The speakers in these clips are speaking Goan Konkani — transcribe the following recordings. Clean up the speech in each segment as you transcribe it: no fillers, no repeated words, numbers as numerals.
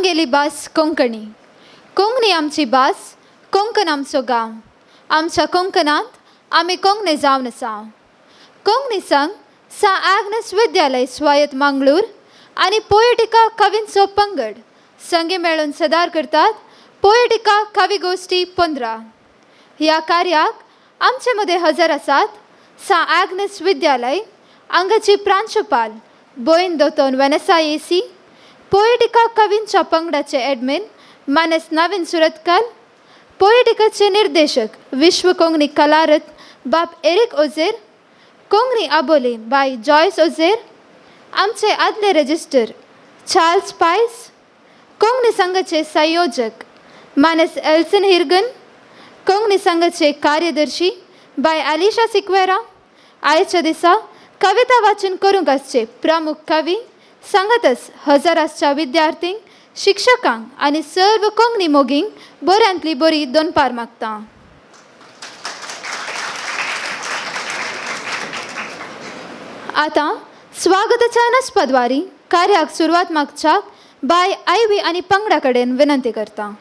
आमगेली भास कोंकणी. कोंकणी आमची भास, कोंकण आमचो गांव. आमच्या कोंकणांत आमी कोंकणी जावन आसा. कोंकणी संघ सा आग्नेस विद्यालय स्वायत मंगळूर आनी पोएटिका कवींचो पंगड संगी मेळून सदार करतात पोएटिका कवी गोश्टी 15. ह्या कार्याक आमचे मदें हजर आसात सा आग्नेस विद्यालय हांगाची प्रांशुपाल बोयन दोतोन वेनेसा एसी, पोएटिका कवींच्या पंगडाचे एडमिन मानेस नवीन सुरतकाल, पोएटिकाचे निर्देशक विश्व कोंकणी कलारत बाप एरिक ओझेर, कोंकणी आबोली बाय जॉयस ओझेर, आमचे आदले रजिस्टर चार्ल्स पायस, कोंकणी संघाचे संयोजक मानेस एल्सन हिरगन, कोंकणी संघाचे कार्यदर्शी बाय आलिशा सिक्वेरा. आयच्या दिसा कविता वाचन करूंक आसचे प्रमुख कवी सांगतच हजर आसच्या विद्यार्थींक, शिक्षकांक आनी सर्व कोंकणी मोगींक बऱ्यांतली बरी दनपार मागता. आतां स्वागताच्या नस्पद्वारी कार्याक सुरवात मागच्याक बाय आयवी आनी पंगडा कडेन विनंती करता.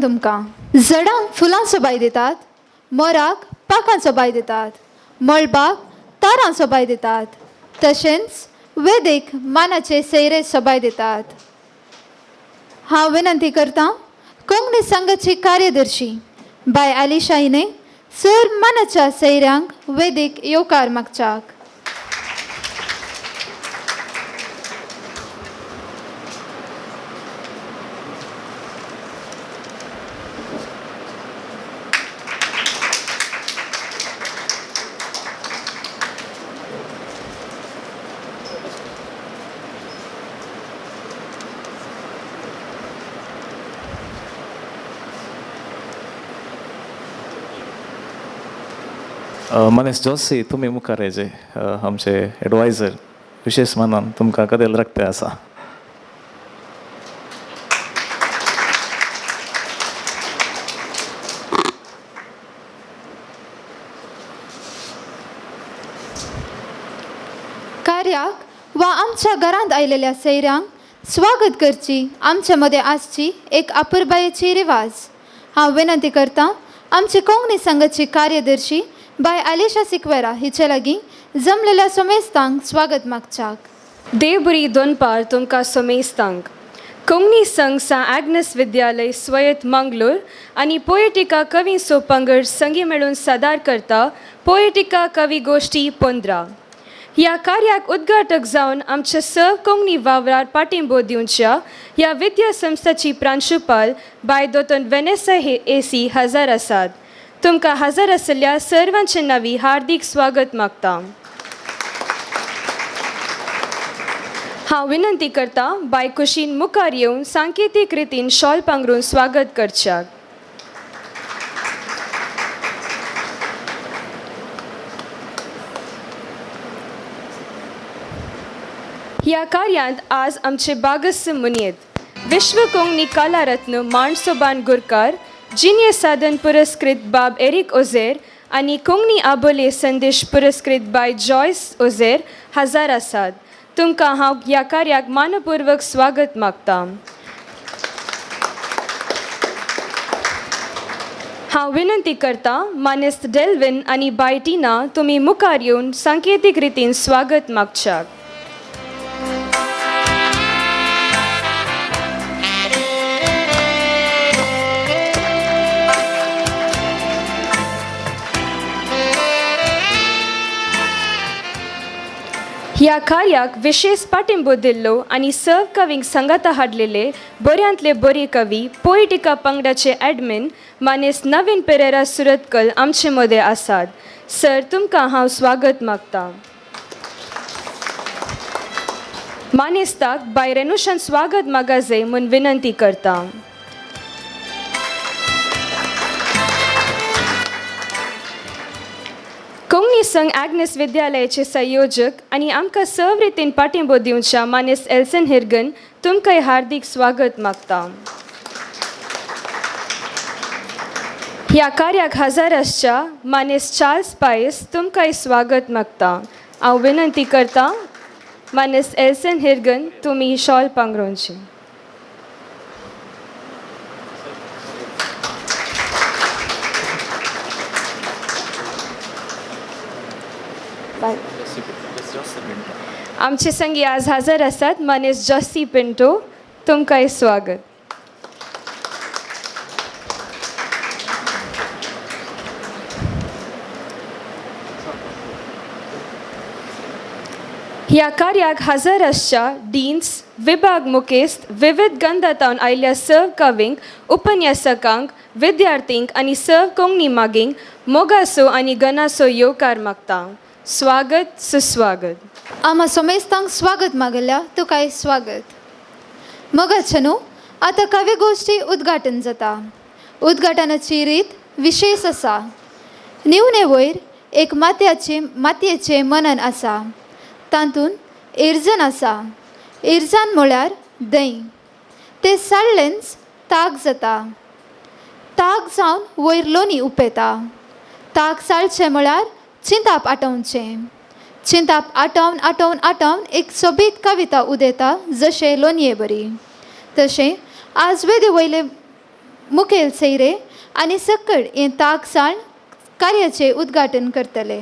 तुमकां झडांक फुलां सोबाय दितात, मोराक पाखां सोबाय दितात, मळबाक तारां सोबाय दितात, तशेंच वेदीक मानाचे सैरे सोबाय दितात. हांव विनंती करतां कोंकणी संघाची कार्यदर्शी बाय आलिशा हिणे सर मानाच्या सैऱ्यांक वेदीक येवकार मागच्याक. मनेस जोशी तुमी मुखार येजे आमचे एडवायजर विशेश मानान तुमकां कदेल राखते आसा. कार्याक वा आमच्या घरांत आयलेल्या सैऱ्यांक स्वागत करची आमच्या मदें आसची एक आपुरबायेची रिवाज. हांव विनंती करतां आमची कोंकणी संघाची कार्यदर्शी बाय आलिशा सिक्वेरा हिचे लागीं जमलेल्या समेस्तांक स्वागत मागच्याक. देवबरी दोनपार तुमकां सोमेस्तांक कोंकणी संघ सां आग्नेस विद्यालय स्वयत मंगलोर आनी पोएटिका कवी सोपंगड संगी मेळून सादर करता पोएटिका कवी गोश्टी 15. ह्या कार्याक उद्घाटक जावन आमच्या सर्व कोंकणी वावरार पाठिंबो दिवच्या ह्या विद्या संस्थाची प्रांशुपाल बाय दोतोन वेनेसा हे एसी हजर आसात. तुमकां हजर आशिल्ल्या सर्वांचे नांवी हार्दीक स्वागत मागता. हांव विनंती करता बाय कुशीन मुखार येवन सांकेतीक रितीन शॉल पांगरून स्वागत करच्याक. ह्या कार्यांत आज आमचे बागस्स मुनयेत विश्व कोंकणी कलारत्न माणसोबान गुरकार, जिन्य साधन पुरस्कृत बाब एरिक ओझेर आनी कोंकणी आबोले संदेश पुरस्कृत बाय जॉयस ओझेर हजर आसात. तुमकां हांव ह्या कार्याक मानपूर्वक स्वागत मागता. हांव विनंती करता मानेस्त डेल्विन आनी बाय टिना तुमी मुखार येवन सांकेतीक रितीन स्वागत मागच्याक. ह्या कार्याक विशेष पाठिंबो दिल्लो आनी सर्व कवींक सांगाता हाडलेले बऱ्यांतले बरे कवी पोएटिका पंगडाचे एडमिन मानेस नवीन पेरेरा सुरतकल आमचे मदें आसात. सर, तुमकां हांव स्वागत मागता. मानेस्ताक बाय रेनुशान स्वागत मागाजय म्हूण विनंती करता. कोंकणी संघ आग्नेस विद्यालयाचे संयोजक आनी आमकां सर्व रितीन पाठिंबो दिवच्या मानेस एल्सन हिर्गन तुमकांय हार्दीक स्वागत मागता. ह्या कार्याक हजर आसच्या मानेस चार्ल्स पायस तुमकांय स्वागत मागता. हांव विनंती करता मानेस एल्सन हिर्गन तुमी शॉल पांगरोवची. आमचे संगी आज हजर आसात मानेस जॉसी पिंटो, तुमकांय स्वागत. ह्या कार्याक हजर आसच्या डीन्स, विभाग मुखेस्त, विविध गंधातावन आयिल्ल्या सर्व कवींक, उपन्यासकांक, विद्यार्थींक आनी सर्व कोंकणी मागींक मोगासो आनी गनासो येवकार मागता. स्वागत सुस्वागत. आम्हा समेस्तांक स्वागत मागल्या तुकाय स्वागत. मगाचे न्हू आतां कवी गोश्टी उद्घाटन जाता. उद्घाटनाची रीत विशेष आसा. निवणे वयर एक मातयेचें मनन आसा. तातूंत इर्जन आसा. इर्जान म्हळ्यार दही. तें साळ्ळेंच ताक जाता. ताक जावन वयर लोणी उपेता. ताक साळचें म्हळ्यार चिंताप आटोवचें. चिंताप आटोवन आटोवन आटोवन एक सोबीत कविता उदेता जशें लोणये बरी. तशें आज वेदे वयले मुखेल सैरे आनी सक्कड हें ताक साळ कार्याचें उद्घाटन करतले.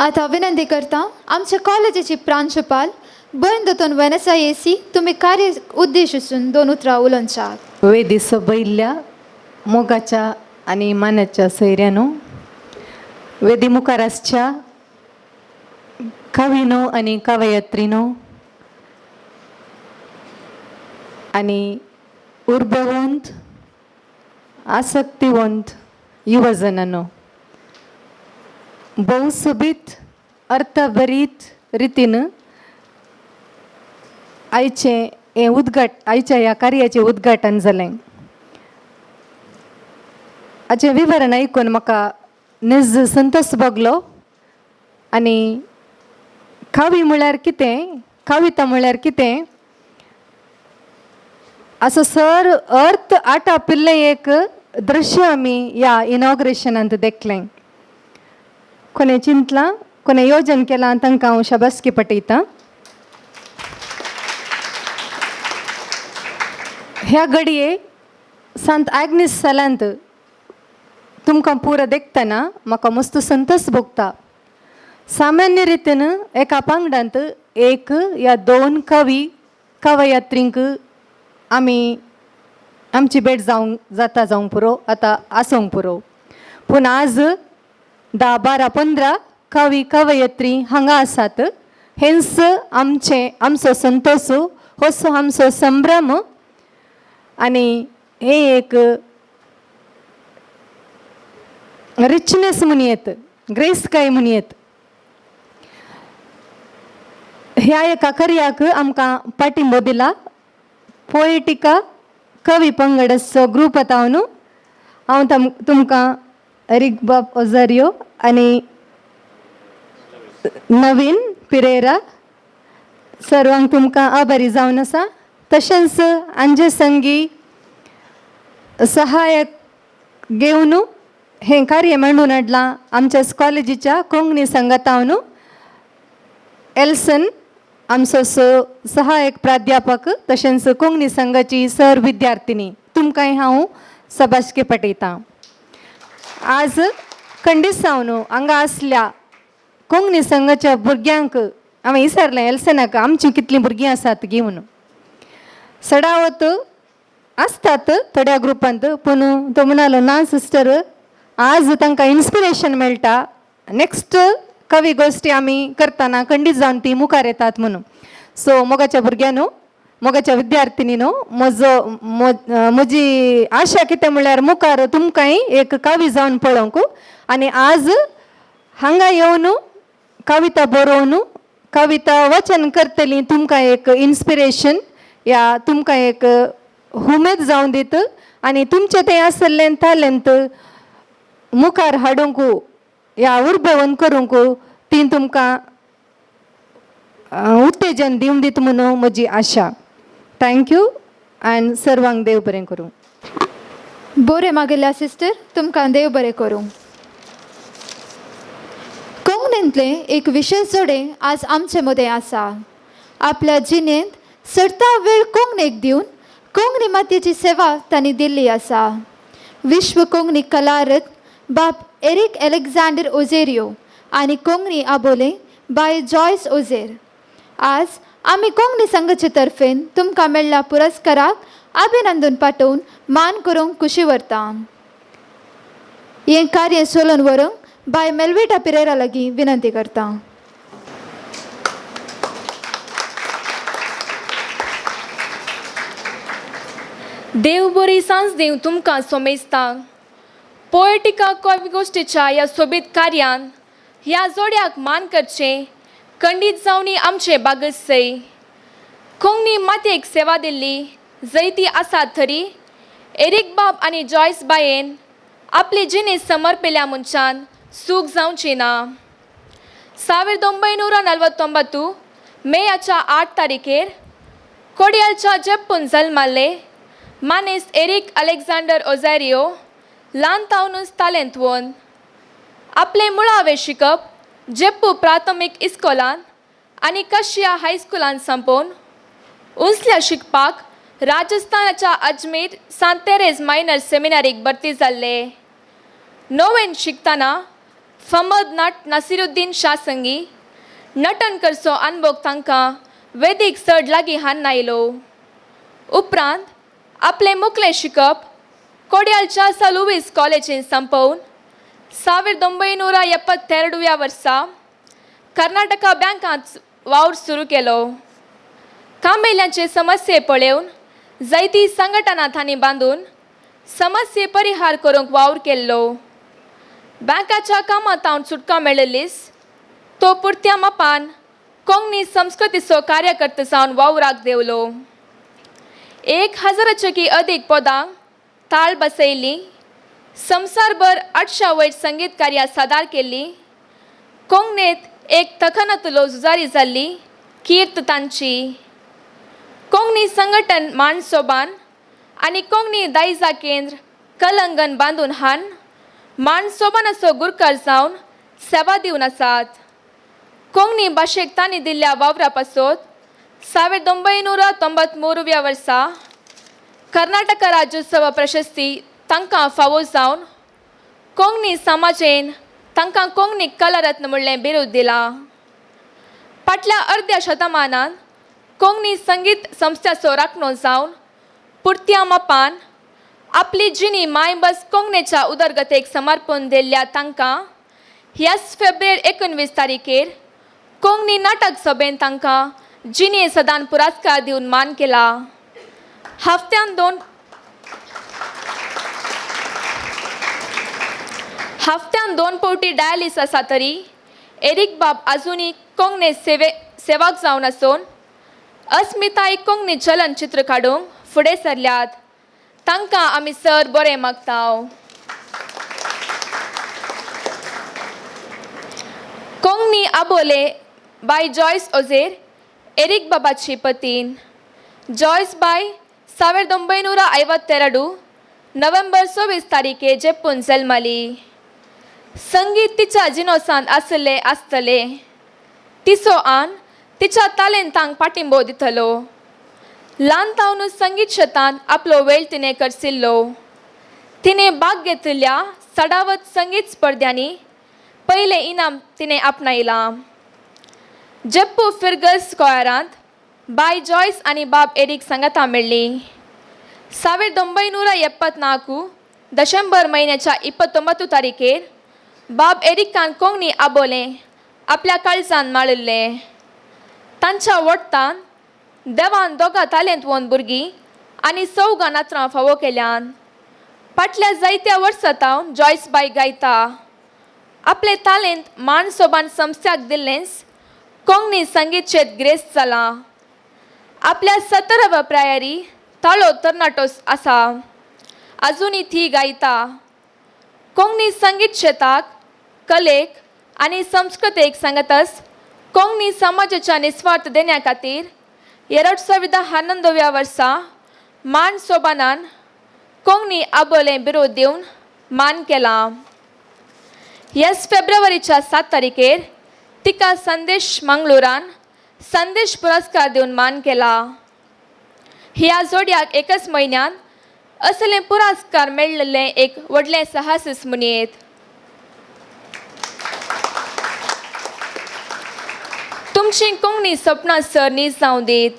आतां विनंती करता आमच्या कॉलेजीची प्रांशुपाल भयण दोतोन वेनसा एसी तुमी कार्य उद्देश आसून दोन उतरां उलोवच्याक. वेदी सबयल्ल्या मोगाच्या आनी मानाच्या सैऱ्यानो, वेदी मुखार आसच्या कविनो आनी कवयत्रीनो आनी उर्बवंत आसक्तिवंत युवजनानो, भोव सोबीत अर्थभरीत रितीन आयचें हें उद्घाट आयच्या ह्या कार्याचें उद्घाटन जालें. हाचें विवरण आयकून म्हाका निज संतोश भोगलो. आनी कावी म्हळ्यार कितें, कविता म्हळ्यार कितें असो सर अर्थ आटापिल्लें एक दृश्य आमी ह्या इनॉग्रेशनांत देखलें. कोणें चिंतलां, कोणें योजन केलां, तांकां हांव शाबासकी पटयतां. ह्या घडये सांत आग्नीस सालांत तुमकां पुरो देखतना म्हाका मस्त संतोश भोगता. सामान्य रितीन एका पंगडांत एक या दोन कवी कवयत्रींक आमी आमची भेट जावंक जाता, जावंक पुरो, आतां आसोंक पुरो. पूण आज 10 12 15 कवी कवयत्री हांगा आसात. हेंच आमचें आमचो संतोश, होसो आमचो संभ्रम आनी हें एक रिचनेस म्हणयेत, ग्रेसकाय म्हणयेत. ह्या एका कार्याक आमकां पाठिंबो दिला पोएटिका कवी पंगडाचो ग्रूप आतां न्हू. हांव तुमकां एरीक बाब ओजारियो आनी नवीन पिरेरा सर्वांक तुमकां आभारी जावन आसा. तशेंच आंजे संगी सहायक घेवन हें कार्य मांडून हाडलां आमच्या कॉलेजीच्या कोंकणी संगतावन एल्सन आमचो सहायक प्राध्यापक, तशेंच कोंकणी संघाची सर विद्यार्थिनी, तुमकांय हांव सभाशके पटयतां. आज खंडीत जावन हांगा आसल्या कोंकणी संघाच्या भुरग्यांक हांवें विचारलें एल्सनाक, आमचीं कितलीं भुरगीं आसात घेवन सडावत आसतात थोड्या ग्रुपांत, पूण तो म्हणालो ना सिस्टर, आज तांकां इन्स्पिरेशन मेळटा, नेक्स्ट कवी गोश्टी आमी करतना खंडीत जावन ती मुखार येतात म्हणून. सो मोगाच्या भुरग्यांनो, मोगाच्या विद्यार्थिनी न्हू, म्हजो म्हजी आशा कितें म्हणल्यार मुखार तुमकांय एक कवी जावन पळोवंक आनी आज हांगा येवन कविता बरोवन कविता वचन करतली तुमकां एक इन्स्पिरेशन या तुमकां एक उमेद जावन दित आनी तुमचें तें आसलें तालेंत मुखार हाडूंक या उर्बेवन करूंक ती तुमकां उत्तेजन दिवन दित म्हणून म्हजी आशा. Thank you आनी सर्वांक देव बरें करूं. बरें मागेल्या सिस्टर, तुमकां देव बरें करूं. कोंकणींतलें एक विशेश जोडें आज आमचे मदें आसा. आपल्या जिणेंत सरता वेळ कोंकणीक दिवन कोंकणी मातयेची सेवा तांणी दिल्ली आसा. विश्व कोंकणी कलारत बाब एरीक एलेक्झांडर ओझेरियो आनी कोंकणी आबोले बाय जॉयस ओझेर, आज आमी कोंकणी संघाचे तर्फेन तुमकां मेळ्ळ्या पुरस्काराक अभिनंदन पाठोवन मान करूंक खुशी व्हरता. हें कार्य सोलोवन व्हरूंक बाय मेलविटा पिरेरा लागीं विनंती करता. देव बरी सांज दिवं तुमकां सोमेस्तांक. पोएटिका कवी गोश्टीच्या ह्या सोबीत कार्यान ह्या जोड्याक मान करचें खंडीत जावनी आमचें बागसय. कोंकणी मातयेक सेवा दिल्ली जैती आसात थरी एरीक बाब आनी जॉयस बायेन आपली जिणी समर्पिल्या मनशान सूख जावची ना. 1949 मेयाच्या 8 तारखेर कोडियालच्या जेप्पून जल्माल्ले मानेस एरीक अलेक्झांडर ओझारियो ल्हान तावनूच तालेंत वोन आपलें मुळावें शिकप जेप्पू प्राथमीक इस्कोलान आनी कशिया हायस्कुलान संपोवन उंचल्या शिकपाक राजस्थानाच्या अजमेर सांत तेरेज मायनर सेमिनारीक भरती जाल्ले. णवेन शिकतना फमद नट नसिरुद्दीन शाह संगी नटन करचो अनभोग तांकां वेदीक चड लागीं हान्न आयलो. उपरांत आपलें मुखलें शिकप कोड्यालच्या सा लुवीस कॉलेजीन संपोवन 1972 ह्या वर्सा कर्नाटका बँकांत वावर सुरू केलो. कामेल्यांचे समस्ये पळोवन जायती संघटना तांणी बांदून समस्ये परिहार करूंक वावर केल्लो. बँकाच्या कामांत सुटका मेळिल्लीस तो पुरत्या मापान कोंकणी संस्कृतीचो कार्यकर्तो जावन वावराक देवलो. 1000 की अदीक पदांक ताळ बसयली. संवसारभर 800 वयर संगीत कार्यां सादर केल्ली. कोंकणीत एक तखनातलो झुजारी जाल्ली कीर्त तांची. कोंकणी संघटन माणसोबान आनी कोंकणी दायजा केंद्र कलंगन बांदून हान माणसोबानाचो गुरकार जावन सेवा दिवन आसात. कोंकणी भाशेक तांणी दिल्ल्या वावरा पासत 1993 वर्सा कर्नाटक राज्योत्सव प्रशस्ती तांकां फावो जावन कोंकणी समाजेन तांकां कोंकणी कलारत्न म्हणलें बिरूद दिलां. फाटल्या अर्द्या शतमानान कोंकणी संगीत संस्थाचो राखणो जावन पुरत्या मापान आपली जिणी मायबस कोंकणीच्या उदरगतेक समर्पण दिल्ल्या तांकां ह्याच फेब्रेर 19 तारखेर कोंकणी नाटक सभेन तांकां जिणे सदान पुरस्कार दिवन मान केला. हफ्त्यान दोन फावटी डायलिस आसा तरी एरीक बाब आजुनूय कोंकणी सेवाक जावन आसून अस्मिताय कोंकणी चलनचित्र काडूंक फुडें सरल्यात. तांकां आमी सर बरें मागता. कोंकणी आबोले बाय जॉयस ओझेर एरीक बाबाची पतीन. जॉयस बाय 1952 नोव्हेंबर 26 तारखे जेपून जल्मली. संगीत तिच्या जिनोसांत आसले आसतले. तिचो आन तिच्या तालेंतांक पाठिंबो दितलो. ल्हान तावनूच संगीत शेतांत आपलो वेळ तिणें करसिल्लो. तिणें भाग घेतिल्ल्या सडावत संगीत स्पर्ध्यांनी पयलें इनाम तिणें आपणायलां. जेप्पू फिर्गस स्क्वॅरांत बाय जॉयस आनी बाब एरीक सांगाता मेळ्ळी. 1974 डिसेंबर म्हयन्याच्या 29 तारखेर बाब एरिकान कोंकणी आबोलें आपल्या काळजान माळिल्लें. तांच्या वट्टान देवान दोगां तालेंतवन भुरगीं आनी चवगां नातरां फावो केल्यान. फाटल्या जायत्या वर्सां तावन जॉयस बाय गायता. आपले तालेंत मान सोबान संस्थ्याक दिल्लेंच कोंकणी संगीत शेत ग्रेस जालां. आपल्या 17व्या प्रायारी ताळो तरणाटो आसा. आजुनूय ती गायता. कोंकणी संगीत शेताक कलेक आनी संस्कृतेक सांगतस कोंकणी समाजाच्या निस्वार्थ देण्या खातीर 2011 वर्सा मान सोबानान कोंकणी आबोलें बिरोध दिवन मान केलां. ह्याच फेब्रुवारीच्या 7 तारखेर तिका संदेश मंगळुरान संदेश पुरस्कार दिवन मान केला. ह्या जोडयाक एकच म्हयन्यान असले पुरस्कार मेळिल्लें एक व्हडलें साहसच म्हणयेत. तुमची कोंकणी सपनां सर नीज जावं दीत.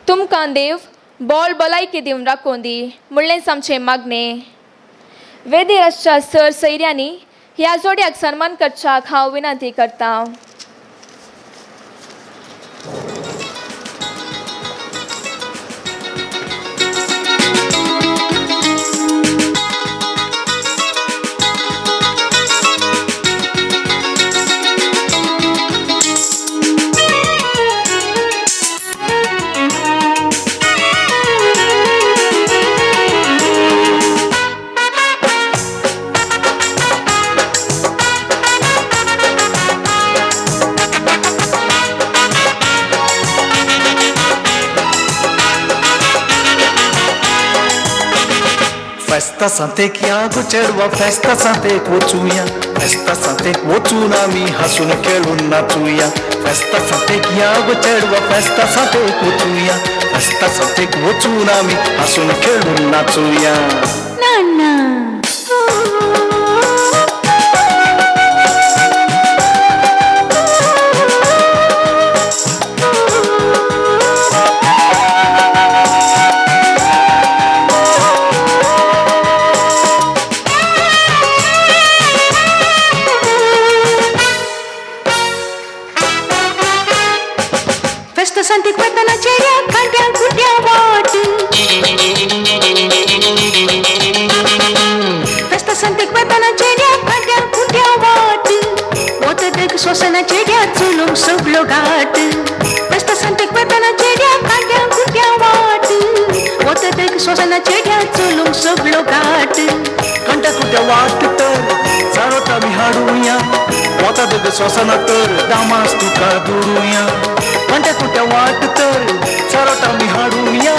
तुमकां देव बोल भलायकी दिवन राखूं दी म्हणलेंच आमचें मागणें. वेदीर आसच्या सर सैऱ्यांनी ह्या जोडयाक सन्मान करच्याक हांव विनंती करतां. फेस्ता सांतेक या गो चेडवा, फेस्ता सांतेक वचुया, फेस्ता सांतेक वचून आमी हांसून खेळून नाचुया. फेस्ता सांतेक या गो चेडवा, फेस्ता सांतेक वचुया, फेस्ता सांतेक वचून आमी हांसून खेळून नाचुया. नाना. सोसना चेड्या चलूंक सगळो घाट. कंट्या कुट्या वाट तर चारोट आमी हाडुया, वता दोग सोसना तर दामास तुका दुरुया. कंट्या कुट्या वाट तर चारोट आमी हाडुया,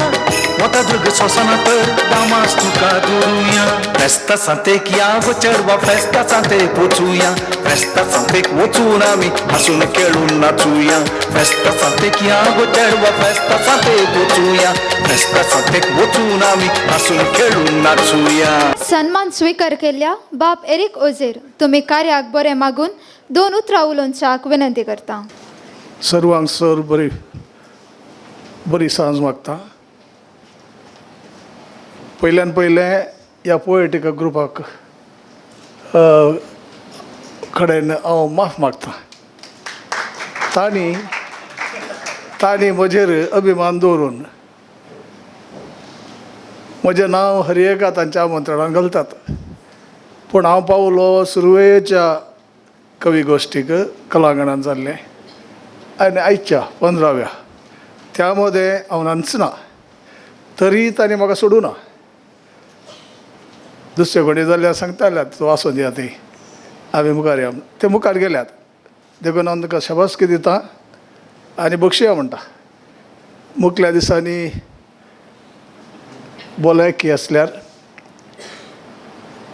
वता दोग सोसना तर दामास तुका दुरुया. फेस्ता सांतेक या गो चेडवा, फेस्ता सांतेक वचुया, फेस्ता सांतेक वचून आमी हांसून खेळून नाचुया. फेस्ता सांतेक या गो चेडवा, फेस्ता सांतेक वचुया, फेस्ता सांतेक वचून आमी हांसून खेळून नाचुया. सन्मान स्वीकार केल्ल्या बाब एरिक ओझेर तुमी कार्याक बरें मागून दोन उतरां उलोवच्याक विनंती करता. सर्वांक सर बरी बरी सांज मागता. पयल्यान पयलें ह्या पोएटिका ग्रुपाक कडेन हांव माफ मागता. तांणी तांणी म्हजेर अभिमान दवरून म्हजें नांव हर एका तांच्या आमंत्रणान घालतात, पूण हांव पावलो सुरवेच्या कवी गोश्टीक कलांगणान जाल्लें आनी आयच्या 15व्या त्या मदें हांव नाचना, तरी तांणी म्हाका सोडूं ना. दुसरे कडेन जाल्यार सांगताल्यात तूं आसूं दिया ती आमी मुखार या, ते मुखार गेल्यात. देखून हांव तांकां शाबासकी दिता आनी बक्षिया म्हणटा. मुखल्या दिसांनी भलायकी आसल्यार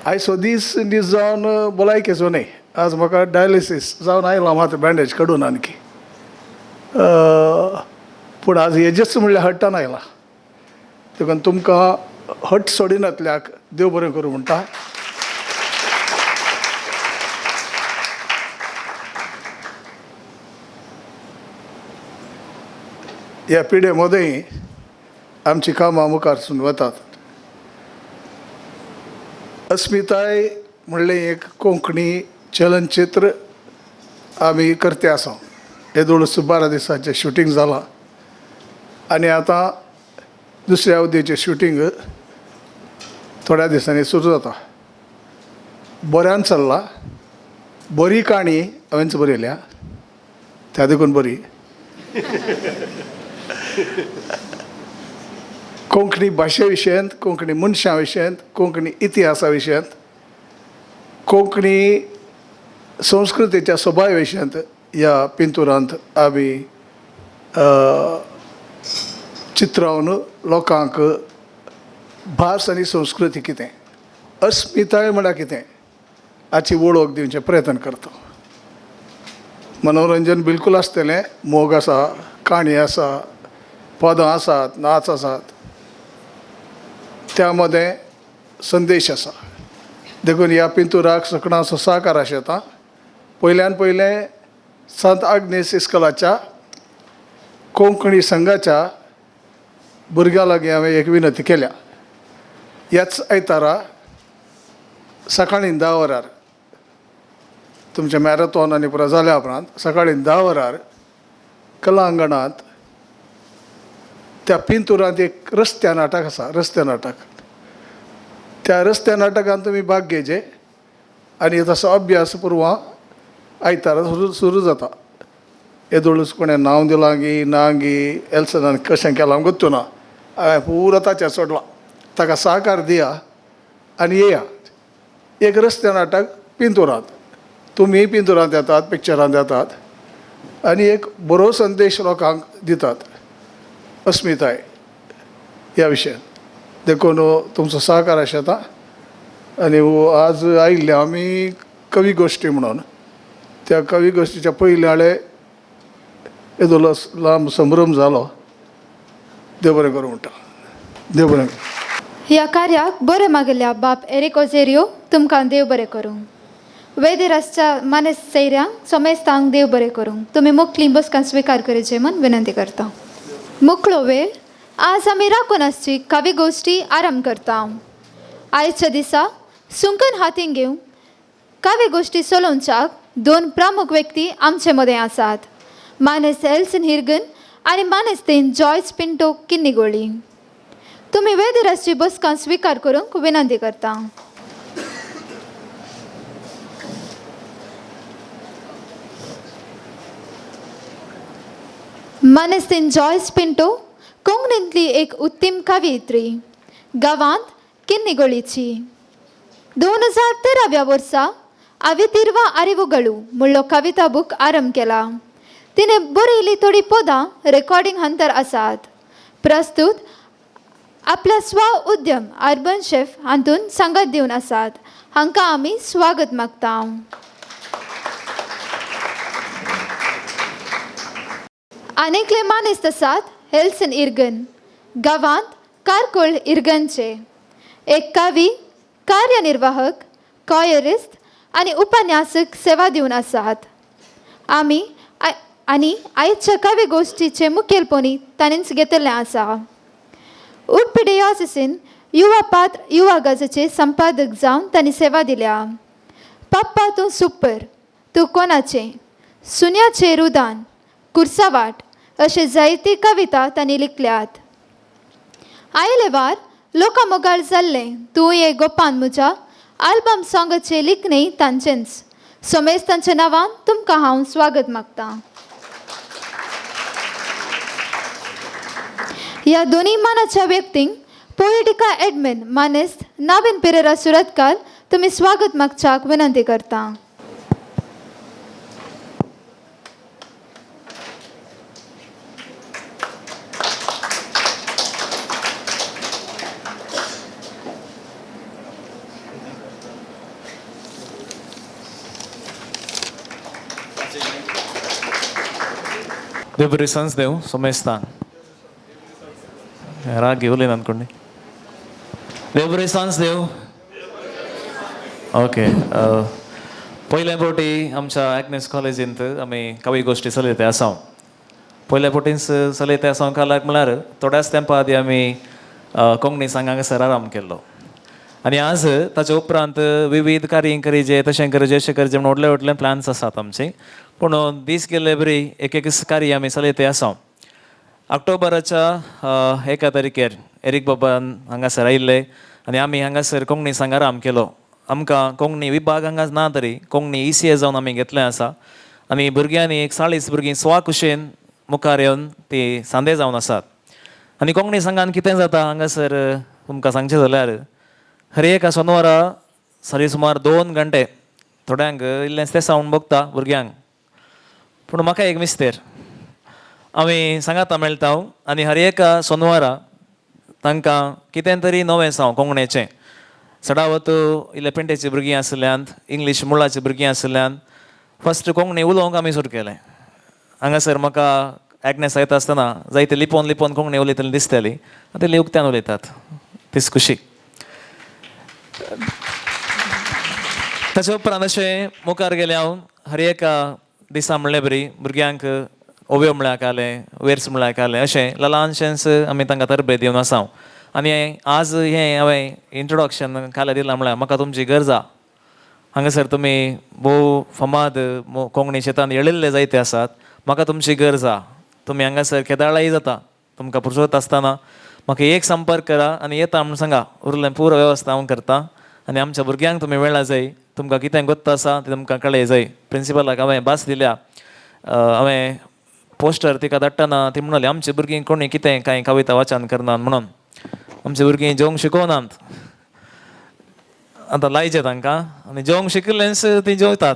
आयचो दीस दीस जावन भलायकेचो न्हय, आज म्हाका डायलिसीस जावन आयलां मात बँडेज काडून आणकी, पूण आज हेजेच म्हणल्यार हट्टान आयला. देखून तुमकां हट सोडिनातल्याक देव बरें करूं म्हणटा. ह्या पिढे मदें आमची कामां मुखार वतात. अस्मिताय म्हणलें एक कोंकणी चलनचित्र आमी करते आसा. येदोळ 12 दिसांचें शुटींग जालां आनी आतां दुसऱ्या अवधीचें शुटींग थोड्या दिसांनी सुरू जाता. बऱ्यान चल्ला, बरी काणी हांवेंच बरयल्या, त्या देखून बरी. कोंकणी भाशे विशयांत, कोंकणी मनशां विशयांत, कोंकणी इतिहासा विशयांत, कोंकणी संस्कृतीच्या सोबाय विशयांत ह्या पिंतुरांत आमी चित्रावन लोकांक भास आनी संस्कृती कितें, अस्मिताय म्हळ्यार कितें हाची वळख दिवचे प्रयत्न करता. मनोरंजन बिलकूल आसतलें, मोग आसा, काणी आसा, पदां आसात, नाच आसात, त्या मदें संदेश आसा. देखून ह्या पिंतुराक सकणाचो साकार आशेता. पयल्यान पयलें सांत आग्नेस इस्कोलाच्या कोंकणी संघाच्या भुरग्यां लागीं हांवें एक विनंती केल्या. ह्याच आयतारा सकाळीं 10 वरार तुमचें मॅरेथॉन आनी पुरो जाल्या उपरांत सकाळीं 10 वरार कलांगणांत त्या पिंतुरांत एक रस्त्या नाटक आसा, रस्त्या नाटक. त्या रस्त्या नाटकान तुमी भाग घेवचे आनी तसो अभ्यास पुर्वा आयतारा सुरू जाता. येदोळूच कोणें नांव दिलां गी ना गी एल्सनान कशें केलां गोत्तू ना, हांवें पुरो ताचेर सोडलां. ताका सहकार दिया आनी येया. एक रस्त्या नाटक पिंतुरांत, तुमी पिंतुरांत येतात, पिक्चरांत येतात आनी एक बरो संदेश लोकांक दितात अस्मिताय ह्या विशयान. देखून तुमचो सहकार आशेता. आनी आज आयिल्ले आमी कवी गोश्टी म्हणून, त्या कवी गोश्टीच्या पयल्या हाळे येदो लांब संभ्रम जालो. देव बरें करूं म्हणटा. देव बरें करूं. ह्या कार्याक बरें मागिल्ल्या बाब एरिक ओझेरियो तुमकां देव बरें करूं. वेदेर आसच्या मानेस सैऱ्यांक समेस्तांक देव बरें करूं. तुमी मुखली बसकां स्विकार करचे म्हूण विनंती करता. मुखलो वेळ आज आमी राखून आसची कावी गोश्टी आराम करता. आयच्या दिसा सुंकन हातीन घेवन काव्य गोश्टी चलोवच्याक दोन प्रमुख व्यक्ती आमचे मदें आसात, मानेस एल्सन हिरगन आनी मानेस्तीन जॉयस पिंटो किन्नीगोळी. तुमी वेदेर आसची बसकां स्विकार करूंक विनंती करता. मानेस्तीन जॉयस पिंटो कोंकणींतली एक उत्तम कवयित्री. गांवांत किन्निगोळीची. 2013व्या वर्सा आवेतिरवा आरिवुगळू म्हणलो कविता बूक आरंभ केला. तिणें बरयल्ली थोडीं पदां रेकॉर्डिंग हंतर आसात. प्रस्तूत आपल्या स्व उद्यम अर्बन शेफ हातूंत सांगात दिवन आसात. हांकां आमी स्वागत मागता. आनेकले मानेस्त आसात हेल्सन इर्गन, गांवांत कारकोळ इर्गनचे एक कवी, कार्यनिर्वाहक, कॉयरिस्त आनी उपन्यासक सेवा दिवन आसात. आमी आनी आयच्या कवी गोश्टीचे मुखेलपणी ताणेंच घेतिल्लें आसा. उडपी डियोसिसीन युवा पात्र युवा गजाचे संपादक जावन तांणी सेवा दिल्या. पप्पा तूं सुपर, तूं कोणाचें, सुन्याचें रुदान, कुर्सावाट अशे जायती कविता तांणी लिखल्यात. आयले वार लोकां मोगाळ जाल्लें तूं ये गोपान म्हज्या आल्बम सॉंगाचें लिखणें तांचेंच. सोमेस तांच्या नांवान तुमकां हांव स्वागत मागतां. ह्या दोनूय मानाच्या व्यक्तींक पोएटिका एडमिन मानेस्त नावीन पेरेरा सुरतकार तुमी स्वागत मागच्याक विनंती करता. देव संस देव सोमेस्तान राग घेवले कोणी देव सांस देव. ओके, पयल्या फावटी आमच्या ॲग्नेस कॉलेजींत आमी कवी गोश्टी चलयते आसा. पयल्या फावटींच चलयते आसा कालाक म्हळ्यार थोड्याच तेंपा आदी आमी कोंकणी संघाक सर आराम केल्लो आनी आज ताच्या उपरांत विविध कार्य करीजे तशें करचे अशें करचें म्हूण व्हडले व्हडले प्लॅन्स आसात आमचे. पूण दीस गेल्ले बरी एक एक कार्य आमी चलयते आसा. ऑक्टोबराच्या 1 तारखेर एरीक बाबान हांगासर आयिल्ले आनी आमी हांगासर कोंकणी संघ आराम केलो. आमकां कोंकणी विभाग हांगा ना तरी कोंकणी ECA जावन आमी घेतलें आसा आनी भुरग्यांनी एक 40 भुरगीं स्वाकुशेन मुखार येवन ती सांदे जावन आसात. आनी कोंकणी संघान कितें जाता हांगासर तुमकां सांगचें जाल्यार हर एका सोनवारा सरी सुमार 2 घंटे थोड्यांक इल्लें तें सावंड बगता भुरग्यांक, पूण म्हाका एक मिस्तेर आमी सांगाता मेळटा आनी हर एका सोनवारा तांकां कितें तरी नवें साव कोंकणीचें. चडावत इल्ले पेंटेची भुरगीं आशिल्ल्यान, इंग्लीश मुळाची भुरगीं आशिल्ल्यान फस्ट कोंकणी उलोवंक आमी सुरू केलें. हांगासर म्हाका ॲग्नेस येता आसतना जायते लिपोवन लिपोवन कोंकणी उलयतली दिसताली, आतां इल्ली उक्त्यान उलयतात तीच खुशी. ताच्या उपरांत अशें मुखार गेलें हांव हर एका दिसा म्हणलें बरी भुरग्यांक ओव्यो म्हळ्यार आलें, वेर्स म्हळ्यार आलें, अशें ल्हानशेंच आमी तांकां तरबेज दिवन आसा. आनी आज हें हांवें इंट्रोडक्शन काल्यार दिलां म्हळ्यार म्हाका तुमची गरज आहा. हांगासर तुमी भोव फामाद कोंकणी शेतान येळिल्ले जायते आसात, म्हाका तुमची गरज आहा. तुमी हांगासर केदाळाय जाता तुमकां पुरसत आसतना म्हाका एक संपर्क करा आनी येता म्हूण सांगा, उरलें पुरो वेवस्था हांव करता. आनी आमच्या भुरग्यांक तुमी वेळा जाय, तुमकां कितें गोत्त आसा तें तुमकां कळय जाय. प्रिंसिपलाक हांवें भास दिल्या, हांवें पोस्टर तिका धाडटना ती म्हणाली आमची भुरगीं कोणी कितें कांय कविता वाचन करनात म्हणून. आमची भुरगीं जेवंक शिकोवनात, आतां लायचें तांकां आनी जेवंक शिकिल्लेंच तीं जेवतात,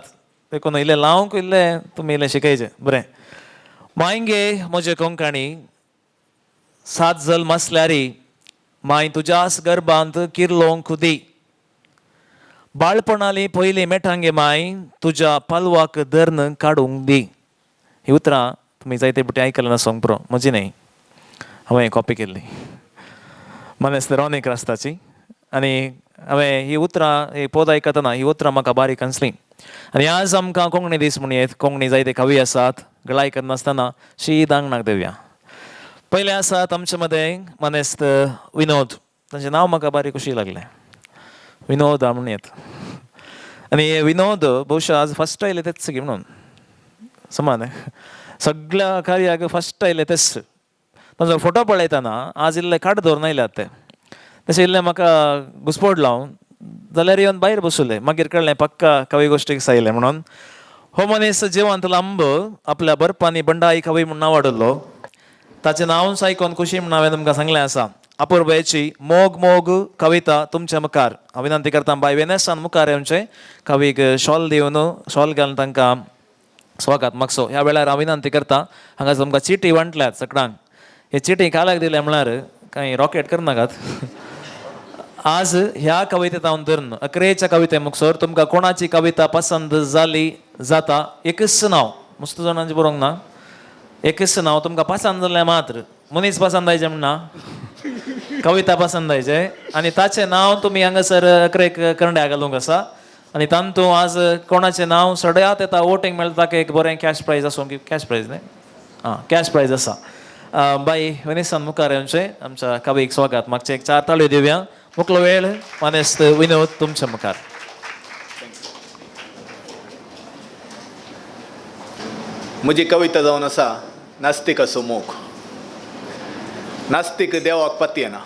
देखून इल्लें लावंक इल्लें तुमी इल्लें शिकयचें बरें. मांयगे म्हजे कोंकणी 7 जल्म आसल्यारी मांय तुज्याच गर्भांत किर्लोंक खुदी बाळपणाली पयली मेठांगे मांय तुज्या पालवाक धर्न काडूंक दी. ही उतरां तुमी जायते बुटी आयकलें ना सोंग पुरो, म्हजी न्हय, हांवें कॉपी केल्ली मानेस्त रोनीक रास्ताची. आनी हांवें ही उतरां ही पद आयकतना ही उतरां म्हाका बारीक आसलीं. आनी आज आमकां कोंकणी दीस म्हूण येत कोंकणी जायते कवी आसात, गळाय करनासतना शीद आंगणाक देवया. पयले आसात आमचे मदें मानेस्त विनोद, तांचें नांव म्हाका बारीक खुशी लागलें, विनोद म्हूण येत. आनी हे विनोद बहुशा आज फस्ट आयले तेच गी म्हणून समान सगळ्या कार्याक फस्ट आयले तेच. तांचो फोटो पळयतना आज इल्ले काड दवरून आयल्यात ते, तशें इल्लें म्हाका घुसपोड लावन जाल्यार येवन भायर बसुले, मागीर कळ्ळें पक्का कवी गोश्टीक आयलें म्हणून. हो मनीस जिवंत लांब आपल्या बरपांनी बंडाई कवी म्हूण नांव वाडयल्लो, ताचें नांवच आयकोन खुशी म्हूण हांवें तुमकां सांगलें आसा. अपुरबायेची मोग मोग कविता तुमच्या मुखार. हांव विनंती करता बाय वेनेसान मुखार येवचें, कवीक शॉल दिवन शॉल घालून तांकां स्वागत मागचो. ह्या वेळार हांव विनंती करता, हांगा तुमकां चिटी वांटल्यात सगळ्यांक, हे चिटी कालाक दिल्या म्हळ्यार कांय रॉकेट करनाकात. आज ह्या कवितेंत हांव धरून अकरेच्या कविते मुखसर तुमकां कोणाची कविता पसंत जाली जाता एकच नांव, मस्त जाणांचें बरोवंक ना, एकच नांव तुमकां पसंत जालें मात्र, मनीस पसंत जायचें म्हणना, कविता पसंत जायचें आनी ताचें नांव तुमी हांगासर अकरेक करंड्या घालूंक आसा. आनी तातूंत आज कोणाचें नांव सगळ्यांत येता वोटींग मेळटा ताका एक बरें कॅश प्रायज आसूं, कॅश प्रायज न्ही, आं कॅश प्रायज आसा. बाई वेनेसान मुखार येवचें, आमच्या कवीक स्वागत मागचें, एक चार ताळयो दिवया. मुकलो वेळ मानेस्त विनोद तुमच्या मुखार. म्हजी कविता जावन आसा नास्तिकाचो मोग. नास्तीक देवाक पातयेना,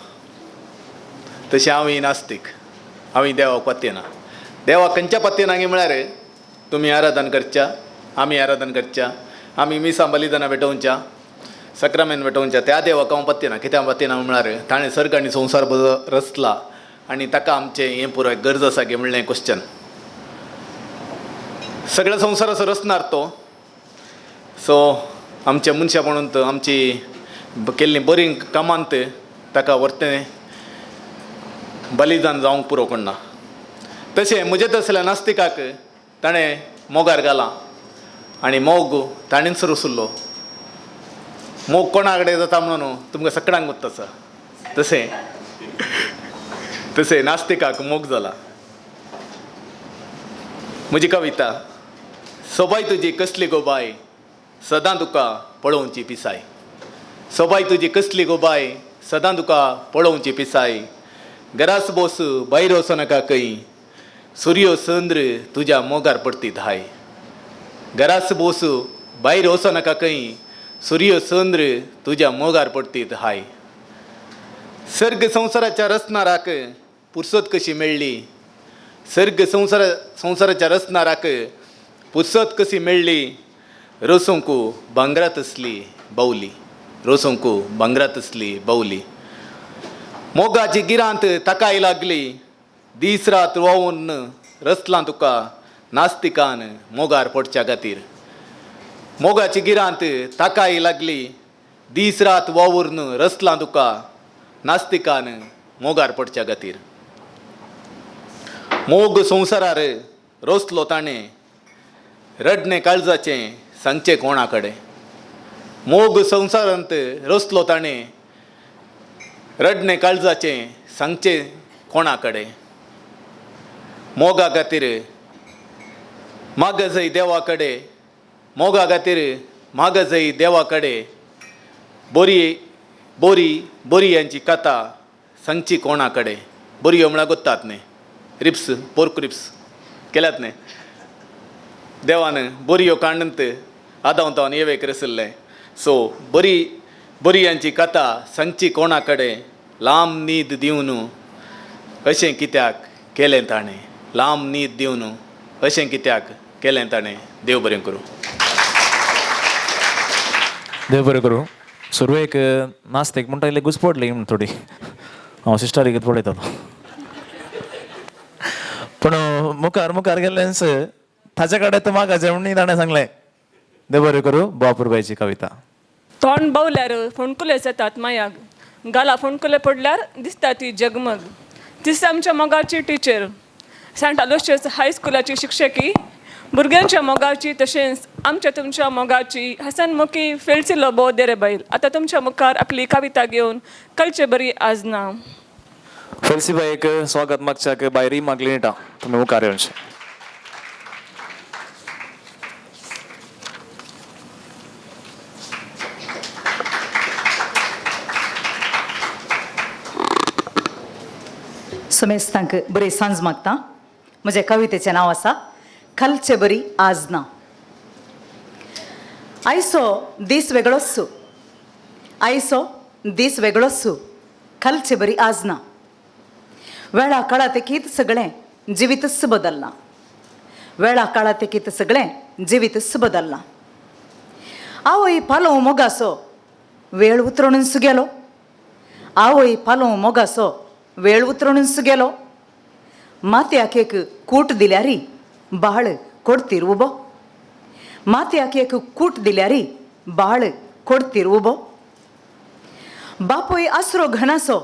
तशें हांवूय नास्तीक, हांवूय देवाक पातयेना. देवाक खंयच्या पातयेना गे म्हळ्यार तुमी आराधन करच्या, आमी आराधन करच्या, आमी मिसां बलिदानां भेटोवच्या, सक्रामेन भेटोवच्या, त्या देवाक हांव पातयेना. कित्याक पातयेना म्हळ्यार ताणें सर्ग आनी संवसार रचला आनी ताका आमचें हें पुराय गरज आसा गे म्हणलें क्वेश्चन. सगळ्या संवसाराचो रचणार तो, सो आमच्या मनशां म्हणून आमची केल्लीं बरीं कामांत ताका व्हरतें बलिदान जावंक पुरो कोणना. तशें म्हजे तसल्या नास्तिकाक ताणें मोगार घाला आनी मोग ताणेंच रचलो. मोग कोणा कडेन जाता म्हणून तुमकां सगळ्यांक गोत्त आसा, तशें तशें नास्तिकाक मोग जाला. म्हजी कविता सोबाय तुजी कसली गो बाय, सदां तुका पळोवची पिसाय. सोबाय तुजी कसली गो बाय, सदां तुका पळोवची पिसाय. घरास बोस भायर वचो नाका खंय, सुर्यो चंद्र तुज्या मोगार पडती धाय. घरास बोस भायर वचो नाका खंय, सुर्यो चंद्र तुज्या मोगार पडती धाय. सर्ग संवसाराच्या रचणाराक पुरसत कशी मेळ्ळी, सर्ग संवसाराच्या रचणाराक पुरसत कशी मेळ्ळी. रसूंक भांगरात आसली बावली, रसूंक भांगरात आसली बावली. मोगाची गिरांत ताकाय लागली, दीस रात व्हांवून रचलां तुका नास्तिकान मोगार पडच्या खातीर. मोगाची गिरांत ताकाय लागली, दीस रात वावुरून रचलां तुका नास्तिकान मोगार पडच्या खातीर. मोग संवसारार रचलो ताणें, रडणें काळजाचें सांगचें कोणा कडेन. मोग संवसारांत रचलो ताणें, रडणें काळजाचें सांगचें कोणा कडेन. मोगा खातीर मागजय देवा कडेन, मोगा खातीर मागजय देवा कडेन. बोरी बोरी बोरयांची कथा सांगची कोणा कडेन. बोरयो म्हळ्यार गोत्तात न्ही, रिप्स, पोर्क रिप्स केल्यात न्ही. देवान बोरयो कांडंत आदांव येवेक रसिल्लें. सो बरी बोरयांची कथा सांगची कोणा कडेन, लांब न्हीद दिवन अशें कित्याक केलें ताणें, लांब न्हीद दिवन अशें कित्याक केलें ताणें. देव बरें करूं. देव बरें करूं. सुरवेक नास्तीक म्हणटा इल्ली घुसपडली म्हण थोडी, हांव सिस्टरीक पळयतालो, पूण मुखार मुखार गेल्लेंच ताच्या कडेन तर म्हाका जेवणी ताणें सांगलें. देव बरें करूं. बापुरबायची कविता. तोंड बावल्यार फोंडकुले जातात मायाक, गाला फोंडकुले पडल्यार दिसता ती जगमग. तीच आमच्या मोगाची टिचर, सेंट आलोशियस हायस्कुलाची शिक्षकी, भुरग्यांच्या मोगाची तशेंच आमच्या तुमच्या मोगाची हसन मुखी फेलसी लोबो देरे बैल आतां तुमच्या मुखार आपली कविता घेवन कलचे बरी आज ना. फेलसी बायक स्वागत मागच्याक बाय रीमा क्लिनिटा, तुमी मुखार येवचें. सुमेस्तांक बरी सांज मागता. म्हज्या कवितेचें नांव आसा खालचे बरी आज ना. आयचो दीस वेगळोच, आयचो दीस वेगळोच, खालचे बरी आज ना. वेळा काळा तेकीत सगळें जिवीतच बदल्लां, वेळा काळा तेकीत सगळें जिवीतच बदल्लां. आवय पालो मोगासो वेळ उतरणूच गेलो, आवय पालो मोगासो वेळ उतरणूच गेलो. माथ्याक एक कूट दिल्यारी बाळ कोडतीर उबो. माथ्याक एक कूट दिल्यारी बाळ कोडतीर उबो. बापूय आसरो घनासो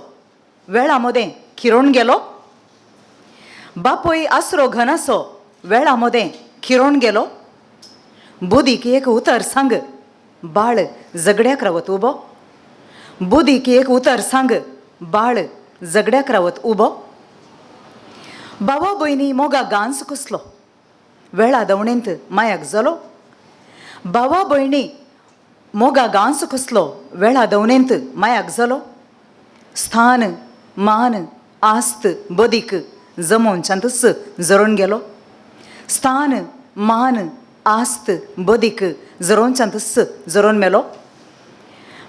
वेळा मदें खिरोण गेलो. बापूय आसरो घनासो वेळा मदें खिरोण गेलो. बुदीक एक उतर सांग बाळ झगड्याक रावत उबो. बुदीक एक उतर सांग बाळ झगड्याक रावत उबो. भावा भयणी मोगा गांस कसलो वेळा दवणेंत मायाक जालो. भावा भयणी मोगा गांस कसलो वेळा दवणेंत मायाक जालो. स्थान मान आस्त बदीक जमोवच्यातूच जरोवन गेलो. स्थान मान आस्त बदीक जरोवच्यातूच जरोवन मेलो.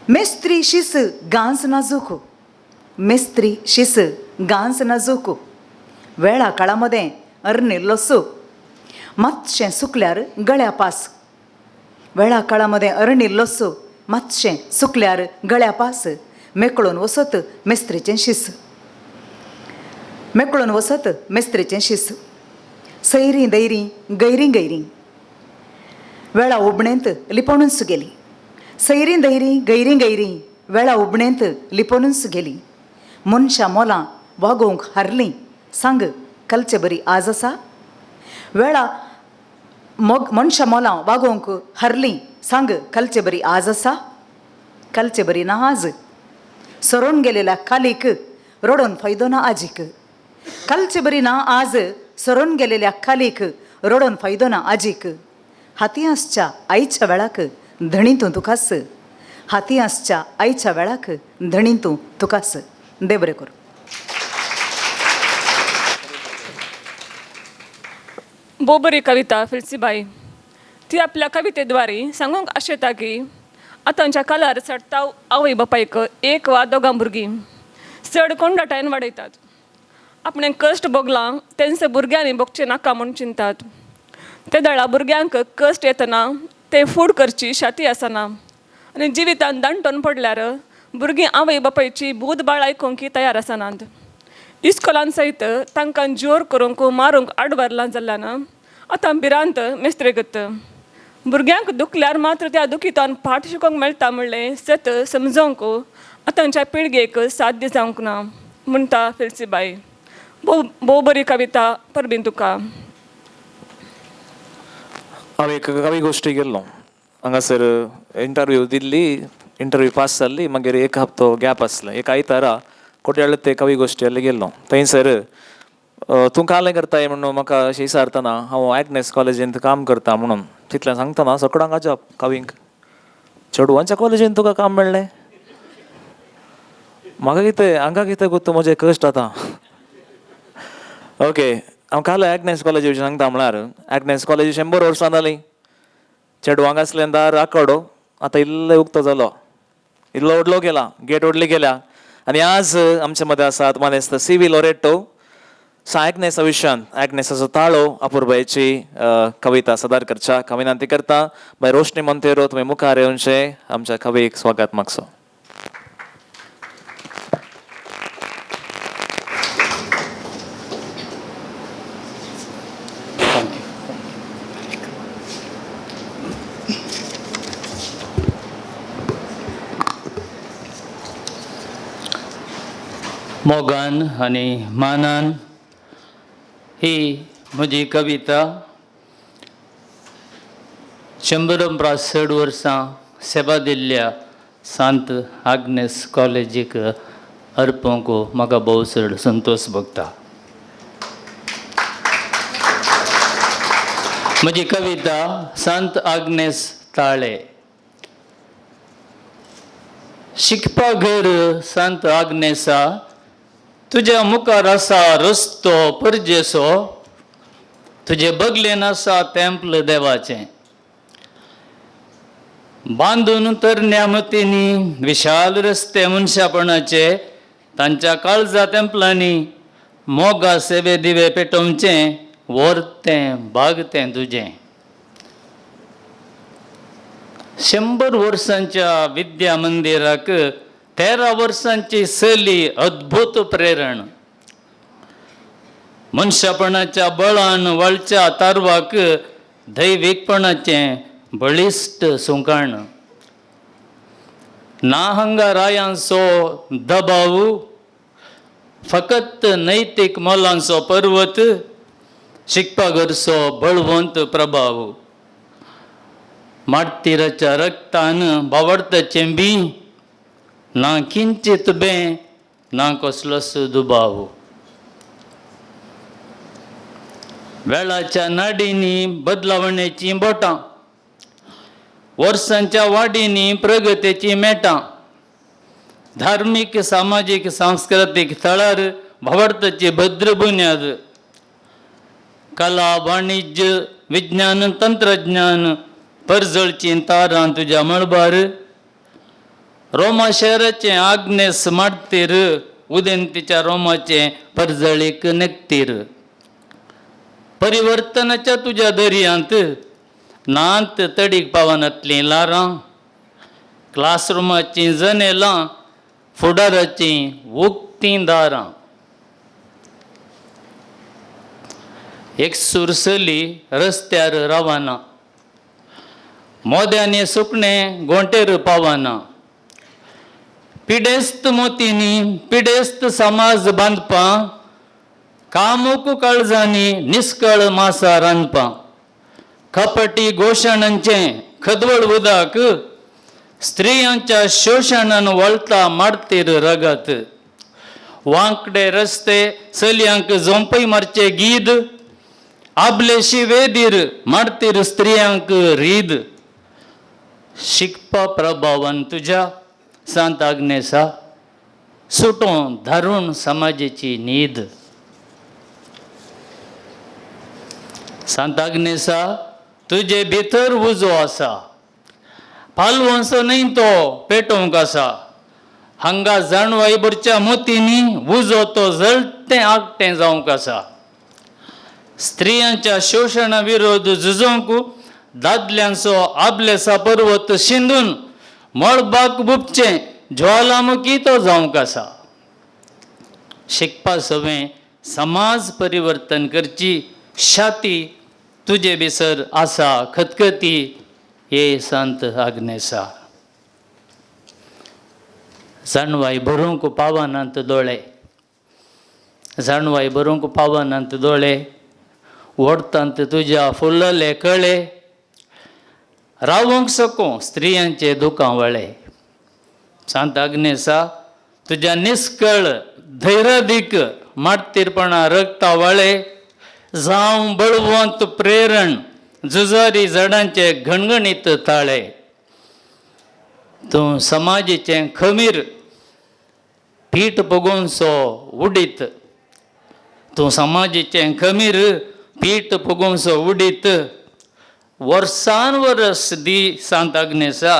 मेस्त्री शीस गांस नाजूक. मेस्त्री शीस गांस नाजूक. वेळा काळा मदें अर्निल्लोसो मातशें सुकल्यार गळ्या पास. वेळा काळा मदें अर्निल्लोसो मातशें सुकल्यार गळ्या पास. मेकळून वसत मेस्त्रीचें शीस. मेकळून वसत मेस्त्रीचें शीस. सैरीं दैरीं गैरीं गैरीं वेळा उबणेंत लिपोवनूच गेली. सैरीं दैरीं गैरीं गैरीं वेळा उबणेंत लिपोवनूच गेली. मनशां मोलां वागोवंक हारलीं सांग कलचे बरी आज आसा. वेळा मोग मनशां मोलां वागोवंक हारलीं सांग कलचे बरी आज आसा. कलचे बरी ना आज. सरोन गेलेल्या कालीक रडोन फायदो ना आजीक. कालचे बरी ना आज. सरोन गेलेल्या कालीक रडोन फायदो ना आजीक. हाती आसच्या आईच्या वेळाक धणी तूं तुकास. हाती आसच्या आईच्या वेळाक धणी तूं तुकास. देव बरें करूं. भोव बरी कविता फिल्सीबाई. ती आपल्या कवितेद्वारे सांगूंक आशेता की आतांच्या काळार चडता आवय बापायक एक वा दोगां भुरगीं चड कोंडाटायन वाडयतात. आपणें कश्ट भोगलां तेंच भुरग्यांनी भोगचें नाका म्हूण चिंतात. ते दळा भुरग्यांक कश्ट येतना ते फूड करची शाती आसना आनी जिवितान दांटोन पडल्यार भुरगीं आवय बापायची बूद बाळ आयकूंक तयार आसनात. इस्कोलान सयत तांकां जोर करूंक मारूंक आडवारलां जाल्ल्यान आतां भिरांत मेस्त्रेगत. भुरग्यांक दुखल्यार मात्र त्या दुखितान पाठ शिकोवंक मेळटा म्हणलें सत समजोवंक आतांच्या पिळगेक साध्य जावंक ना म्हणटा फिल्सीबाई. भोव भोव बरी कविता परबीं तुका. हांव एक कवी गोश्टी गेल्लो हांगासर इंटरव्यू दिल्ली. इंटरव्यू पास जाल्ली. मागीर एक हप्तो गॅप आसलो. एक आयतारा कोट्याळ ते कवी गोश्टी गेल्लो. थंयसर तूं कालें करताय म्हणून म्हाका अशें विचारतना हांव एग्नेस कॉलेजींत काम करता म्हणून तितलें सांगतना सगळ्यांक अजाप. कवींक चेडवांच्या कॉलेजींत तुका काम मेळ्ळें? म्हाका कितें हांगा कितें गो तूं म्हजें कश्ट आतां. ओके हांव काल एग्नेस कॉलेजी विशीं सांगता म्हळ्यार एग्नेस कॉलेजी 100 वर्सां जालीं. चेडवांक आसलें दार आकडो आतां इल्लो उक्तो जालो. इल्लो व्हडलो गेला गेट व्हडली गेल्या. आनी आज आमचे मदें आसात मानेस्त सी व्ही लोरेटो. सा एग्नेसा विशयान एग्नेसाचो ताळो अपुरबायेची कविता सादर करच्या विनंती करता बाय रोशनी मोंतेरो तुमी मुखार येवचे आमच्या कवीक स्वागत मागचो. मोगान आनी मानान ही म्हजी कविता 100 वर्सां सेवा दिल्ल्या सांत आग्नेस कॉलेजीक अर्पूंक म्हाका भोव चड संतोश भोगता. म्हजी कविता सांत आग्नेस ताळे. शिकपा घर सांत आग्नेसा तुज्या मुखार आसा रस्तो परजेसो तुजे बगलेन आसा तेंपल देवाचें बांदून तरण्या मतींनी विशाल रस्ते मनशापणाचे तांच्या काळजा तेंपलांनी मोगा सेवे दिवे पेटोवचें व्हर तें भाग तें तुजें. 100 वर्सांच्या विद्या मंदिराक 13 वर्सांची चली अद्भुत प्रेरण. मनशापणाच्या बळान वळच्या तारवाक दैवीकपणाचें बळिश्ट सुंकाण. ना हांगा रायांचो दबाव, फकत नैतीक मोलांचो पर्वत, शिकपा गरचो बळवंत प्रभाव. मार्तीराच्या रक्तान बावडताचें बी ना किंचित बें ना कसलोच दुबाव. वेळाच्या नाडींनी बदलावणेचीं बोटां, वर्सांच्या वाडींनी प्रगतीचीं मेटां, धार्मीक सामाजीक सांस्कृतीक थळार भावार्थाची भद्र बुन्याद, कला वाणिज्य विज्ञान तंत्रज्ञान परजळचीं तारां तुज्या मळबार. रोमा शहराचें आग्नेस माडतीर उदेंतीच्या रोमाचें परजळीक नेकतीर. परिवर्तनाच्या तुज्या दर्यांत नात तडीक पावनातलीं लारां, क्लासरुमाचीं जनेलां, फुडाराचीं उक्तीं दारां. एक सुरसली रस्त्यार रावना, मोद्यांनी सुकणें गोंटेर पावना. पिडेस्त मोतींनी पिडेस्त समाज बांदपां, कामूक काळजांनी निस्कळ मासा रांदपां. कपटी घोशणांचें खदवळ उदक, स्त्रियांच्या शोशणान वळता माडतीर रगत. वांकडे रस्ते चलयांक झोंपय मारचे गीद, आबलेशी वेदीर माडतीर स्त्रियांक रीद. शिकपा प्रभावान तुज्या सांत आग्नेसा, सुटों धारून समाजेची न्हीद. सांत आग्नेसा तुजे भितर उजो आसा, पालवंसो न्हय तो पेटोवंक आसा. हांगा जाणवाय भरच्या मोतींनी उजो तो जळटें आगटें जावंक आसा. स्त्रियांच्या शोशणा विरोध झुजोवंक दादल्यांचो आबलेसा पर्वत शिंदून मळबाक बुपचें ज्वालामुखी तो जावंक आसा. शिकपा सवें समाज परिवर्तन करची शाती तुजे भितर आसा खतखती हे सांत आग्नेसा. जाणवाय भरूंक पावनात दोळे, जाणवाय भरूंक पावनात दोळे, ओडटांत तुज्या फुलले कळे, रावंक सको स्त्रियांचे दुकां वळे. सांत आग्नेसा तुज्या निस्कळ धैर्यादीक मार्तीरपणा रगता वळे, जावं बळवंत प्रेरण झुजारी झाडांचे घणघणीत ताळे. तूं समाजेचें खमीर पीठ पगोवचो उडीत, तूं समाजेचें खमीर पीठ पगोवचो उडीत. वर्सान वरस दी सांत आग्नेसा,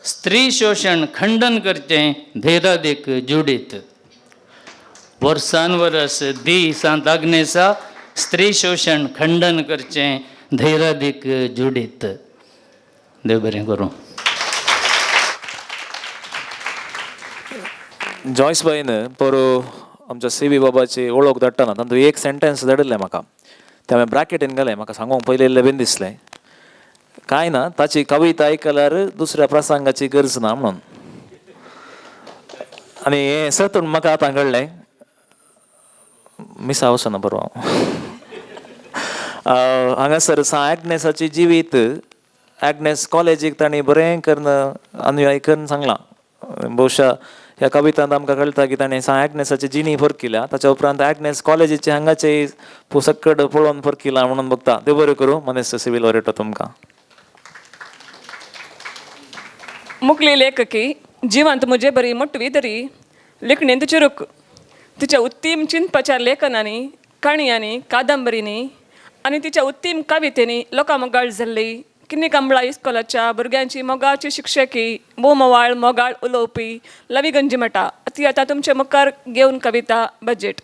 स्त्री शोशण खंडन करचें धैर्यादीक जुडीत. वर्सान वरस दी सांत आग्नेसा, स्त्री शोशण खंडन करचें धैर्यादीक जुडीत. देव बरें करूं. जॉयस बाईन पोरू आमच्या सी बी बाबाची वळख धाडटना तातूंत एक सेंटेन्स धाडिल्लें म्हाका, तें हांवें ब्रॅकेटीन घालें, म्हाका सांगूंक पयलें इल्लें बीन दिसलें. कांय ना, ताची कविता आयकल्यार दुसऱ्या प्रसंगाची गरज ना म्हणून. आनी हें सतून म्हाका आतां कळ्ळें, मिसा वचना बरो हांव. हांगासर सां आग्नेसाची जिवीत आग्नेस कॉलेजीक तांणी बरें करून अनुयायी करून सांगलां. बहुशा ह्या कवितांत आमकां कळटा की ताणें सां आग्नेसाची जिणी फरकिल्या, ताच्या उपरांत आग्नेस कॉलेजीचे हांगाचे पुसक्कड पळोवन फरकिला म्हणून बघता. देव बरें करूं. मनेस्त सिवील वरेटो तुमकां. मुकली लेखकी जिवंत म्हजे बरी मोटवी तरी लेखणेंत चिरूक तिच्या उत्तीम चिंतपाच्या लेखनांनी, काणयांनी, कादंबरींनी आनी तिच्या उत्तीम कवितेंनी लोकां मोगाळ जाल्ली किन्नी कंबळा इस्कोलाच्या भुरग्यांची मोगाची शिक्षकी, भोव मोवाळ मोगाळ उलोवपी लवी गंजीमठा ती आतां तुमचे मुखार घेवन कविता बजेट.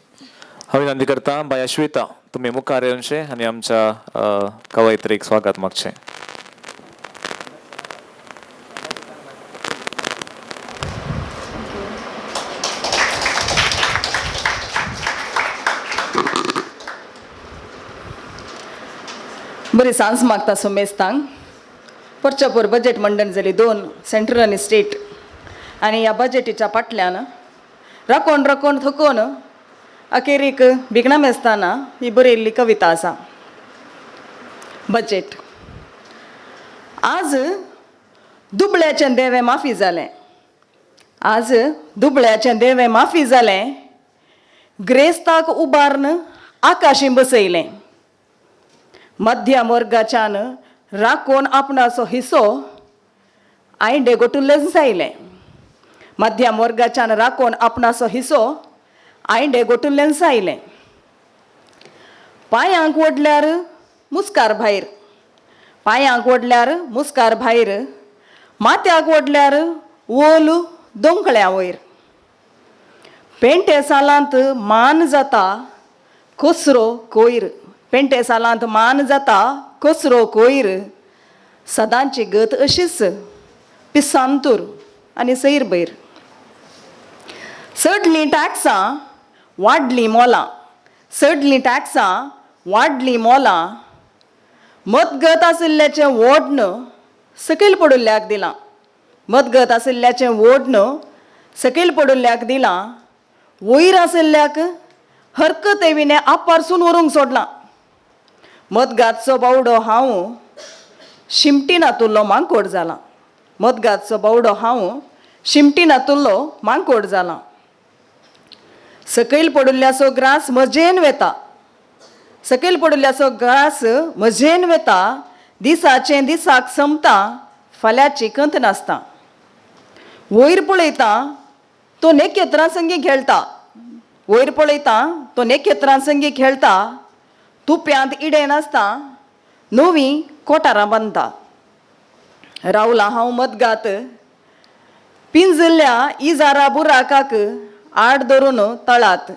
हांव विनंती करता बाय अश्विता तुमी मुखार येवचें आनी आमच्या कवयित्रीक स्वागत मागचें. बरी सांज मागता सुमेस्तांक. पोरच्या बजेट मंडन जाली दोन, सेंट्रल आनी स्टेट. आनी ह्या बजेटीच्या फाटल्यान राकोन राकोन थकोन अखेरीक भिकणां मेजताना ही बरयल्ली कविता आसा. बजेट. आज दुबळ्याचें देवें माफी जालें, आज दुबळ्याचें देवें माफी जालें, ग्रेस्ताक उबारून आकाशी बसयलें. मध्यम वर्गाच्यान राखून आपणाचो हिस्सो आयंडे गोटुल्लेच आयलें. मध्यम वर्गाच्यान राखून आपणाचो हिस्सो आयंडे गोटुल्लेच आयलें. पांयांक ओडल्यार मुस्कार भायर, पांयांक ओडल्यार मुस्कार भायर, माथ्याक ओडल्यार ओल दोंकळ्या वयर. पेंटे सालांत मान जाता कचरो कोयर, पेंटे सालांत मान जाता कचरो कोयर. सदांची गत अशीच पिसांतूर आनी सैर बैर. चडलीं टॅक्सां वाडलीं मोलां, चडलीं टॅक्सां वाडलीं मोलां. मतगत आशिल्ल्याचें वोडन सकयल पडिल्ल्याक दिलां, मतगत आशिल्ल्याचें वोडन सकयल पडिल्ल्याक दिलां. वयर आशिल्ल्याक हरकत विणे आपारसून व्हरूंक सोडलां. मतगातचो बावडो हांव शिमटी नातुल्लो मांकोड जाला, मतगातचो बावडो हांव शिमटी नातुल्लो मांकोड जाला. सकयल पडिल्ल्याचो ग्रास मजेन वेता, सकयल पडिल्ल्याचो ग्रास मजेन वेता. दिसाचें दिसाक संपता, फाल्यांची कंत नासता. वयर पळयता तो नखेत्रां संगी खेळटा, वयर पळयता तो नखेत्रां संगी खेळटा. तुप्यांत इडे नासता, नवीं कोटारां बांदता. रावला हांव मतगात पिंजिल्ल्या इजारा बुराकाक आड धरून तळात.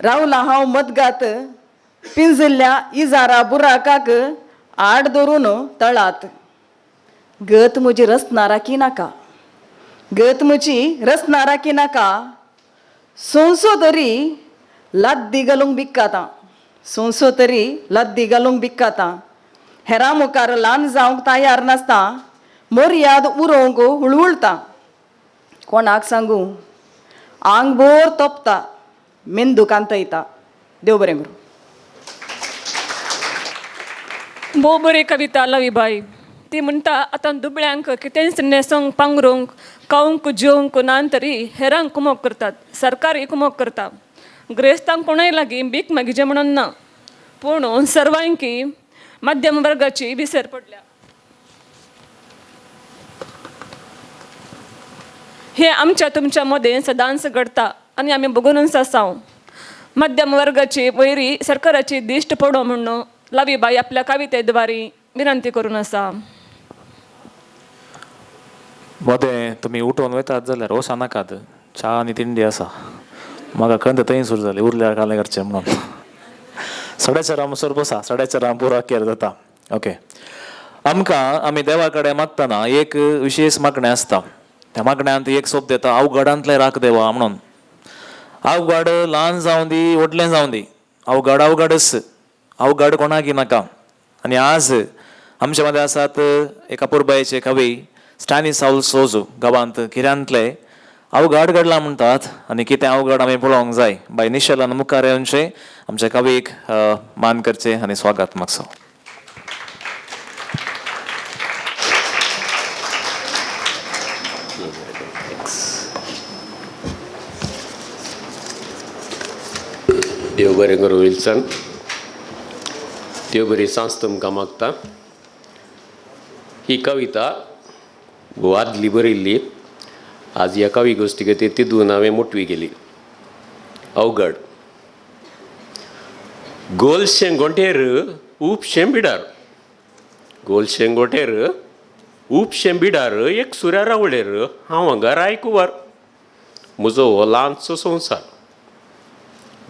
रावला हांव मतगात पिंजिल्ल्या इजारा बुराकाक आड धरून तळात. गत म्हजी रचना राखी नाका, गत म्हजी रचना राखी नाका. सोंसो तरी लाद्दी घालूंक बिक्काता, सोंसो तरी लद्दी घालूंक बिक्काता. हेरां मुखार ल्हान जावंक तयार नासता, मर्याद उरोवंक हुळहुळटा. कोणाक सांगू आंग भर तोपता, मेंदू कांतयता. देव बरें करूं. भोव बरी कविता लवीबाई. ती म्हणटा आतां दुबळ्यांक कितेंच न्हेसोंक पांगरूंक खावंक जेवंक ना तरी हेरांक कुमोक करतात, सरकारी कुमोक करता. ग्रेस्तांक कोणूय लागीं भीक मागीचे म्हणून ना, पूण सर्वांकी मध्यम वर्गाची विसर पडल्या. हे आमच्या तुमच्या मदें सदांच घडटा आनी आमी बगुनूच आसा. मध्यम वर्गाची वयरी सरकाराची दिश्ट पडो म्हणून लवीबाई आपल्या कवितेद्वारी विनंती करून आसा. मदें तुमी उठोवन वयतात जाल्यार रोसा नाकात, च्या आनी तिंडी आसा. म्हाका खंत थंय सुरू जाली, उरल्यार कालें करचें म्हणून. 4:30 म्हणसर बसा, 4:30 पुरो केर जाता. ओके, आमकां आमी देवा कडेन मागतना एक विशेश मागणें आसता. त्या मागण्यांत एक सोब येता, अवघडांतलें राख देवा म्हणून. अवघड ल्हान जावं दी व्हडलें जावं दी, अवघड अवघडच, अवघड कोणाकी नाका. आनी आज आमच्या मदें आसात एका पुरबायेचे कवी स्टॅनिसावल सोजू, गांवांत किऱ्यांतले. अवघड घडला म्हणटात आनी कितें अवघड आमी पळोवंक जाय. बाय निशेलान मुखार येवचें, आमच्या कवीक मान करचें आनी स्वागत मागचो. देव बरें करूं विल्सन, देव बरी सांज तुमकां मागता. ही कविता आदली बरयल्ली, आज ह्या कवी गोश्टी खातीर तितून हांवें मोटवी केली. अवघड. गोलशें गोंटेर उपशें बिडार, गोलशें गोंटेर उपशें बिडार, एक सुऱ्या रावळेर हांव हांगा रायकुवार, म्हजो हो ल्हानसो संवसार.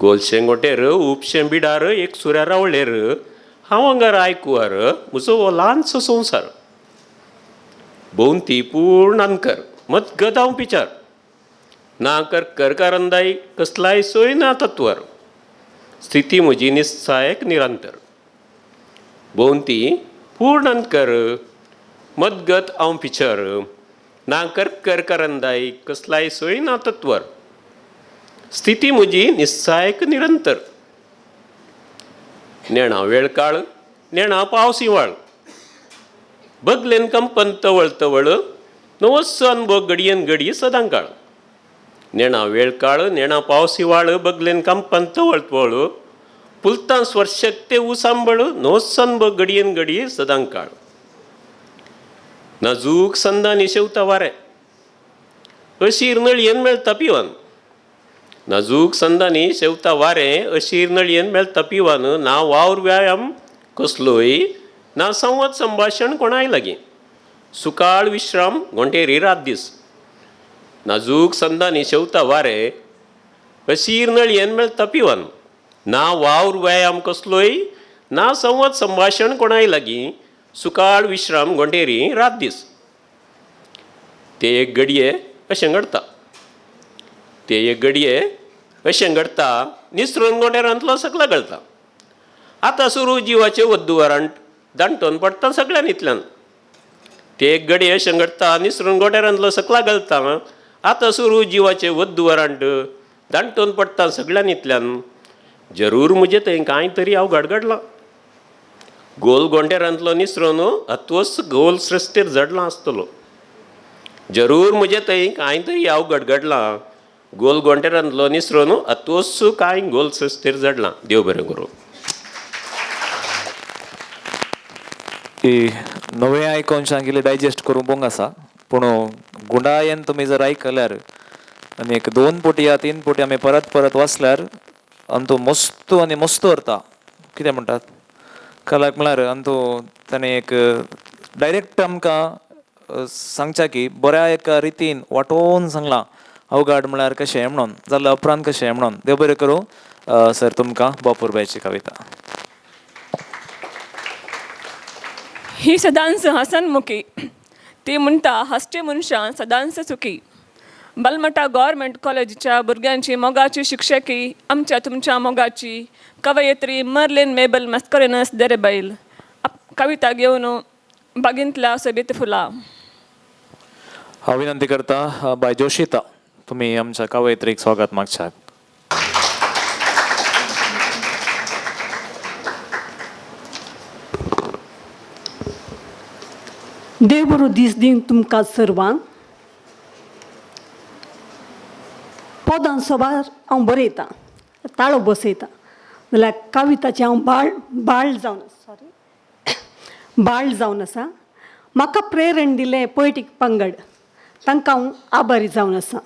गोलशें गोंटेर उपशें बिडार, एक सुऱ्या रावळेर हांव हांगा रायकुवार, म्हजो हो ल्हानसो संवसार. भोंवती पूर्ण अनकर मतगत हांव पिचार, ना कर करकारंदाय कसलाय सोय ना तत्वर, स्थिती म्हजी निस्सायक निरंतर. भोंवती पूर्ण अंतकर मदगत हांव पिचर ना कर करंदाय कसलाय सोय ना तत्वर स्थिती म्हजी निस्सायक निरंतर नेणा वेळ काळ नेणा पावस हिंवाळ बगलेन कंपन तवळ तवळ नवोच अनुभव घडयेन घडये सदां काळ नेणा वेळ काळ नेणा पावस हिंवाळ बगलेन कंपन तवळ तवळ पुलतां स्वर्शक ते उसांबळ नवोच अनुभव घडयेन घडये सदां काळ नाजूक संदानी शेवता वारें अशीर नळयेन मेळटा पिवन नाजूक संदानी शेवता वारें अशीर नळयेन मेळटा पिवन ना वावर व्यायाम कसलोय ना संवाद संभाशण कोणाय लागीं सुकाळ विश्राम घोंटेरी रात दीस नाजूक संदानी शेवता वारें अशीर नळयेन मेळटा पिवन ना वावर व्यायाम कसलोय ना संवाद संभाशण कोणाय लागीं सुकाळ विश्राम घोंटेरी रात दीस ते एक घडये अशें घडता ते एक घडये अशें घडता निसरून गोंडेरांतलो सगळो गळता आतां सुरू जिवाचे वद्दुवरांत दांटोन पडटा सगळ्यान इतल्यान ते एक घडये अशें घडता निसरून गोंडेरांतलो सकला गळता आतां सुरू जिवाचे वद्दुवरांत दांटोन पडटा सगळ्यान इतल्यान जरूर म्हजें थंय कांय तरी हांव गडगडलां गोल गोंडेरांतलो निसरून अत्वच गोल सृश्टीर जडला आसतलो जरूर म्हजें थंय कांय तरी हांव गडगडलां गोल गोंडेरांतलो निसरून अत्वच कांय गोल सृश्टीर जडलां. देव बरें करूं. की नवें आयकोन सांगिल्लें डायजेस्ट करूंक बोंग आसा पूण गुंडायेन तुमी जर आयकल्यार आनी एक 2 पुटी या 3 पुटी आमी परत परत वाचल्यार अंतू मस्तू आनी मस्तू उरता. कितें म्हणटात कलाक म्हळ्यार अंतू ताणें एक डायरेक्ट आमकां सांगच्या की बऱ्या एका रितीन वाटोवन सांगलां अवघाड म्हळ्यार कशें म्हणून जाल्यार उपरांत कशें म्हणून. देव बरें करूं सर तुमकां बापूरबायची कविता. ही सदांच हसनमुखी ती म्हणटा हांसची मनशां सदांच सुखी. बलमटा गव्हर्मेंट कॉलेजीच्या भुरग्यांची मोगाची शिक्षकी आमच्या तुमच्या मोगाची कवयित्री मर्लिन मेबल मस्करेनस देरेबैल कविता घेवन बागेंतल्या सोबीत फुलां. हांव विनंती करता बाय जोशिता तुमी आमच्या कवयित्रीक स्वागत मागच्याक. देव बरो दीस दीन तुमकां सर्वांक. पदां सोबार हांव बरयतां ताळो बसयतां जाल्यार कविताचें हांव बाळ बाळ जावन सॉरी बाळ जावन आसा. म्हाका प्रेरण दिलें पोएटीक पंगड तांकां हांव आभारी जावन आसा.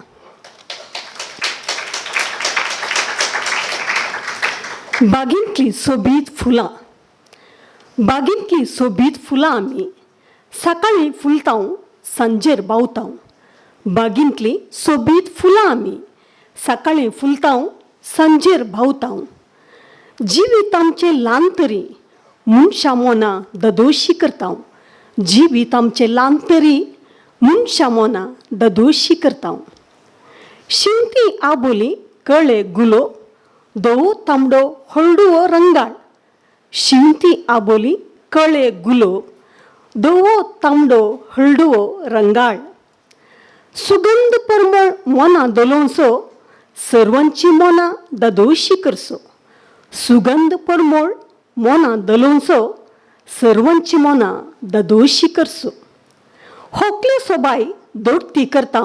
बागेंतलीं सोबीत फुलां बागेंतलीं सोबीत फुलां आमी सकाळीं फुलता सांजेर बावता. बागेंतलीं सोबीत फुलां आमी सकाळीं फुलता सांजेर भावता. जिवीत आमचें ल्हान तरी मनशां मोना ददोशी करता. जिवीत आमचें ल्हान तरी मनशां मोना ददोशी करता. शिंवती आबोली कळे गुलो धवो तांबडो हळडुवो रंगाळ. शिंवती आबोली कळे गुलो धवो तांबडो हळडुवो रंगाळ. सुगंध परमळ मोना दलोवचो सर्वांची मोना ददोशी करचो. सुगंध परमळ मोना दलोवचो सर्वांची मोना ददोशी करचो. होकले सोबाय दोडती करता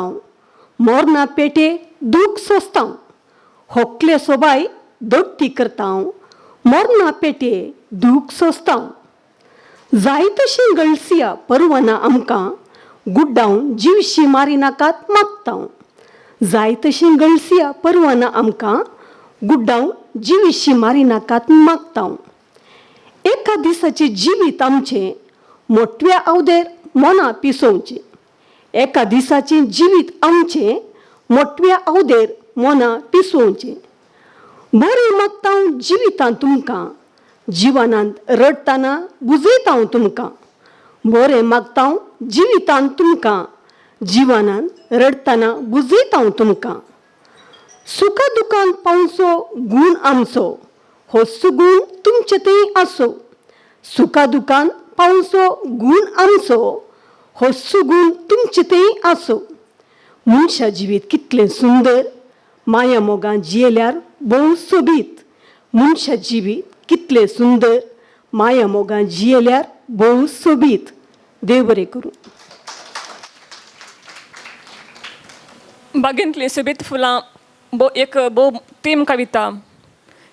मोरना पेटे दूख सोंसता. होकले सोबाय दोडती करता मोरना पेटे दूख सोंसता. जाय तशी गळसिया परवाना आमकां गुड्डावन जिवशी मारी नाकात मागता. जाय तशी गळसिया परवाना आमकां गुड्डावन जिविशी मारी नाकात मागता. एका दिसाचें जिवीत आमचें मोटव्या आवदेर मोना पिसोवचें. एका दिसाचें जिवीत आमचें मोटव्या आवदेर मोना पिसोवचें. बरें मागता जिवितांत तुमकां जिवनांत रडटना बुजयता हांव तुमकां. बरें मागता जिवितांत तुमकां जिवनांत रडटना बुजयता हांव तुमकां. सुखा दुखान पावचो गूण आमचो हो सुगूण तुमचे थंय आसो. सुखा दुखान पावचो गूण आमचो, हो सुगूण तुमचे थंय आसूं. मनशा जिवीत कितलें सुंदर, माया मोगान जियेल्यार भोव सोबीत. मनशा जिवीत कितलें सुंदर, माया मोगान जियेल्यार भोव सोबीत. देव बरें करूं. बागेंतलीं सोबीत फुलां भो एक भोव तीम कविता.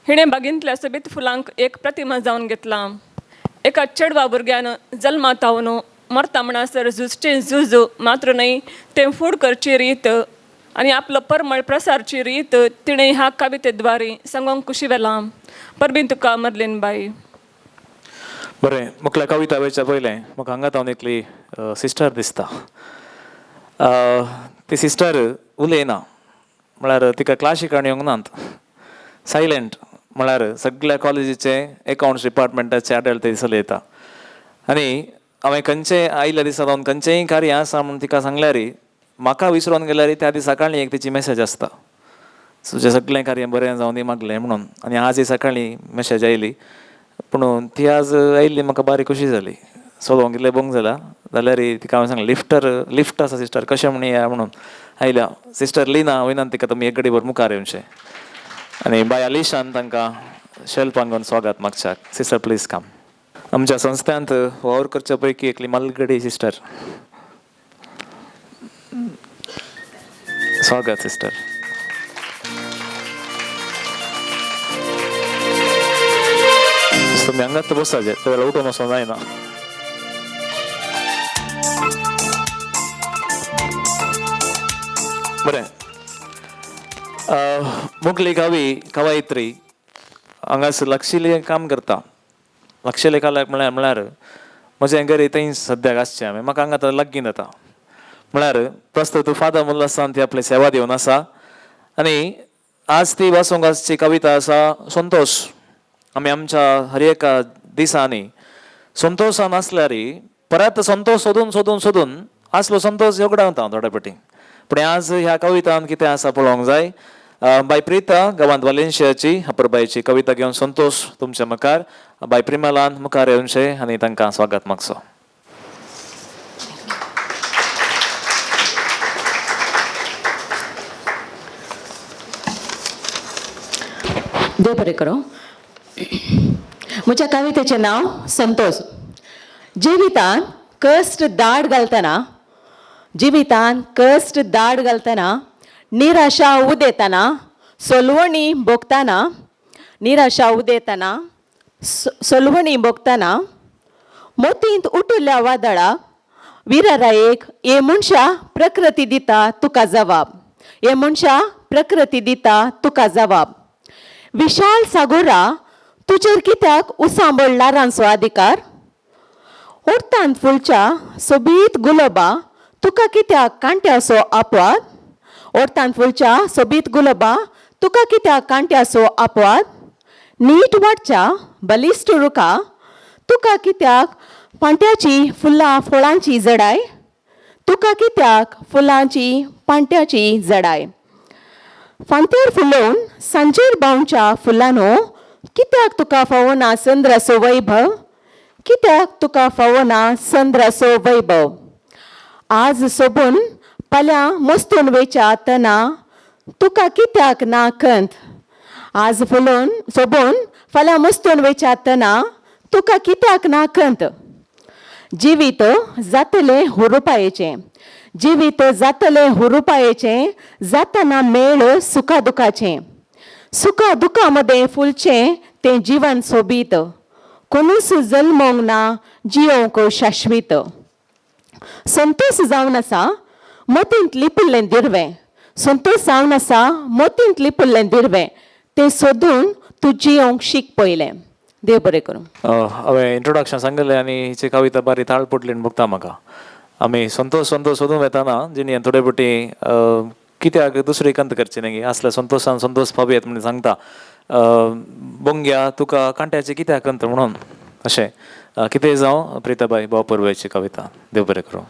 हिणें बागेंतल्या सोबीत फुलांक एक प्रतिमा जावन घेतलां. एका चेडवा भुरग्यान जल्मा तावन मरता म्हणसर झुजचें झूज मात्र न्हय, तें फूड करची रीत आनी आपलो परमळ प्रसारची रीत तिणें ह्या कवितेद्वारे सांगोंक कुशी वेलां. परबीं तुका मर्लीन बाई. बरें, मुखल्या कविता वयच्या पयलें म्हाका हांगा तावन एकली सिस्टर दिसता. ती सिस्टर उलयना, म्हळ्यार तिका क्लासीक येवंक नात, सायलंट, म्हळ्यार सगळ्या कॉलेजीचे एकावंट्स डिपार्टमेंटाचे आडळ ती चलयता. आनी हांवें खंयचेय आयिल्ल्या दिसा जावन खंयचेंय कार्य आसा म्हूण तिका सांगल्यार, म्हाका विसरून गेल्यार त्या दिसा सकाळीं एक तिची मॅसेज आसता, तुजें सगळें कार्य बरें जावन दी मागलें म्हणून. आनी आज सकाळीं मॅसेज आयली, पूण ती आज आयिल्ली म्हाका बारी खोशी जाली. चलोवंक इल्लें बोंग जाला जाल्यार तिका हांवें सांगलें लिफ्टर लिफ्ट आसा सिस्टर, कशें म्हण या म्हणून. आयल्या सिस्टर लिना, विनंती तिका तुमी एक घडीभर मुखार येवचें. आनी बाय अलिशान तांकां शेल्पान घेवन स्वागत मागच्याक. Sister please come. आमच्या संस्थांत वावर करच्या पैकी एकली मालगडी सिस्टर. स्वागत सिस्टर. तुमी हांगाच बसाचे, ते वेळार उठून वचोंक जायना. बरें, मुगली कवी कवयित्री हांगासर लागशिल्लें काम करता. लागशिल्लें काल्याक म्हळ्यार म्हळ्यार म्हजें घरी थंय सद्याक आसचें हांवें, म्हाका हांगा आतां लागीं जाता. म्हळ्यार प्रस्तुत फादर मुल्लासान ती आपली सेवा दिवन आसा. आनी आज ती वाचूंक आसची कविता आसा संतोश. आमी आमच्या हर एका दिसांनी संतोशान आसल्यार परत संतोश सोदून सोदून सोदून आसलो संतोश योगडावता थोडे पटी. पूण आज ह्या कवितान कितें आसा पळोवंक जाय. बाय प्रिता गांवांत वालेन्शियाची अपुरबायेची कविता घेवन संतोश तुमच्या मुखार. बाय प्रिमलान मुखार येवचें आनी तांकां स्वागत मागचो. देव बरें करूं. म्हज्या कवितेचें नांव संतोष. जिवितान कश्ट दाड घालतना, जिवितान कश्ट दाड घालतना, निराशा उदेतना, सोलवणी भोगतना, निराशा उदेतना, सोलवणी भोगतना, मोतींत उठिल्ल्या वादळा विरारायेक हे मनशा प्रकृती दिता तुका जवाब, हे मनशा प्रकृती दिता तुका जवाब. विशाल सागोरा तुजेर कित्याक उसांबळ ल्हारांचो अधिकार, ओडतान फुलच्या सोबीत गुलोबा तुका कित्याक कांट्याचो अपवाद, ओडतान फुलच्या सोबीत गुलोबा तुका कित्याक कांट्याचो अपवाद, नीट वाडच्या बलिश्ट रुखा तुका कित्याक पांट्याची फुलां फळांची जडाय, तुका कित्याक फुलांची पांट्याची जडाय. फांत्यार फुलोवन सांजेर बावच्या फुलांनो कित्याक तुका फावना संद्राचो वैभव, कित्याक तुका फावना संद्राचो वैभव. आज सोबून फाल्यां मस्तून वेच्या तना तुका कित्याक ना खंत, आज फुलोवन सोबून फाल्यां मस्तून वेच्या तना तुका कित्याक ना खंत. जिवीत जातलें हुरुपायेचें, जिवीत जातलें हुरुपायेचें, जातना मेळ सुखा दुखाचें, सुखा दुखा मदें फुलचें तें जिवन सोबीत, कोणूच जल्मोंक ना जियोंक शाश्वीत. संतोष जावन आसा मतींत लिपिल्लें दिरवें, संतोष जावन आसा मतींत लिपिल्लें दिरवें, तें सोदून तूं जियोंक शीक पयलें. देव बरें करूं. हांवें इंट्रोडक्शन सांगलें आनी हिची कविता बारी ताळ पडली म्हूण भोगता म्हाका. आमी संतोष संतोष सोदून वेताना जिणेंत थोडे पटी कित्याक दुसरी कंत करची न्ही, आसल्या संतोशान संतोष पावयत म्हूण सांगता. बोंग्या तुका कांट्याची कित्याक कंत म्हणून अशें कितें जावं. प्रिताबाई भाव परबायची कविता. देव बरें करूं.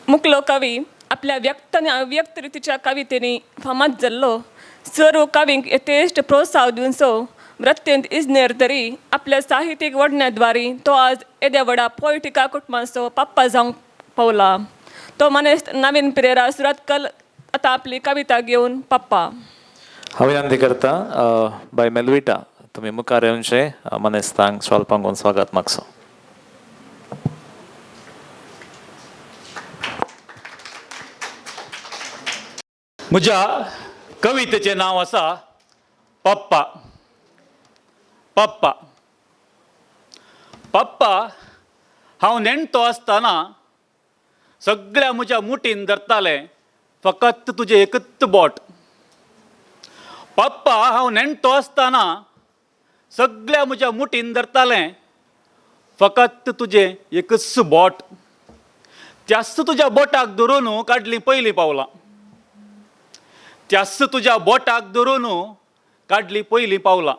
मुकलो कवी आपल्या व्यक्त आनी अव्यक्त रितीच्या कवितेनी फामाद जाल्लो. सर्व कवींक यथेश्ट प्रोत्साह दिवचो वृत्तेंत इजनेर तरी आपल्या साहित्यीक वडण्याद्वारी तो आज येद्या व्हडा पोयटिका कुटुंबाचो पप्पा जावंक पावला. तो मानेस्त नवीन पिरेरा सुरतकल आतां आपली कविता घेवन पप्पा. हांव विनंती करता बाय मेलविटा तुमी मुखार येवचे मानेस्तांक शाल पांगून स्वागत मागचो. म्हज्या कवितेचें नांव आसा पप्पा. पप्पा पप्पा हांव नेणटो आसतना सगळ्या म्हज्या मुठीन धरतालें फकत तुजें एकच बोट. पप्पा हांव नेणटो आसतना सगळ्या म्हज्या मुठीन धरतालें फकत तुजें एकच बोट. त्याच तुज्या बोटाक धरून काडलीं पयलीं पावलां. त्याच तुज्या बोटाक धरून काडलीं पयलीं पावलां.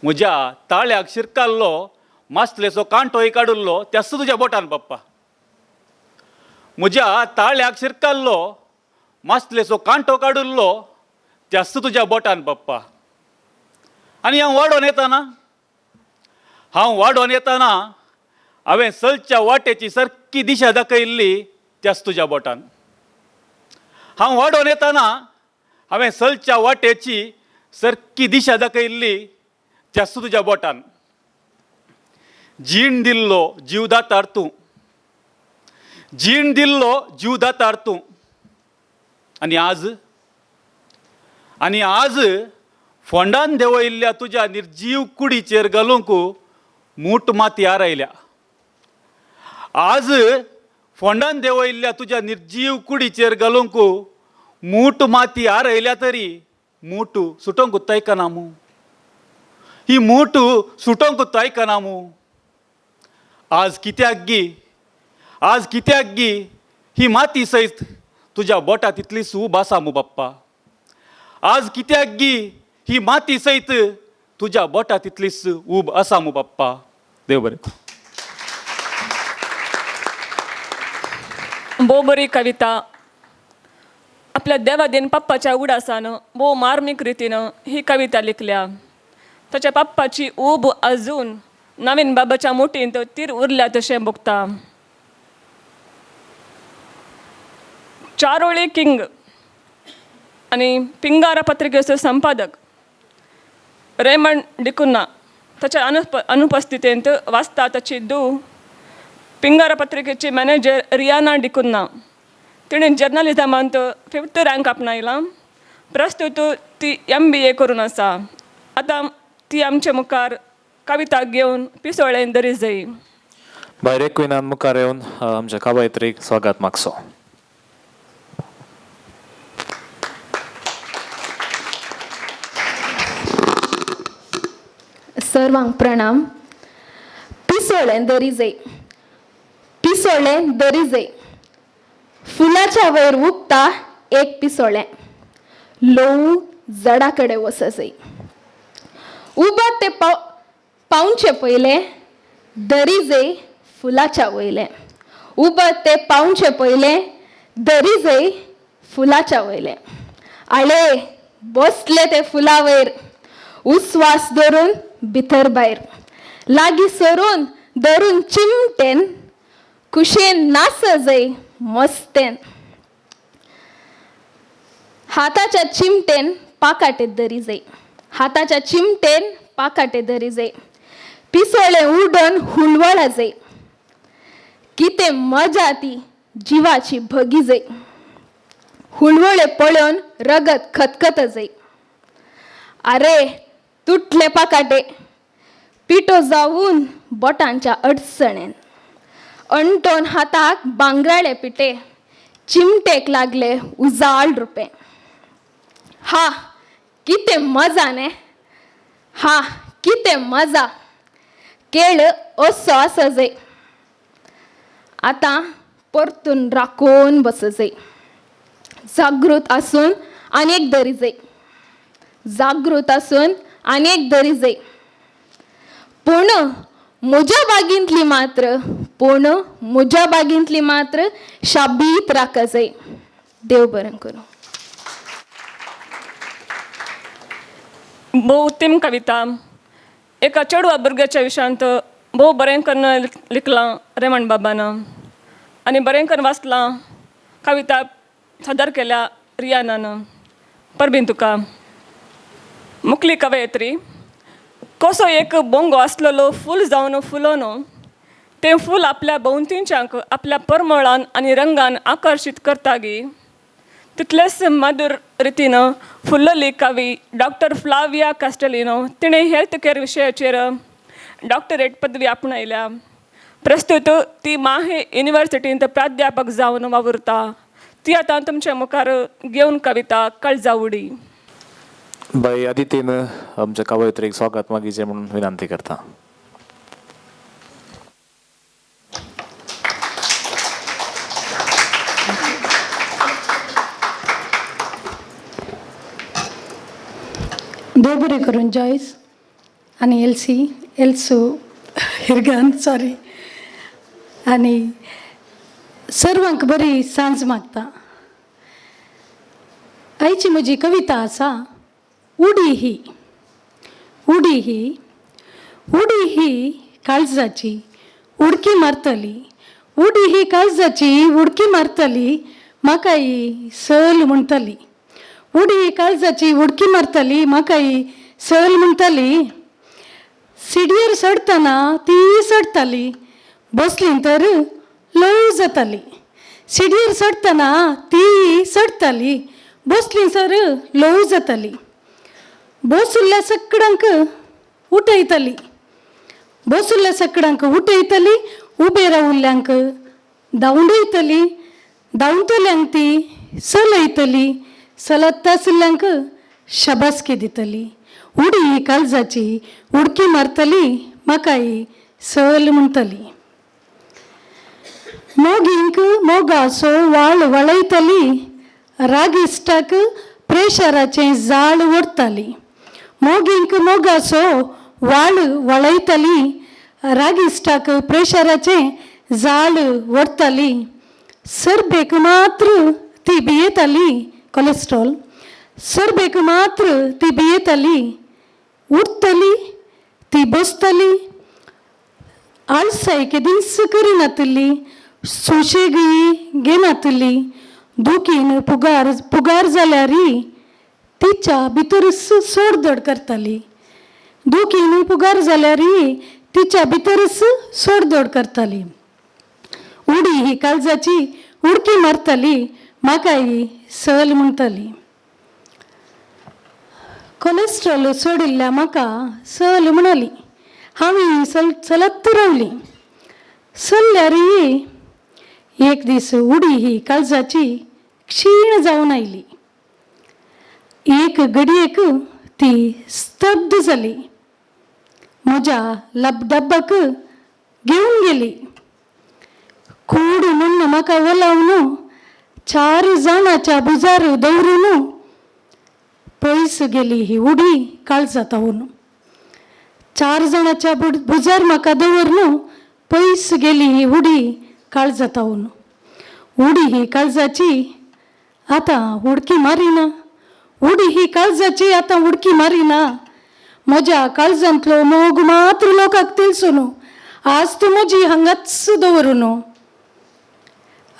म्हज्या ताळ्याक शिरकाल्लो मासलेचो कांटोय काडिल्लो त्याच तुज्या बोटान पप्पा. म्हज्या ताळ्याक शिरकाल्लो मासलेचो कांटो काडिल्लो त्याच तुज्या बोटान पप्पा. आनी हांव वाडोन येताना हांवें चलच्या वाटेची सारकी दिशा दाखयल्ली त्याच तुज्या बोटान. हांव वाडोन येताना हांवें चलच्या वाटेची सारकी दिशा दाखयल्ली त्याच तुज्या बोटान. जीण दिल्लो जीवदातार तूं. जीण दिल्लो जीवदातार तूं. आनी आज फोंडान देंवयल्ल्या तुज्या निर्जीव कुडीचेर घालूंक मूठ माती आरयल्या. आज फोंडान देंवयल्ल्या तुज्या निर्जीव कुडीचेर घालूंक मूठ माती आरयल्या तरी मूठ सुटोंक तयकना मू. ही मूठ सुटोंक तयकना मू. आज कित्याक गी ही माती सयत तुज्या बोटा तितली सूब आसा मू बाप्पा. आज कित्याक गी ही माती सयत तुज्या बोटा तितलीच ऊब आसा मू बाप्पा. देव बरें. भोव बरी कविता आपल्या देवादीन पप्पाच्या उडासान भोव मार्मीक रितीन ही कविता लिखल्या. ताच्या पप्पाची ऊब अजून नवीन बाबाच्या मुठींत तीर उरल्या तशें भोगता. चारोळी किंग आनी पिंगारा पत्रिकेचो संपादक रेमंड डिकुन्ना ताच्या अनुपस्थितेंत वाचता ताची धूव पिंगारा पत्रिकेची मॅनेजर रियाना डिकुन्ना. तिणें जर्नलिजमांत 5th rank आपणायला. प्रस्तुत ती MBA करून आसा. आतां ती आमचे मुखार कविता घेवन पिसोळें दरी जाई. बाय रेक्विनान मुखार येवन आमच्या कवयित्रीक स्वागत मागचो. सर्वांक प्रणाम. पिसोळें दरी जाई. पिसोळें दरी जाई. फुलाच्या वयर उगता एक पिसोळें. ल्हवू जडा कडेन वच जाई. उबत ते पावचे पयलें दरी जाई फुलाच्या वयलें. उबत ते पावचे पयलें दरी जाई फुलाच्या वयलें. आळे बसले ते फुला वयर उस्वास धरून भितर भायर लागीं सरून धरून चिमटेन कुशेन नास जाय मस्तेन. हाताच्या चिमटेन पाकाटे दरी जाय. हाताच्या चिमटेन पाकाटे दरी जाय. पिसोळें उडोन हुलवळा जाय. कितें मजा ती जिवाची भगी जाय. हुलवळे पळोवन रगत खतखत जाय. अरे तुटले पाकाटे पिठो जावन बोटांच्या अडचणेन. अंटोन हाताक बांगराळे पिठे चिमटेक लागले उजाळ रुपे. हा कितें मजा न्ही. हा कितें मजा. केळ असो आसा जाय. आतां परतून राखून बस जाय. जागृत आसून आनी एक दरी जाय. जागृत आसून आनी एक दरी जाय. पूण म्हज्या बागींतली मात्र पूण म्हज्या बागींतली मात्र शाबीत राखा जाय. देव बरें करूं. भोव उत्तम कविता. एका चेडवा भुरग्याच्या विशयांत भोव बरें करून लिखलां रेमंड बाबान आनी बरें करून वाचलां. कविता सादर केल्या रियानान. परबीं तुका. मुखली कवयित्री. कसो एक बोंगो आसलेलो फूल जावन फुलोन तें फूल आपल्या भोंवतींच्यांक आपल्या परमळान आनी रंगान आकर्शीत करता गी, तितलेच मधुर रितीन फुल्लली कवी डॉक्टर फ्लाविया कास्टलिनो. तिणें हेल्थ केअर विशयाचेर डॉक्टरेट पदवी आपणायल्या. प्रस्तुत ती माहे युनिवर्सिटींत प्राध्यापक जावन वावुरता. ती आतां तुमच्या मुखार घेवन कविता काळजा उडी. बाई अदितीन आमच्या कवयित्रीक स्वागत मागीचें म्हणून विनंती करता. देव बरें करून जॉयस आनी एल्सी, एल्सू हिरगन, सॉरी, आनी सर्वांक बरी सांज मागता. आयची म्हजी कविता आसा उडी ही. उडी ही, उडी ही काळजाची उडकी मारतली, उडी ही काळजाची उडकी मारतली, म्हाका ही सल म्हणटली. उडी ही काळजाची उडकी मारतली, म्हाका ही सल म्हणटली. सिडयेर चडटना ती चडटाली, बसली तर ल्हव जाताली. सिडयेर चडटना ती चडटाली, बसली सर ल्हव जाताली. बसुल्ल्या सकडांक उठयताली, बसुल्ल्या सकडांक उठयताली, उबे रावल्ल्यांक धांवडयतली, धांवतल्यांक ती चलयतली, चलत आशिल्ल्यांक शाबासकी दितली. उडी ही काळजाची उडकी मारतली, म्हाका ही सल म्हणटली. मोगींक मोगाचो वाळ वळयतली, रागिश्टाक प्रेशराचें जाळ ओडटाली. मोगींक मोगाचो वाळ वळयतली, रागिश्टाक प्रेशराचें जाळ ओडटाली. सरबेक मात्र ती भियेताली, कोलेस्ट्रॉल सरबेक मात्र ती भियेताली. उठतली ती बसतली, आळसाय केदींच करिनातली, सुशेगय घेनातली. दुखीन पुगार पुगार जाल्यार तिच्या भितरच सोडदोड करताली. दुखीन पुगार जाल्यार तिच्या भितरच सोडदोड करताली. उडी ही काळजाची उडकी मारतली, म्हाका ही सल म्हणटली. कोलेस्ट्रॉल सोडिल्ल्या म्हाका सल म्हणाली. हांवें चलत रावली. चल्ल्यार एक दीस उडी ही काळजाची क्षीण जावन आयली. एक घडयेक ती स्तब्ध जाली. म्हज्या लबडब्बाक घेवन गेली. कूड म्हूण म्हाका वलावन चार जाणाच्या भुजार दवरून पयस गेली ही उडी काळजातावन. चार जाणाच्या भुजार म्हाका दवरून पयस गेली ही उडी काळजातावन. उडी ही काळजाची आतां उडकी मारिना, उडी ही काळजाची आतां उडकी मारिना. म्हज्या काळजांतलो मोग मात्र लोकांक तिळसून आज तूं म्हजी हांगाच दवरून,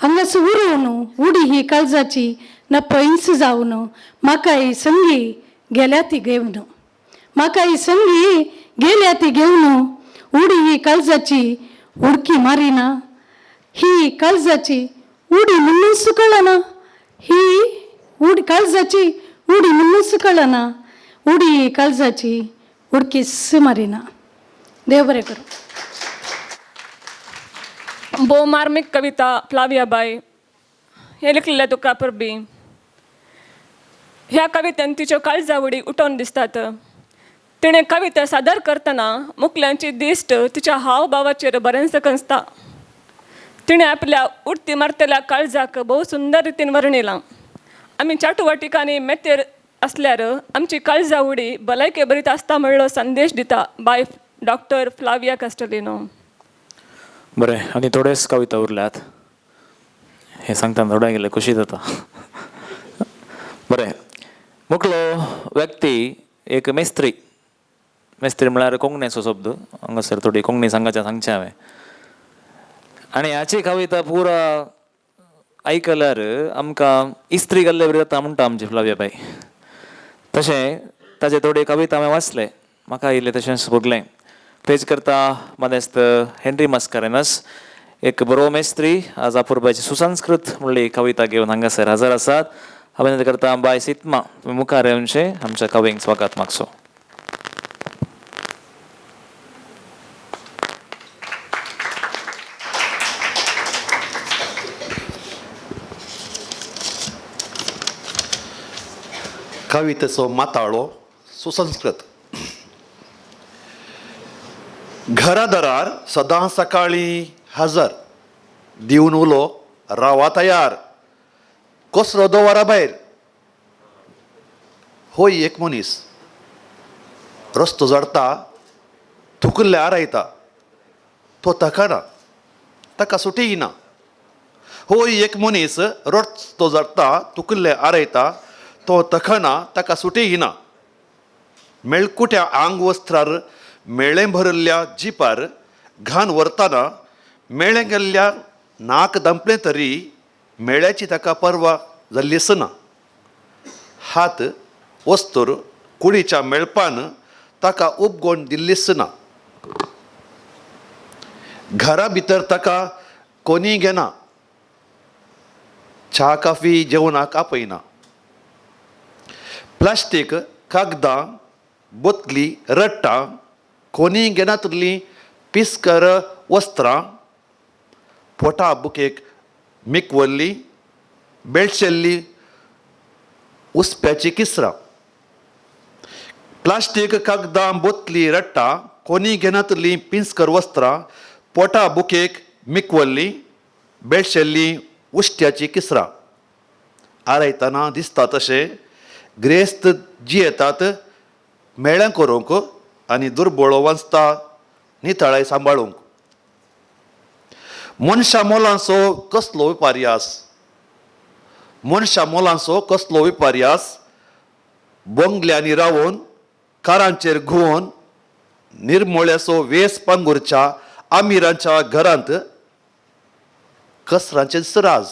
हांगाच उरोवन. उडी ही काळजाची ना पयस जावन म्हाका ही संगी गेल्या ती घेवन, म्हाका ही संगी गेल्या ती घेवन. उडी ही काळजाची उडकी मारिना, ही काळजाची उडी म्हणूनच कळना, ही उडी काळजाची उडी म्हणूनच कळना. उडी ही काळजाची उडकीच मारिना. देव बरें करूं. भोव मार्मीक कविता फ्लाविया बाय, हें लिखलेलें तुका परबी. ह्या कवितेन तिच्यो काळजा उडी उठोवन दिसतात. तिणें कविता सादर करतना मुकल्यांची दिश्ट तिच्या हावभावाचेर बरेंच कंसता. तिणें आपल्या उडती मारतल्या काळजाक भोव सुंदर रितीन वर्णिलां. आमी चाटुवाटिकांनी मेतेर आसल्यार आमची काळजा उडी भलायके बरीत आसता म्हणलो संदेश दिता बाय डॉक्टर फ्लाविया कास्टलिनो. बरें, आनी थोड्योच कविता उरल्यात. हें सांगतना थोड्या गेले खोशी जाता. बरें, मुखलो व्यक्ती एक मेस्त्री. मेस्त्री म्हळ्यार कोंकणीचो शब्द हांगासर थोडी कोंकणी सांगाच्या सांगचें हांवें. आनी हाची कविता पुरा आयकल्यार आमकां इस्त्री घाल्ले बरी जाता म्हणटा आमची फ्लाविया बाय. तशें ताचे थोडे कविता हांवें वाचले, म्हाका आयिल्लें तशेंच भोगलें. तेच करता मानेस्त हेनरी मास्कारेनस एक बरो मेस्त्री आज अपुरबायची सुसंस्कृत म्हणली कविता घेवन हांगासर हजर आसात. हांवें करता बाय सित्मा तुमी मुखार येवचें आमच्या कवींक स्वागत मागचो. कवितेचो माताळो सुसंस्कृत. घरादारार सदां सकाळीं हजर, दिवन उलो रावा तयार, कसरो दवरा भायर. होय एक मनीस रस्तो जडता, थुकल्ले आरायता, तो ताका ना, ताका सुटी ना. होय एक मनीस रस्तो जडता, थुकल्ले आरायता, तो तखना, ताका सुटी ना. मेळकुट्या आंग वस्त्रार मेळें भरिल्ल्या जिपार घाण व्हरतना मेळें गेल्ल्या नाक दंपलें तरी मेळ्याची ताका पर्वा जाल्लीच ना. हात वस्तूर कुडीच्या मेळपान ताका उपगोण दिल्लीच ना. घरा भितर ताका कोणी घेना, च्या काफी जेवणाक आपयना. प्लास्टीक कागदां बोतली रट्टां कोणी घेनातली पिस्कर वस्त्रां, पोटा बुकेक मिकवल्ली बेळशेल्ली उसप्याची किसरां. प्लास्टीक कागदां बोतली रट्टां कोणी घेनातली पिंजकर वस्त्रां, पोटा बुकेक मिकवल्ली बेळशेल्ली उश्ट्याची किसरां. आरायतना दिसता तशें ग्रेस्त जियेतात मेळ्यां करूंक आनी दुर्बळो वाचता नितळाय सांबाळूंक. मनशां मोलांचो कसलो विपर्यास, मनशां मोलांचो कसलो विपर्यास, बोंगल्यांनी रावून कारांचेर घुंवोन निर्मोळ्याचो वेस पांगुरच्या आमिरांच्या घरांत कसरांचेच राज.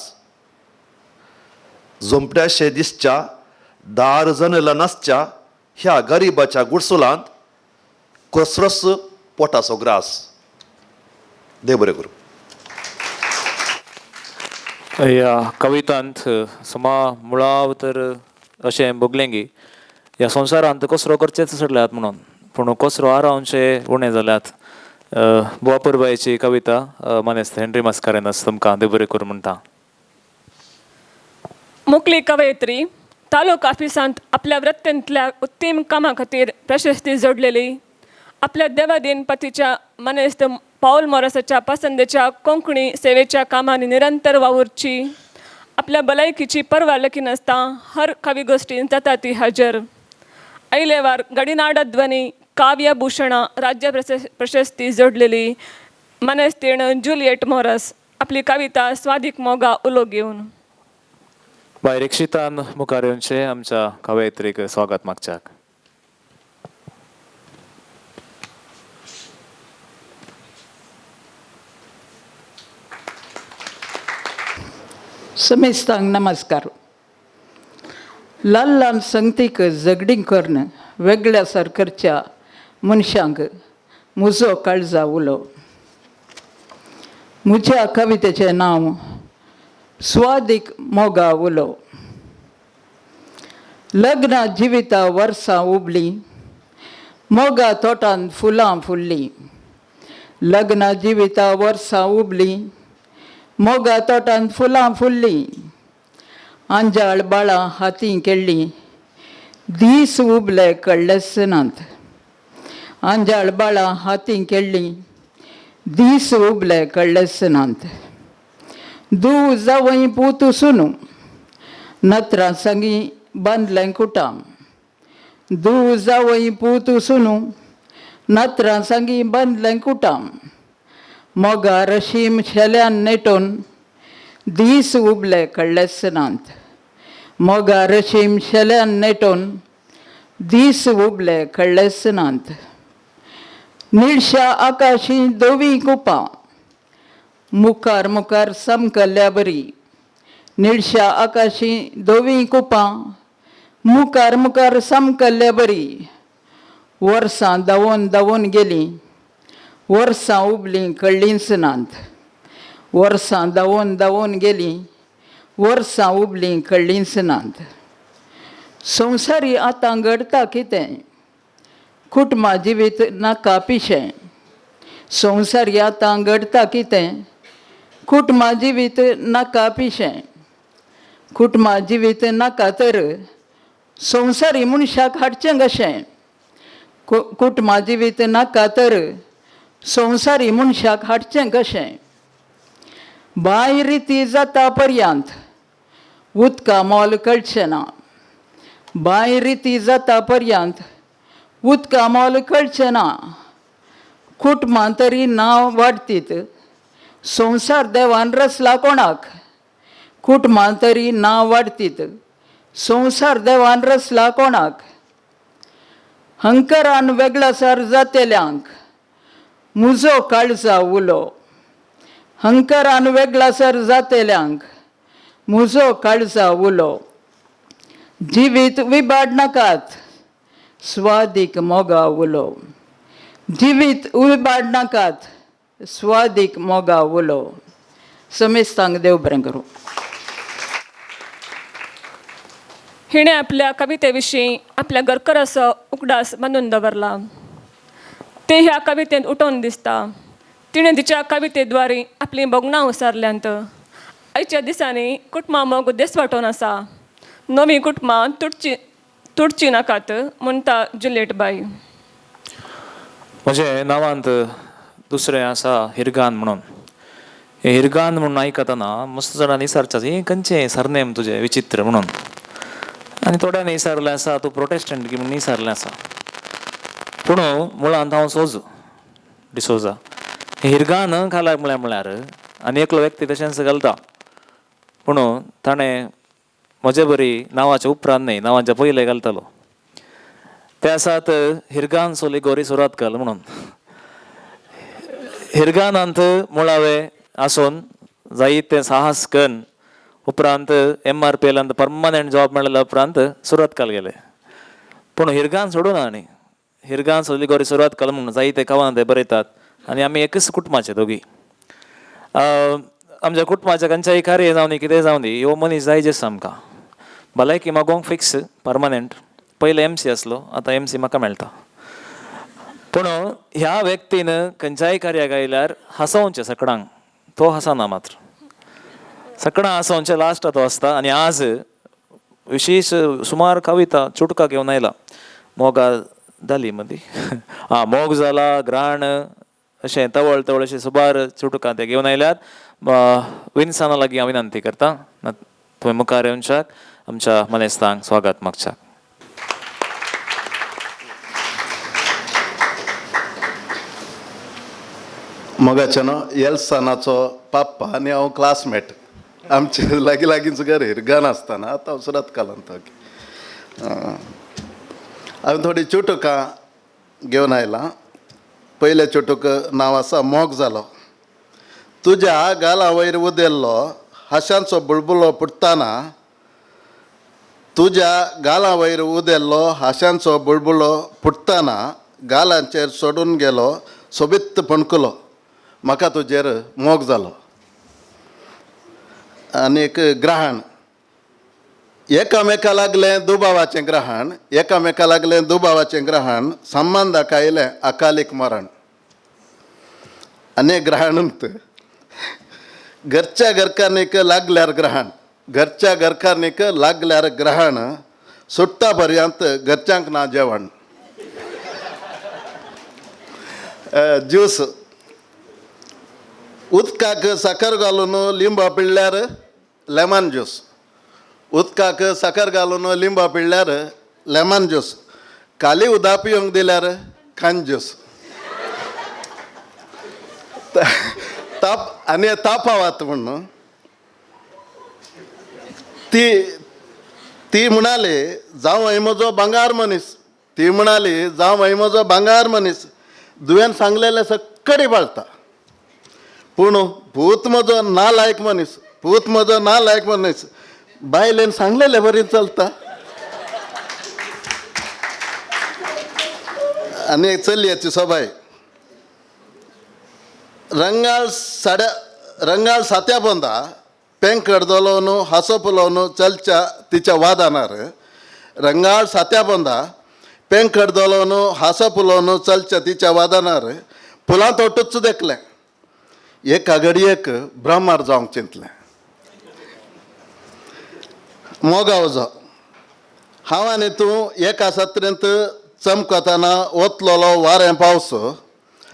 झोंपड्याशे दिसच्या दार जनला नासच्या ह्या गरिबाच्या गुडसुलांत कसरोच पोटाचो ग्रास. देव बरें करूं. ह्या कवितांत समा मुळाव तर अशें भोगलें की ह्या संवसारांत कसरो करचेच चडल्यात म्हणून, पूण कसरो आरावचे उणें जाल्यात. बुवा पुरबायची कविता मानेस्त हेनरी मास्कारेनस तुमकां देव बरें करूं म्हणटा. मुकली कवयित्री तालुका ऑफिसांत आपल्या वृत्तेंतल्या उत्तम कामा खातीर प्रशस्ती जोडलेली, आपल्या देवादीन पतीच्या मानेस्त पावल मोरसाच्या पसंदेच्या कोंकणी सेवेच्या कामांनी निरंतर वावुरची, आपल्या भलायकीची पर्वा लेखिनासता हर कवी गोश्टीन जाता ती हजर. आयलेवार गडिनाड ध्वनी काव्यभूषणा राज्य प्रशस्ती जोडलेली मानेस्तीण जुलियट मोरस आपली कविता स्वादीक मोगा उलो घेवन. बाय रिक्षितान मुखार येवचें आमच्या कवयित्रीक स्वागत मागच्याक. समेस्तांक नमस्कार. ल्हान ल्हान संगतीक झगडीं करून वेगळ्या सरकारच्या मनशांक म्हजो काळजा उलो. म्हज्या कवितेचें नांव स्वादीक मोगा उलो. लग्ना जिविता वर्सां उबलीं, मोगा तोटांत फुलां फुल्लीं. लग्ना जिविता वर्सां उबलीं, मोगा तोटांत फुलां फुल्लीं. आंजाळ बाळां हातीं केल्लीं, दीस उबले कळ्ळेच नात. आंजाळ बाळां हातीं केल्लीं, दीस उबले कळ्ळेच नात. दू जावय पूत सुनू, नत्रां संगी बांदलें कुटाम. दू जावय पूत सुनू, नत्रां संगी बांदलें कुटाम. मोगा रशीम शेल्यान नेटोन दीस उबले कळ्ळेच नात. मोगा रशीम शेल्यान नेटोन दीस उबले कळ्ळेच नात. निळशा आकाशी धवीं कुपां मुखार मुखार समकल्ल्या बरी. निळशा आकाशी धवीं कुपां मुखार मुखार समकल्ल्या बरी. वर्सां धांवून धांवून गेलीं, वर्सां उबलीं कळ्ळींच नात. वर्सां धांवून धांवून गेलीं, वर्सां उबलीं कळ्ळींच नात. संवसारी आतां घडटा कितें, कुटुंबा जिवीत नाका पिशें. संवसारी आतां घडटा कितें, कुटुंबा जिवीत नाका पिशें. कुटुंबा जिवीत नाका तर संवसारी मनशाक हाडचें कशें. कुटुंबा जिवीत नाका तर संवसारी मनशाक हाडचें कशें. बांय रिती जाता पर्यंत उदका मोल कळचें ना. बांय रिती जाता पर्यंत उदका मोल कळचें ना. कुटुंबां तरी नांव वाडतीत, संवसार देवान रचला कोणाक. कुटुंबां तरी नांव वाडतीत, संवसार देवान रचला कोणाक. हंकरान वेगळासार जातेल्यांक मुजो काळजा उलो. हंकरान वेगळासार जातेल्यांक मुजो काळजा उलो. जिवीत विबाड नाकात, स्वादीक मोगा उलो. जिवीत विबाड नाकात, स्वादीक मोगा उलो. समेस्तांक देव बरें करूं. हिणें आपल्या कविते विशीं आपल्या घरकराचो उगडास बांदून दवरला. ते ह्या कवितेंत उठोवन दिसता. तिणें तिच्या कवितेद्वारे आपलीं भोगणां उसारल्यांत. आयच्या दिसांनी कुटुंबां मोग देसवाटोवन आसा. नवीं कुटुंबां तुटची तुटची नाकात म्हणटा जुलियट बाई. म्हजें नांवांत दुसरें आसा हिरगान म्हणून. हें हिरगान म्हणून आयकतना मस्त जाणांनी विचारचें हें खंयचें सरनेम तुजें विचित्र म्हणून. आनी थोड्यांनी विचारलें आसा तूं प्रोटेस्टंट की म्हणून विचारलें आसा. पूण मुळांत हांव सोजो डिसोजा. हिरगान घालप म्हळ्यार म्हळ्यार आनी एकलो व्यक्ती तशेंच घालता, पूण ताणें म्हजे बरी नांवाच्या उपरांत न्हय नांवाच्या पयलें घालतालो. ते आसात हिरगान सोली गोरी सुरात घाल म्हणून. हिरगानांत मुळावे आसून जायते साहस करून उपरांत एम आर पी एलांत परमनंट जॉब मेळ्ळ्या उपरांत सुरतकाल गेले. पूण हिरगान सोडूना आनी हिरगान सोली गोरी सुरवात काल म्हणून जायते कवन ते बरयतात. आनी आमी एकच कुटुंबाचे दोगी. आमच्या कुटुंबाच्या खंयच्याय कार्य जावं दी कितें जावं दी ह्यो मनीस जाय जेस आमकां. भलायकी मागोवंक फिक्स परमनंट. पयलें एम सी आसलो, आतां एम सी म्हाका मेळटा. पूण ह्या व्यक्तीन खंयच्याय कार्याक आयल्यार हांसोवचें सकडांक, तो हांसना मात्र. सकडां हांसोवचें लास्ट तो आसता. आनी आज विशेश सुमार कविता चुटका घेवन आयला. मोगा जाली मदीं आं मोग जाला, ग्राण अशें तवळ तवळ अशें सुमार चुटकां ते घेवन आयल्यात. विन्साना लागीं हांव विनंती करता तुवें मुखार येवच्याक आमच्या मनेस्तांक स्वागत मागच्याक. मोगाचें न्हू एल्सानाचो पाप्पा आनी हांव क्लासमेट. आमचे लागीं लागींच घर हिरगान आसतना आतां हांव सुरत कालांत. हांवें थोडीं चुटुकां घेवन आयलां. पयलें चुटूक नांव आसा मोग जालो. तुज्या गाला वयर उदेल्लो हांशांचो बुळबुलो फुट्टाना. तुज्या गाला वयर उदेल्लो हांशांचो बुळबुलो फुट्टाना गालांचेर सोडून गेलो सोबीत पणकुलो. म्हाका तुजेर मोग जालो. आनी एक ग्रहण. एकामेका लागलें दुबावाचें ग्रहण, एकामेका लागलें दुबावाचें ग्रहण, संबंदाक आयलें अकालीक मरण. आनी एक ग्रहण घरच्या घरकान्नीक लागल्यार ग्रहण, घरच्या घरकान्नीक लागल्यार ग्रहण, सुट्टा पर्यंत घरच्यांक ना जेवण. ज्यूस. उदकाक साकर घालून लिंबा पिळ्ळ्यार लेमन ज्यूस. उदकाक साकर घालून लिंबा पिळ्ळ्यार लेमन ज्यूस. काली उदक पिवंक दिल्यार कान ज्यूस. ताप आनी तापावात म्हणून ती ती म्हणाली जावं म्हजो भांगार मनीस. ती म्हणाली, जांवय म्हजो भांगार मनीस, दुवेन सांगलेलें सक्कडी पाळता. पूण पूत म्हजो नालायक मनीस, पूत म्हजो नालायक मनीस, बायलेन सांगलेले बरी चलता. आनी एक चलयेची सबाय, रंगाळ साड्या रंगाळ सात्या पोंदा पेंकड दलोवन हांसो पुलोवन चलच्या तिच्या वादानार, रंगाळ सात्या पोंदा पेंकड दलोवन हांसो पुलोवन चलच्या तिच्या वादानार फुलां तोटूच देखलें, एका घडयेक ब्रह्मार जावंक चिंतलें. मोगा उजो, हांव आनी तूं एका सत्रेंत चमकतना ओतलोलो वारें पावस,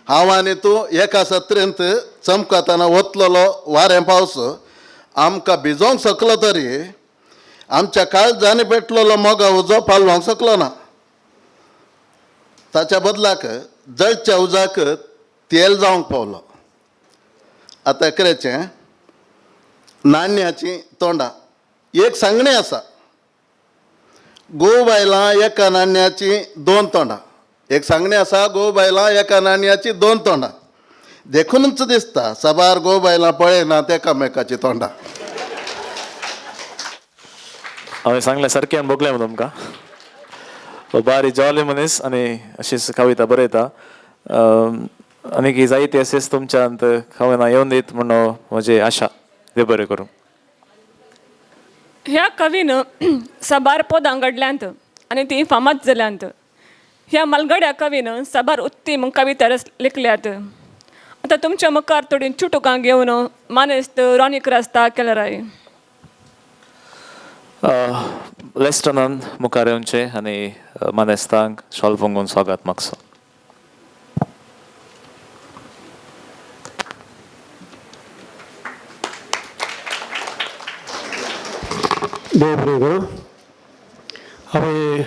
हांव आनी तूं एका सत्रेंत चमकतना ओतलोलो वारें पावस, आमकां भिजोवंक शकलो तरी आमच्या काळजांनी पेटलेलो मोगा उजो पालोवंक शकलो ना. ताच्या बदलाक जळच्या उजाक तेल जावंक पावलो. आतां एकरेचें नाण्याचीं तोंडां. एक सांगणें आसा, घोव बायलां एका नाण्याचीं दोन तोंडां. एक सांगणें आसा, घोव बायलां एका नाण्याचीं दोन तोंडां. देखूनच दिसता साबार घोव बायलां पळयनात एकामेकाचीं तोंडां. हांवें सांगलें सारकें भोगलें तुमकां. बारी जॉली मनीस आनी अशीच कविता बरयता. आनी जायते अशेंच तुमच्यांत कविता येवन दीत म्हणून म्हजी आशा. देव बरें करूं. ह्या कवीन साबार पदां घडल्यांत आनी तीं फामाद जाल्यांत. ह्या मालगड्या कवीन साबार उत्तीम कविता लेखल्यात. आतां तुमच्या मुखार थोडीं चुटुकां घेवन मानेस्त रॉनी क्रास्ता केलराय. लेस्टनान मुखार येवचें आनी मानेस्तांक शॉल फुंगून स्वागत मागचो. देव बरें करूं. हांवें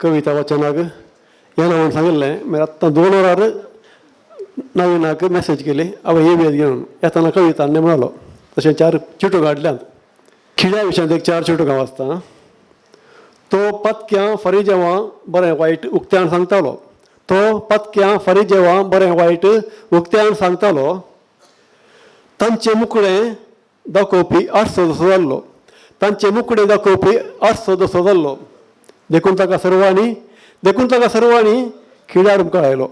कविता वाचनाक येना म्हूण सांगिल्लें, मागीर आत्तां 2 वरार नवीनाक मॅसेज केली, हांवें हे वेद घेवन येतना कविता हाडलें म्हणालो. तशें 4 चिटो काडल्यात. खिळ्या विशयांत एक 4 चिटो हांव वाचता. तो पातक्यां फारीं जेवा बरें वायट उक्त्यान सांगतालो, तो पातक्यां फारीं जेवा बरें वायट उक्त्यान सांगतालो, तांचे मुकडें दाखोवपी आरसो जसो जाल्लो, तांचे मुकडे दाखोवपी आरसो जसो जाल्लो, देखून ताका सर्वांनी, देखून ताका सर्वांनी खिळ्यार उमकाळ आयलो,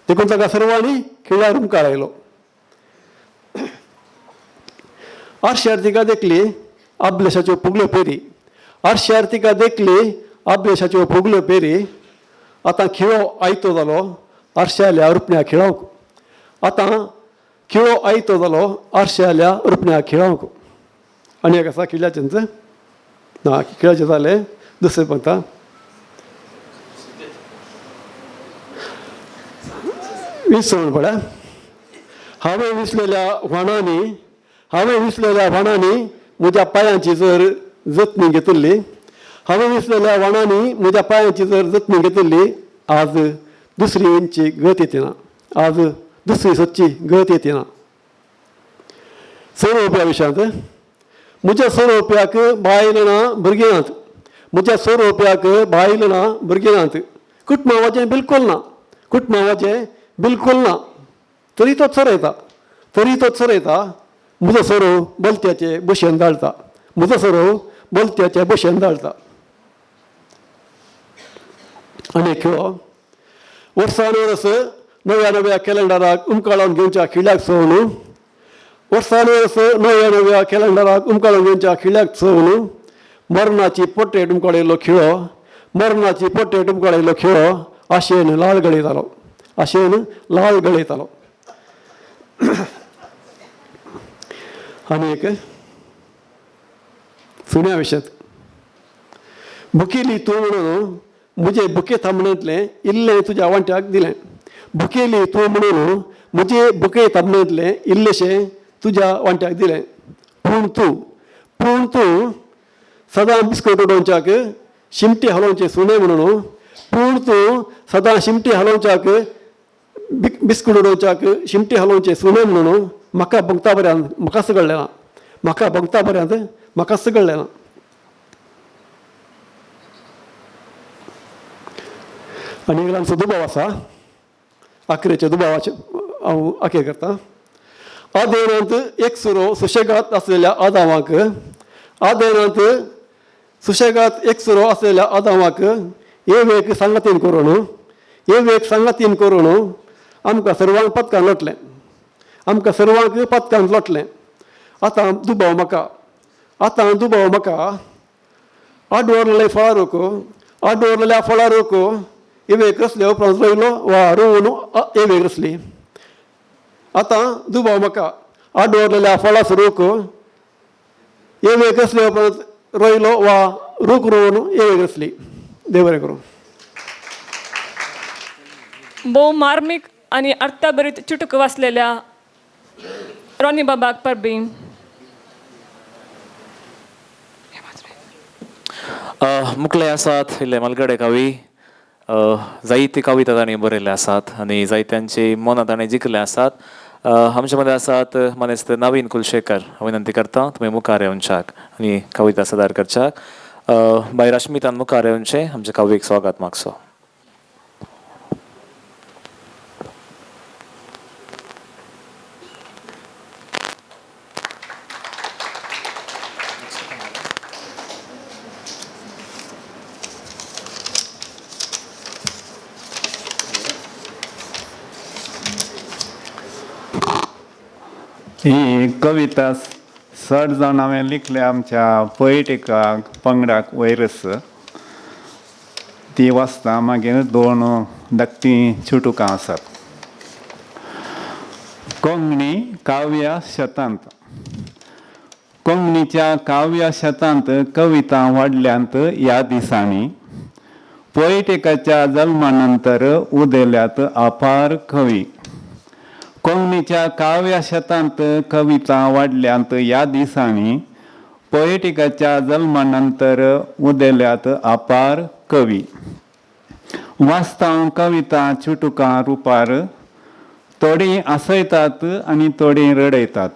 देखून ताका सर्वांनी खिळ्यार उमकाळ आयलो. आरशार तिका देखली आबलेशाच्यो फुगल्यो पेरी, आरशार तिका देखली आबलेशाच्यो फुगल्यो पेरी, आतां खिळो आयतो जालो आरशाल्या रुपण्या खिळावंक, आतां खिळो आयतो जालो आरशाल्या रुपण्या खिळावंक. आनी एक आसा किळ्याचेंच ना, किळ्याचें जालें दुसरें पळयता. विसवण पळय. हांवें विसलेल्या व्हाणांनी, हांवें विसलेल्या व्हाणांनी म्हज्या पांयांची जर जतनी घेतिल्ली, हांवें विसलेल्या व्हाणांनी म्हज्या पांयांची जर जतनी घेतिल्ली, आज दुसरी वेंची गत येते ना, आज दुसरी सदची गत येते ना. सोरोवप्या विशयांत, म्हज्या सोरोवप्याक बायल ना भुरगीं नात, म्हज्या सोरोवप्याक बायल ना भुरगीं नात, कुटुंबाचें बिलकूल ना, कुटुंबाचें बिलकूल ना, तरी तो चरयता, तरी तो चरयता, म्हजो सोरो बलत्याचे भशेन दाळटा, म्हजो सोरो बलत्याचे भशेन दाळटा. आनी खेळ वर्सान वर्स नव्या नव्या कॅलेंडराक उमकाळोवन घेवच्या खिळ्याक चोवन, वर्सान वर्स नव्या नव्या कॅलेंडराक उमकाळोवन घेवच्या खिळ्याक चोवन, मरणाची पोट्रेट उमकाळयल्लो खिळो, मरणाची पोट्रेट उमकाळयल्लो खिळो आशेन लाळ गळयतालो, आशेन लाळ गळयतालो. आनी एक सुण्या विशयांत, भुकेली तूं म्हणून म्हजे बुके थांबणेंतलें इल्लें तुज्या वांट्याक दिलें, भुकेली तूं म्हणून म्हजे बुके थांबणेंतलें इल्लेशें तुज्या वांट्याक दिलें, पूण तूं, पूण तूं सदां बिस्कोट उडोवच्याक शिमटी हालोवचें सुणें म्हणून, पूण तूं सदां शिमटी हालोवच्याक बिस्कूट उडोवच्याक शिमटी हालोवचें सुणें म्हणून म्हाका भोंगता बऱ्यान म्हाकाच कळ्ळें ना, म्हाका भोंगता बऱ्यांत म्हाकाच कळ्ळें ना. आनी एक ल्हानसो दुबाव आसा. आखरेच्या दुबावाचे हांव आखेर करता. आदेनांत एक सुरो सुशेगाद आसलेल्या आदावाक, आदेनांत सुशेगाद एक सुरो आसलेल्या आदावाक एवेक सांगातीन करून, एवेक सांगातीन करून आमकां सर्वांक पदकान लोटलें, आमकां सर्वांक पदकान लोटलें. आतां दुबाव म्हाका, आतां दुबाव म्हाका, आडवरलें फळां रोको, आडवरलेल्या फळां रोको एवेक रसले उपरांत रोयलो वा रोवन एवेक रसली. आतां दुबाव म्हाका, आडवरलेल्या फळां रोको एवेक रसले उपरांत रोयलो वा रूख रोवन एवेक रसली. देव बरें करूं. भोव मार्मीक आनी अर्थभरीत चुटूक वाचलेल्या रोनी बाबाक परबीं. मुखले आसात इल्ले मलगडे कवी, जायती कविता तांणी बरयल्ले आसात आनी जायत्यांची मनां तांणी जिखले आसात. आमचे मदें आसात मानेस्त नवीन कुलशेखर. हांव विनंती करता तुमी मुखार येवच्याक आनी कविता सादर करच्याक. बाय रश्मितान मुखार येवचें, आमच्या कवीक स्वागत मागचो. ही कविता चड जावन हांवें लिखल्या आमच्या पोएटिका पंगडाक वयरस. ती वाचता, मागीर दोन धाकटीं चुटुकां आसात. कोंकणी काव्या शतांत. कोंकणीच्या काव्या शतांत कविता वाडल्यांत ह्या दिसांनी. पोएटिकाच्या जल्मा नंतर उदेल्यात अपार कवी. कोंकणीच्या काव्या शतांत कविता वाडल्यांत ह्या दिसांनी. पोएटिकाच्या जल्मा नंतर उदेल्यात अपार कवी. वाचता कविता चुटुकां रुपार, थोडीं आसयतात आनी थोडीं रडयतात.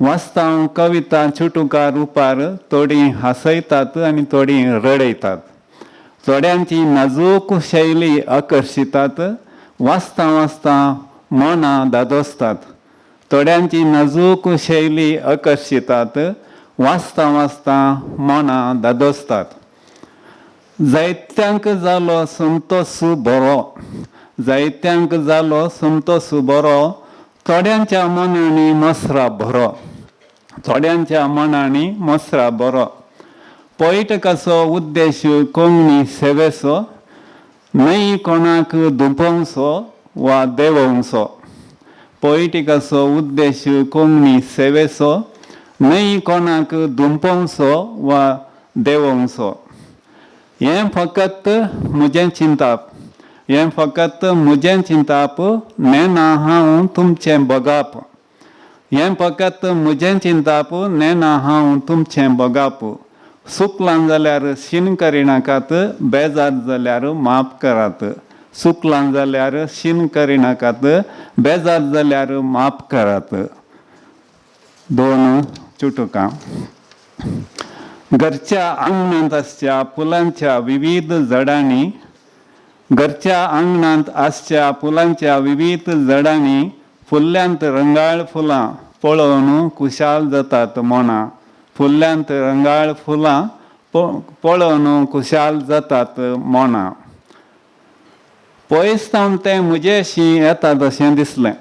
वाचता कविता चुटुकां रुपार, थोडीं हांसयतात आनी थोडीं रडयतात. थोड्यांची नाजूक शैली आकर्शितात, वाचता वाचता मनां दादोसतात. थोड्यांची नाजूक शैली आकर्शितात, वाचता वाचता मनां दादोसतात. जायत्यांक जालो संतोस बरो, जायत्यांक जालो संतोस बरो, थोड्यांच्या मनांनी मसरा बरो, थोड्यांच्या मनांनी मसरा बरो. पोएटिकाचो उद्देश कोंकणी सेवेचो, न्हय कोणाक दुपोवचो वा देंवोवचो. पोएटिकाचो उद्देश कोंकणी सेवेचो, न्हय कोणाक दुमपोवचो वा देंवोवचो. हें फकत म्हजें चिंताप, हें फकत म्हजें चिंताप, नेना हांव तुमचें बगाप. हें फकत म्हजें चिंताप, नेना हांव तुमचें बगाप. चुकलां जाल्यार शीण करिनाकात, बेजार जाल्यार माफ करात. चुकलां जाल्यार शीण करिनाकात, बेजार जाल्यार माफ करात. दोन चुटुकां. घरच्या आंगणांत आसच्या फुलांच्या विविध झाडांनी, घरच्या आंगणांत आसच्या फुलांच्या विविध झाडांनी फुल्ल्यांत रंगाळ फुलां पळोवन खुशाल जातात मनां. फुल्ल्यांत रंगाळ फुलां पळोवन खुशाल जातात मनां. पयस थावन तें म्हजेशी येता तशें दिसलें,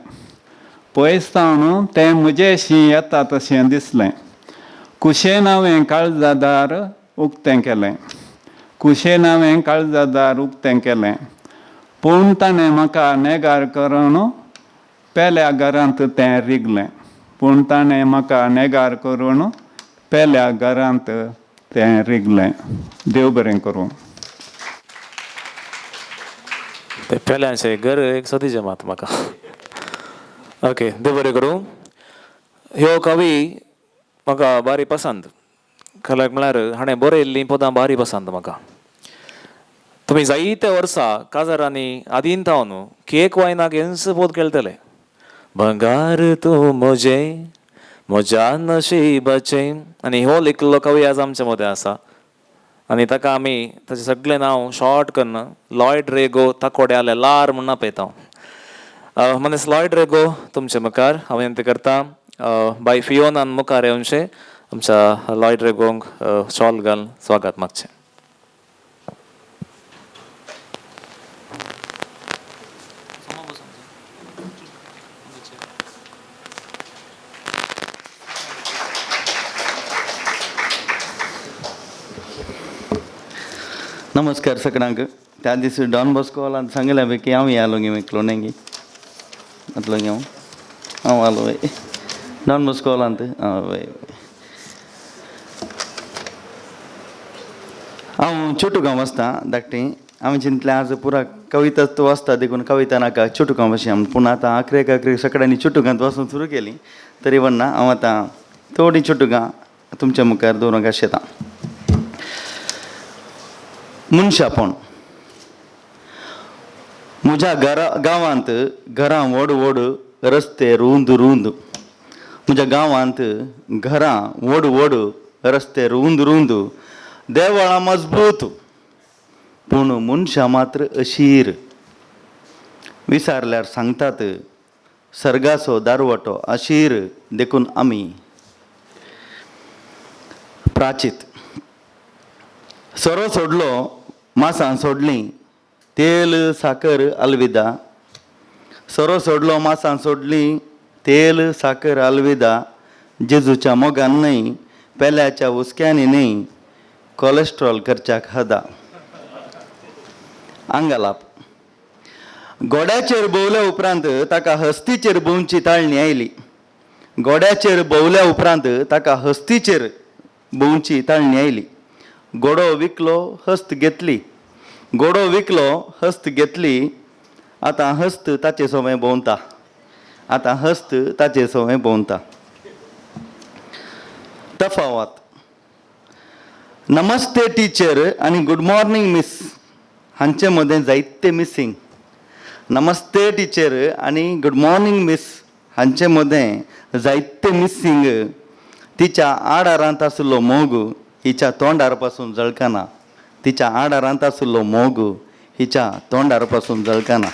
पयस थावन तें म्हजेशी येता तशें दिसलें. कुशेन हांवें काळजा दार उक्तें केलें, कुशेन हांवें काळजा दार उक्तें केलें. पूण ताणें म्हाका नेगार करून पेल्या घरांत तें रिगलें. पूण ताणें म्हाका नेगार करून पेल्या घरांत तें रिगलें. देव बरें करूं. ते पेल्यांचें घर एक सदीचें मात म्हाका. ओके, देव बरें करूं. ह्यो कवी म्हाका बारी पसंद. खरें म्हळ्यार हाणें बरयल्लीं पदां बारी पसंद म्हाका. तुमी जायते वर्सां काजारांनी आदीन थावन केक वायनाक हेंच पद खेळटले. भंगार तूं म्हजें म्हज्या नशिबाचें. आनी हो लिखलो कवी आज आमच्या मदें आसा. आनी ताका आमी ताचें सगळें नांव शॉर्ट कन्न लॉयड रेगो ताकोड्याले लार म्हूण आपयता. मनीस लॉयड रेगो तुमचे मुखार हांव विनंती करता बाय फियोनान मुखार येवचें आमच्या लॉयड रेगोंक शॉल घालून स्वागत मागचें. नमस्कार सगळ्यांक. त्या दीस डॉन बॉस्को सांगलें पळय की हांव आलो गे मेकलो गे जातलो गे हांव हांव आलो वय डॉन बॉस्को हॉलांत. हय हांव चुटुकां वाचता धाकटी. हांवें चिंतलें आज पुरा कविता तूं वाचता देखून कविता नाका चुटुकां वाचया. पूण आतां आखरेक आखरेक सगळ्यांनी चुटुकांत वाचूंक सुरू केली तरी वन्ना हांव आतां थोडीं चुटुकां तुमच्या मुखार दवरूंक आशेतां. मनशापण. म्हज्या घरा गांवांत घरां व्हड व्हड रस्ते रूंद रूंद. म्हज्या गांवांत घरां व्हड व्हड रस्ते रूंद रूंद देवळां मजबूत पूण मनशां मात्र अशीर. विचारल्यार सांगतात सर्गाचो दारवटो अशीर देखून आमी प्राचीत. सोरो सोडलो मासां सोडलीं तेल साकर आलविदा. सोरो सोडलो मासां सोडलीं तेल साकर आलविदा. जेजूच्या मोगान न्हय पेल्याच्या हुस्क्यांनी न्हय कॉलेस्ट्रॉल करच्याक हदा. आंगालाप. गोड्याचेर भोंवल्या उपरांत ताका हस्तीचेर भोंवची ताळणी आयली. गोड्याचेर भोंवल्या उपरांत ताका हस्तीचेर भोंवची ताळणी आयली. घोडो विकलो हस्त घेतली. घोडो विकलो हस्त घेतली. आतां हस्त ताचे सोवें भोंवता. आतां हस्त ताचे सोवें भोंवता. तफावत. नमस्ते टिचर आनी गुड मॉर्निंग मिस हांचे मदें जायते मिसींग. नमस्ते टिचर आनी गुड मॉर्निंग मिस हांचे मदें जायते मिसींग. तिच्या आडारांत आशिल्लो मोग हिच्या तोंडार पासून जळकना. तिच्या आडारांत आशिल्लो मोग हिच्या तोंडार पासून जळकना.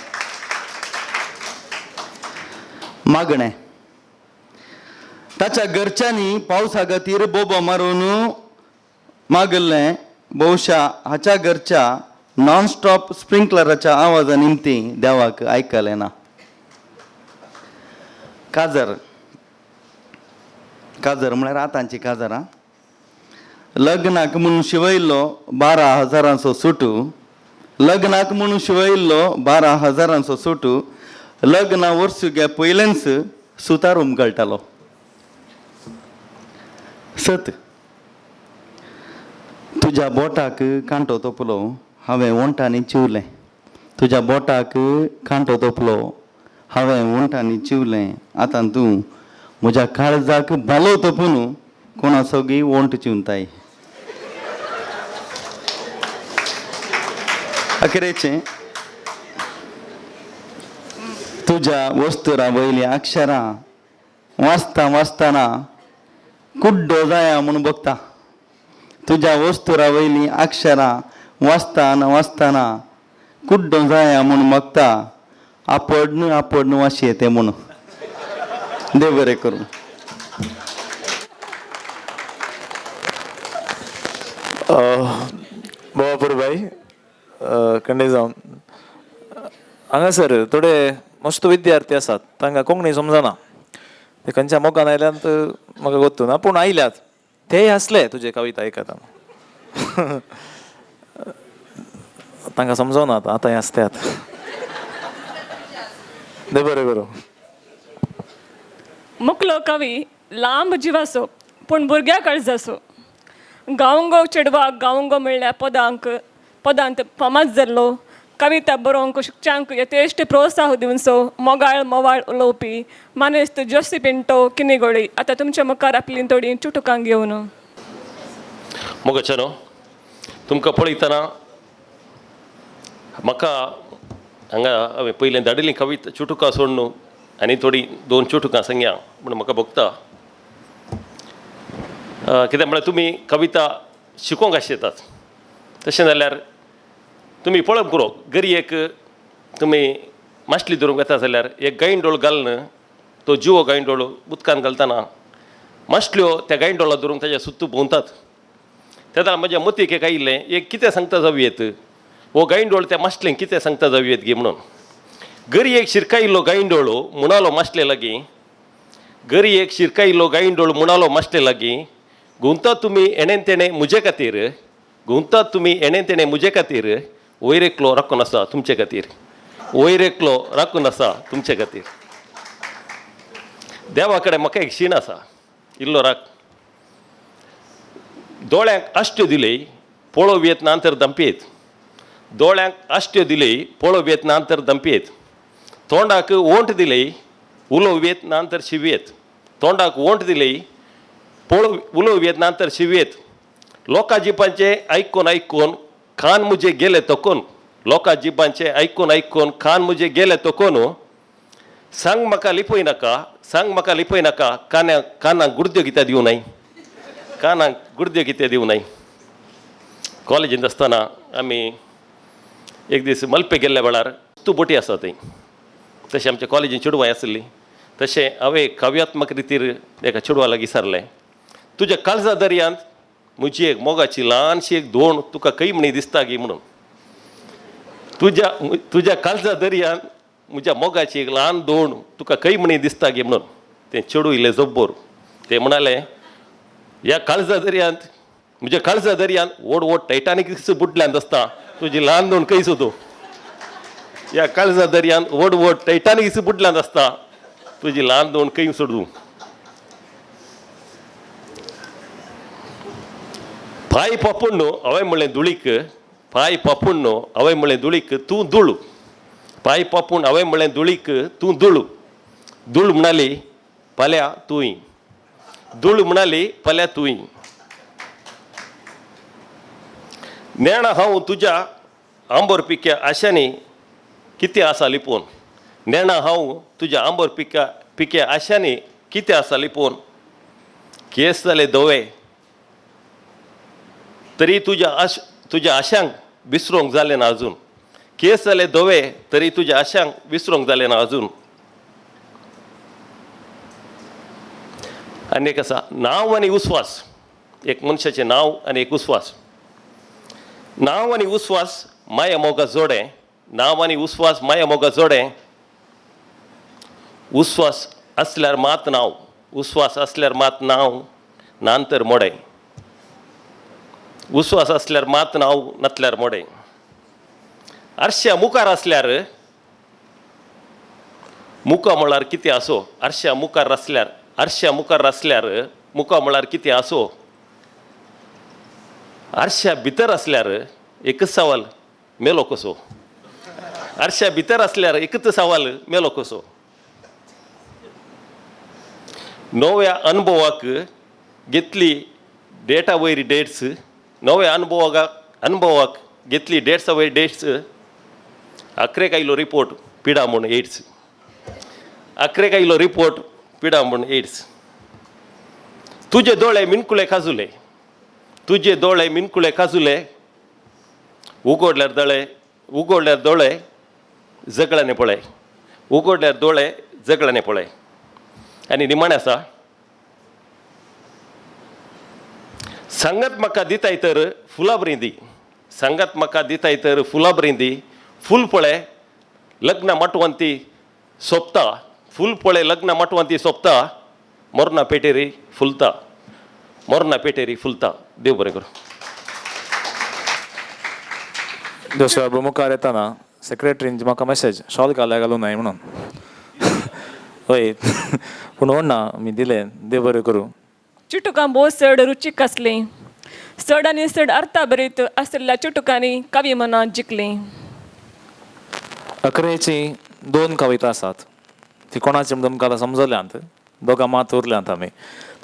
मागणें. ताच्या घरच्यांनी पावसा खातीर बोबो मारून मागिल्लें. भोवशा हाच्या घरच्या नॉनस्टॉप स्प्रिंकलराच्या आवाजा निमती देवाक आयकलें ना. काजर. काजर म्हळ्यार आतांची काजरां. लग्नाक म्हणून शिवयल्लो 12,000 सुटू. लग्नाक म्हणून शिवयल्लो 12,000 सुटू. लग्ना वर्सुग्या पयलेंच सुतार उमगळटालो. सत. तुज्या बोटाक कांटो तोपलो हांवें ओंठांनी चिवलें. तुज्या बोटाक कांटो तोपलो हांवें ओंठांनी चिवलें. आतां तूं म्हज्या काळजाक भालो तोपून कोणा सगळी ओंठ चिवताय. अखेरेचें. तुज्या वस्तुरा वयलीं अक्षरां वाचता वाचतना कुड्डो जाया म्हूण बघता. तुज्या वस्तुरा वयलीं अक्षरां वाचतना वाचतना कुड्डो जाया म्हूण बघता. आपडन आपडन वाशी येते म्हूण. देव बरें करूं. बाबापूर भाई कंडे जावन हांगासर थोडे मस्त विद्यार्थी आसात तांकां कोंकणी समजना. ते खंयच्या मोगान आयल्यात म्हाका गोत्तू ना पूण आयल्यात तेय आसले तुजे कविता आयकता. तांकां समजना आतां आतां आसतात. देव बरें करूं. मुकलो कवी लांब जिवासो पूण भुरग्या काळजाचो. गावंगो चेडवाक गावंगो म्हणल्यार पदांक पदांत फामाद जाल्लो. कविता बरोवंक शिकच्यांक यथेश्ट प्रोत्साह दिवचो मोगाळ मोवाळ उलोवपी मानेस्त जोसी पिंटो किनेगोळी आतां तुमच्या मुखार आपलीं थोडीं चुटुकां घेवन. मोगाच्यानो तुमकां पळयतना म्हाका हांगा हांवें पयलें धाडिल्लीं कविता चुटुकां सोडून आनी थोडीं दोन चुटुकां सांगया म्हूण म्हाका भोगता. कित्याक म्हळ्यार तुमी कविता शिकोवंक आशितात. तशें जाल्यार तुमी पळोवंक पुरो, गरयेक तुमी मासली धरूंक वता जाल्यार एक गांयडोळ घालून तो जिवो गांयडोळ उदकान घालतना मासल्यो त्या गांयडोळा धरूंक ताज्या सुत्तू भोंवतात. तेन्ना म्हज्या मतीक एक आयिल्लें, एक कितें सांगता जावं येत हो गांयडोळ त्या मासलेंक कितें सांगता जावं येत गी म्हणून. गरयेक शिरकायिल्लो गांयडोळ म्हणालो मासले लागीं, गरयेक शिरकायिल्लो गांयडोळ म्हणालो मासले लागीं, घुंवता तुमी एणेन तेणें म्हजे खातीर, घुंवतात तुमी एणें तेणें म्हजे खातीर, वयर एकलो राखून आसा तुमचे खातीर, वयर एकलो राखून आसा तुमचे खातीर. देवा कडेन म्हाका एक शीण आसा, इल्लो राख. दोळ्यांक आश्ट्यो दिले पळोवं येत ना तर दंपयेत, दोळ्यांक आश्ट्यो दिले पळोवं येत ना तर दंपयेत, तोंडाक ओंठ दिले उलोवं येत ना तर शिवयेत, तोंडाक ओंठ दिले पळोव उलोवं येत ना तर शिवयेत, लोकां जिबांचें आयकून आयकून कान म्हजे गेले तकून, लोकां जिबांचें आयकून आयकून कान म्हजे गेले तकून, सांग म्हाका लिपय नाका, सांग म्हाका लिपय नाका, कानाक कानाक गुडद्यो कित्याक दिवं नाय, कानाक गुडद्यो कित्याक दिवं नाय. कॉलेजींत आसतना आमी एक दीस मलपे गेल्ल्या वेळार तूं बोटी आसा थंय, तशें आमच्या कॉलेजीन चेडवां आसलीं, तशें हांवें काव्यात्मक रितीर एका चेडवा लागीं सारलें, तुज्या काळजा दर्यांत म्हजी एक मोगाची ल्हानशी एक दोण तुका खंय म्हणी दिसता गी म्हणून, तुज्या तुज्या काळजा दर्यांत म्हज्या मोगाची एक ल्हान दोण तुका खंय म्हणी दिसता गी म्हणून. तें चेडूं इल्लें जब्बोर, तें म्हणालें, ह्या काळजा दर्यांत म्हज्या काळजा दर्यांत व्हड व्हड टायटानीक बुडल्यांत आसता, तुजी ल्हान दोण खंय सोदूं, ह्या काळजा दर्यांत व्हड व्हड टायटानीक बुडल्यांत आसता, तुजी ल्हान दोण खंय सोदूं. पांय पापुण्णो हांवें म्हणलें धुळीक, पांय पापुण्णो हांवें म्हणलें धुळीक तूं धूळ, पांय पापूण हांवें म्हणलें धुळीक तूं धूळ, धूळ म्हणाली फाल्यां तूंय, धूळ म्हणाली फाल्यां तूंय. नेणा हांव तुज्या आंबोर पिक्या आशांनी कितें आसा लिपोवन, नेणा हांव तुज्या आंबोर पिक्या पिक्या आशांनी कितें आसा लिपोवन, केस जाले धवे तरी तुज्या आश तुज्या आशांक विसरोंक जालें ना अजून, केस जाले धवे तरी तुज्या आशांक विसरोंक जालें ना अजून. आनी एक आसा नांव आनी उस्वास, एक मनशाचें नांव आनी एक उस्वास. नांव आनी उस्वास माया मोगा जोडें, नांव आनी उस्वास माया मोगा जोडें, उस्वास आसल्यार मात नांव, उस्वास आसल्यार मात नांव, नांतर मोडें, उस्वास आसल्यार मात नांव, नातल्यार मोडें. आरश्या मुखार आसल्यार मुखा म्हळ्यार कितें आसो, आरश्या मुखार आसल्यार, आरश्या मुखार आसल्यार मुखा म्हळ्यार कितें आसो, आरश्या भितर आसल्यार एकच सवाल मेलो कसो, आरश्या भितर आसल्यार एकच सवाल मेलो कसो. नव्या अनुभवाक घेतली डेटा वयर डेट्स, नव्या अनुभवाक घेतली डेट्सा वयर डेट्स, अखरेक आयलो रिपोर्ट पिडा म्हूण एड्स, अखरेक आयलो रिपोर्ट पिडा म्हूण एड्स. तुजे दोळे मिनकुले खाजुले, तुजे दोळे मिनकुले खाजुले, उगडल्यार दोळे, उगडल्यार दोळे जगळांनी पळय, उगडल्यार दोळे जगळांनी पळय. आनी निमाणें आसा, सांगात म्हाका दिताय तर फुलां बरीं दी, सांगात म्हाका दिताय तर फुलां बरीं दी, फूल पळय लग्न माटवान ती सोंपता, फूल पळय लग्न माटवान ती सोंपता, मोरना पेटेरी फुलता, मोरना पेटेरी फुलता. देव बरें करूं. जोशुआ मुखार येताना सेक्रेटरीन म्हाका मॅसेज शॉल घालूं घालूं नाय म्हणून, हय पूण व्हड ना आमी दिलें, देव बरें करूं. चिटुकां भोव चड रुचीक आसलीं, चड आनी चड अर्था बरीत आशिल्ल्या चिटुकांनी कावी मनां जिखलीं. अकरेची दोन कविता आसात, ती कोणाची म्हण तुमकां आतां समजल्यांत, दोगां मात उरल्यांत आमी.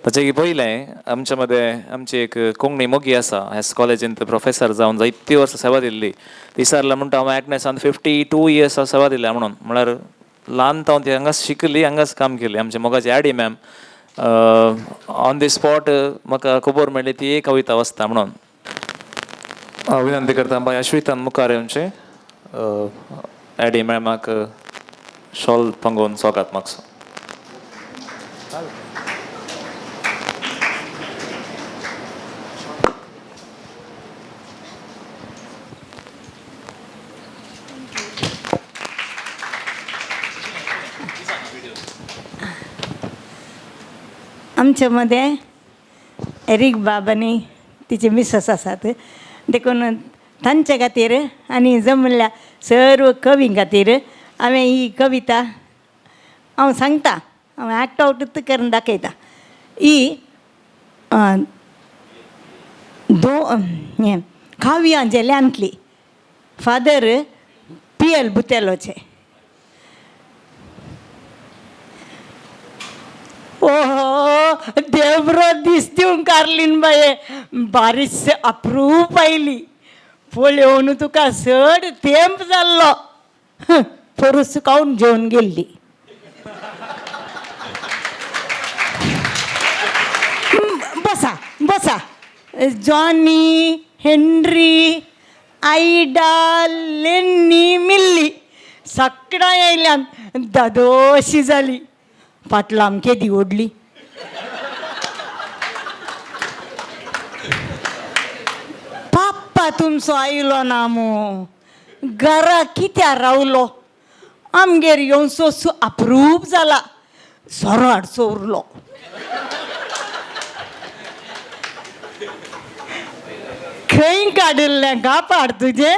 ताचे पयलें आमच्या मदें आमची एक कोंकणी मोगी आसा, ह्याच कॉलेजींत प्रोफेसर जावन जायतीं वर्सां सेवा दिल्ली. ती विचारलें म्हणटा हांव एग्नेसान 52 इयर्स सेवा दिल्या म्हणून, म्हळ्यार ल्हान तावन ती हांगाच शिकली, हांगाच काम केली. आमची मोगाची Addie ma'am on the spot म्हाका खबर मेळ्ळी ती एक कविता वाचता म्हणून. हांव विनंती करता बाय अश्वितान मुखार येवचें, एडी मॅमाक शॉल पंगोवन स्वागत मागचो. आमचे मदें एरीक बाब आनी तिचे मिसस आसात, देखून तांचे खातीर आनी जमल्या सर्व कवीं खातीर हांवें ही कविता हांव सांगता, हांव एक्ट आवटूच करून दाखयता. ही दो हें काव्यां झेल्यांतली फादर पी एल बुतेलोचे. ओहो देवरो दीस दिवंक कार्लीन बाये, बारीस अप्रूप आयली, पळोवन तुका चड तेंप जाल्लो, पोरूस कावून जेवन गेल्ली. बसा बसा. जॉनी, हेनरी, आयडा, लेन्नी, मिल्ली सगळां येयल्यान दादोशी जाली. फाटलां आमके दी ओडली. पाप्पा तुमचो आयलो ना मू, घरा कित्या रावलो, आमगेर येवचो सो अप्रूप जाला, सोरो हाडचो उरलो. खंय काडिल्लें कापाड तुजें,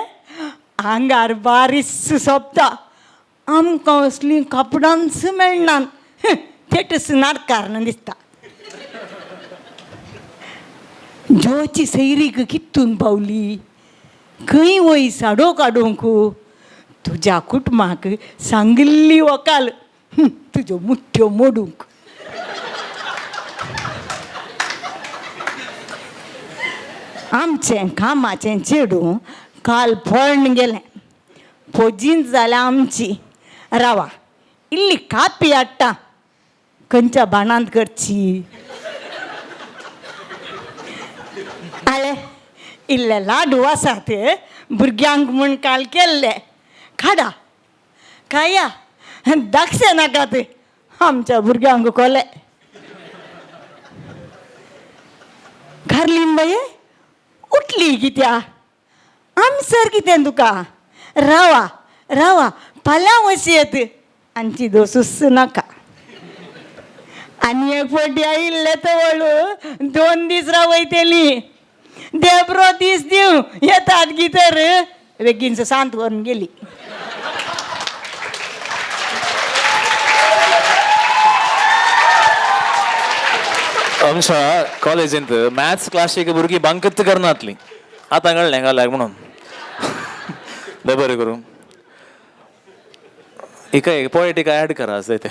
आंगार बारीस सोंपता, आमकां असलीं कापडांच मेळना, थेटच नाटकार दिसता. जोची सैरीक कितून पावली, खंय वय साडो काडूंक, तुज्या कुटुंबाक सांगिल्ली वकाल तुज्यो मुठ्ठ्यो मोडूंक. आमचें कामाचें चेडूं काल पळून गेलें, पोजींत जाल्या आमची. रावा इल्ली कापी हाडटा, खंयच्या बाणांत करची. आले इल्ले लाडू आसात भुरग्यांक म्हूण काल केल्ले, खाडा खाया, दाखशे नाकात आमच्या भुरग्यांक कोले. कार्लीन बाये उठली कित्या, आमसर कितें तुका, रावा रावा फाल्यां वचयेत, आमची दोसूच नाका. आनी एक फावटी आयिल्ले तवळ 2 दीस रावयतली, देब्रो दीस दिवं येतात गी तर बेगीन सांत व्हरून गेली. आमच्या कॉलेजींत मॅथ्स क्लासीक भुरगीं बांकत करनातली, आतां कळ्ळें घाल्याक म्हणून. बरें करूं हिका एक पोएटीक ऍड करा जाय तें.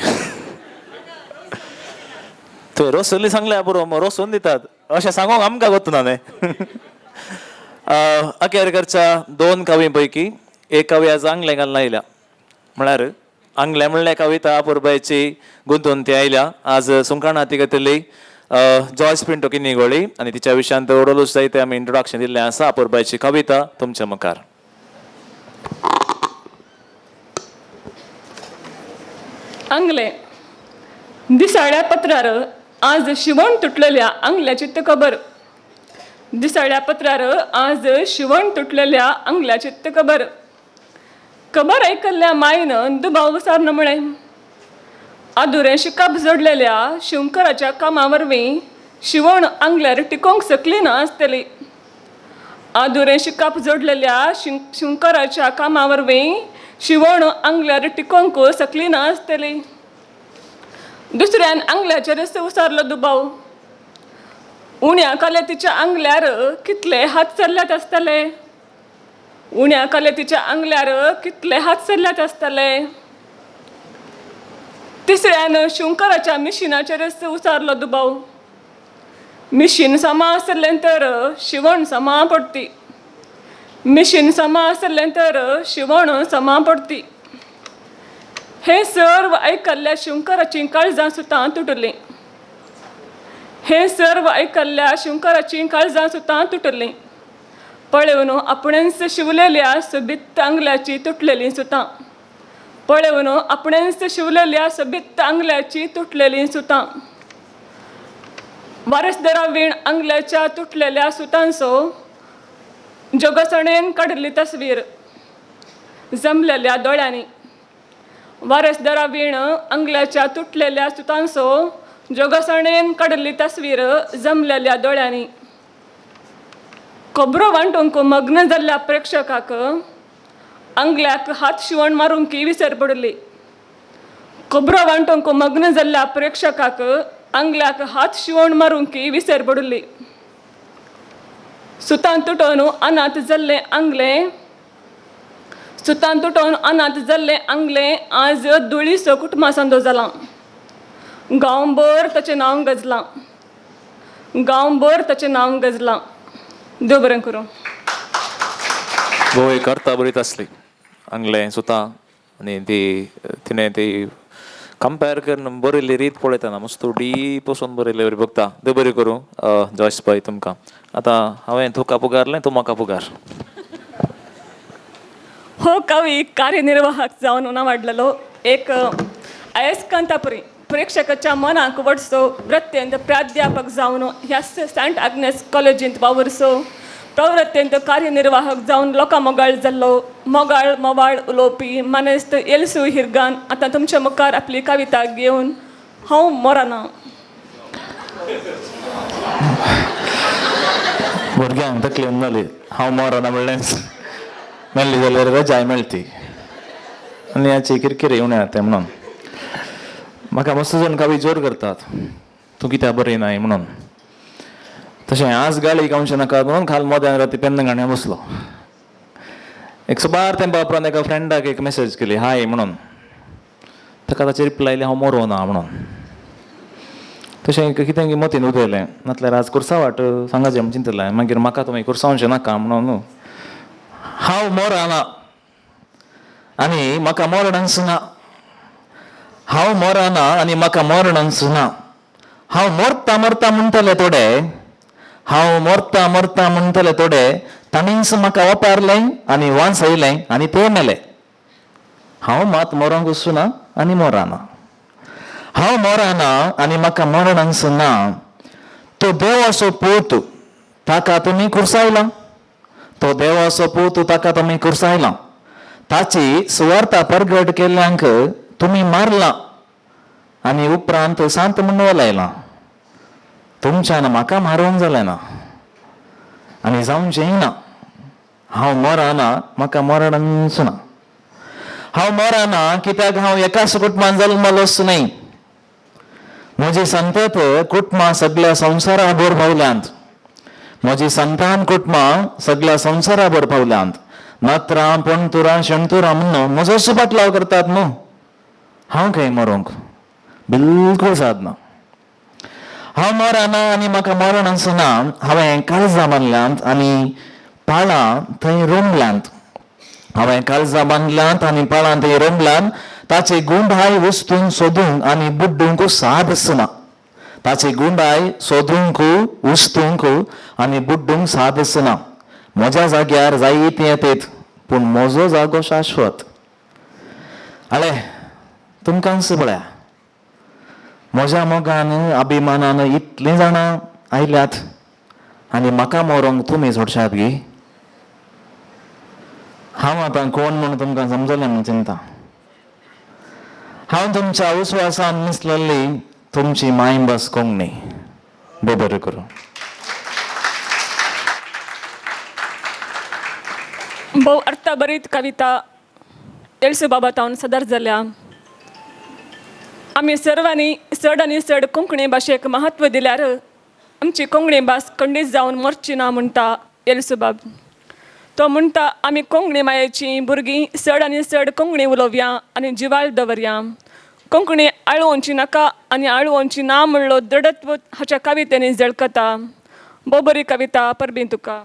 थंय रोसली सांगल्या पुरो, रोसून दितात अशें सांगूंक आमकां गोत ना न्ही. अखेर करच्या 2 कवीं पैकी एक कवी आज आंगलें घालून आयल्या, म्हळ्यार आंगलें म्हणल्यार कविता अपुरबायची गुंतून ती आयल्या. आज सुंकाणा ती घेतली जॉयस पिंटो किन्नीगोळी आनी तिच्या विशयांत ओडोलूच जायते आमी इंट्रोडक्शन दिल्लें आसा. अपुरबायची कविता तुमच्या मुखार. आंगलें दिसाळ्या पत्रार आज शिवण तुटलेल्या आंगल्याची त खबर. दिसाळ्या पत्रार आज शिवण तुटलेल्या आंगल्याची त खबर. खबर आयकल्ल्या मायन दुबाव विचारून म्हळें, आदुरें शिकाप जोडलेल्या शिंवकराच्या कामा वरवीं शिवण आंगल्यार टिकोवंक शकली ना आसतली. आदुरें शिकाप जोडलेल्या शिंवकराच्या कामा वरवीं शिवण आंगल्यार टिकोवंक शकली ना आसतली. दुसऱ्यान आंगल्याचेरच उसारलो दुबाव. उण्या कालेतीच्या आंगल्यार कितले हात चल्ल्यात आसतले, उण्या कालेतीच्या आंगल्यार कितले हात चल्ल्यात आसतले. तिसऱ्यान शिंवकराच्या मिशिनाचेरच उसारलो दुबाव. मिशीन समा आसलें तर शिवण समा पडती, मिशीन समा आसलें तर शिवण समा पडती. हे सर्व आयकल्ल्या शिंवकराचीं काळजां सुतां तुटलीं, हे सर्व आयकल्ल्या शिंवकराचीं काळजां सुतां तुटलीं. पळोवन आपणेंच शिवलेल्या सोबीत आंगल्याची तुटलेलीं सुतां. पळोवन आपणेंच शिवलेल्या सोबीत आंगल्याची तुटलेलीं सुतां. वारसदरा वीण आंगल्याच्या तुटलेल्या सुतांचो जोगसणेन काडिल्ली तस्वीर जमलेल्या दोळ्यांनी. वारसदरा वीण आंगल्याच्या तुटलेल्या सुतांचो जोगसणेन काडिल्ली तस्वीर जमलेल्या दोळ्यांनी. खबरो वांटूंक मग्न जाल्ल्या प्रेक्षकाक आंगल्याक हात शिवण मारूंक विसर पडली. खबरो वांटूंक मग्न जाल्ल्या प्रेक्षकाक आंगल्याक हात शिवण मारूंक विसर पडली. सुतान तुटोवन अनाथ जाल्लें आंगलें, सुतान तुटोवन अनाथ जाल्लें आंगलें आज धुळीसो कुटुंबा जालां. गांवभर ताचें नांव गजलां, गांवभर ताचें नांव गजलां. देव बरें करूं. भोव एक अर्था बरीच आसली आंगलें सुतां आनी ती तिणें ती कंपेर करून बरयल्ली रीत पळयतना मस्त डीप वचून बरयल्ले वरी बघता. देव बरें करूं जॉयस बाय तुमकां. आतां हांवें तुका पुगारलें, तूं म्हाका पुगार. हो कवी कार्यनिर्वाहक जावन नावाडलेलो एक अयस्कांतापरी प्रेक्षकाच्या मनाक वडसो वृत्तेंत प्राध्यापक जावन ह्या सेंट आग्नेस कॉलेजींत वावुरसो प्रवृत्तेंत कार्यनिर्वाहक जावन लोकां मोगाळ जाल्लो मोगाळ मोवाळ उलोवपी मानेस्त एल्सू हिरगान आतां तुमच्या मुखार आपली कविता घेवन हांव मोराना. भुरग्यांक तकली जाली हांव मोराना म्हणलेंच मेल्ली जाल्यार रजाय मेळटी आनी हाची किरकिरी येवं येता म्हणून म्हाका मस्त जाण कवी जोर करतात तूं कित्याक बरयनाय म्हणून. तशें आज गाळी खावचें नाका म्हणून काल मोद्यान राती पेन्ना गाण्या बसलो. एक सुमार तेंपा उपरांत एका फ्रेंडाक एक मॅसेज केली हाय म्हणून. ताका ताचेर रिप्लाय आयली हांव मरोना ना म्हणून. तशें कितें मतीन उदयलें नातल्यार आज कुर्सावाट सांगाचें म्हूण चिंतलें मागीर म्हाका तुमी कुर्सावचें नाका म्हणून. हांव मरना आनी म्हाका मरणच ना. हांव मरना आनी म्हाका मरणच ना. हांव मरता मरता म्हणटले थोडे, हांव मरता मरता म्हणटले थोडे, ताणींच म्हाका वापरलें आनी वांचयलें आनी ते मेले. हांव मात मरोंक वचूना आनी मरना. हांव मरना आनी म्हाका मरणच ना. तो देवाचो पूत ताका तुमी कुर्सायला, तो देवाचो पूत ताका तुमी कुर्सायला. ताची सुवार्ता परगट केल्ल्यांक तुमी मारला आनी उपरांत सांत म्हूण वलायला. तुमच्यान म्हाका मारूंक जालें ना आनी जावचेंय ना. हांव मरना, म्हाका मरणच ना. हांव मरना कित्याक हांव एकाच कुटुंबान जल्मलोच न्हय. म्हजी संतत कुटुंबां सगल्या संवसाराभर पावल्यांत. म्हजी संतान कुटुंबां सगल्या संवसाराभर पावल्यांत. नत्रां पणतुरां शणतुरां म्हणून म्हजोच पाटलाव करतात न्हू. हांव खंय मरोंक बिलकूल सादना. हांव मरना आनी म्हाका मरण आसना. हांवें काळजां बांदल्यांत आनी पाळां थंय रोमल्यांत. हांवें काळजां बांदल्यांत आनी पाळां थंय रोमल्यांत. ताचे गुंडाय वस्तूंक सोदूंक आनी बुड्डूंक साद आसना. ताचे गुंडाय सोदूंक उस्तूंक आनी बुड्डूंक साद आसना. म्हज्या जाग्यार जायतीं येतात पूण म्हजो जागो शाश्वत. आळे तुमकांच पळया म्हज्या मोगान अभिमानान इतलीं जाणां आयल्यात आनी म्हाका मरोंक तुमी सोडशात गी. हांव आतां कोण म्हूण तुमकां समजलें म्हूण चिंता. हांव तुमच्या उस्वासान निसलेली तुमची मायभास कोंकणी. बरें करूं. भोव अर्थभरीत कविता एल्सू बाबा तावन सदर जाल्या. आमी सर्वांनी चड आनी चड कोंकणी भाशेक म्हत्व दिल्यार आमची कोंकणी भास खंडीत जावन मरची ना म्हणटा एल्सू बाब. तो म्हणटा आमी कोंकणी मायेचीं भुरगीं चड आनी चड कोंकणी उलोवया आनी जिवाळ दवरया. कोंकणी आळवोंची नाका आनी आळवोंची ना म्हणलो दृढत्व हाच्या कवितेंनी झळकता. भोव बरी कविता, परबीं तुका.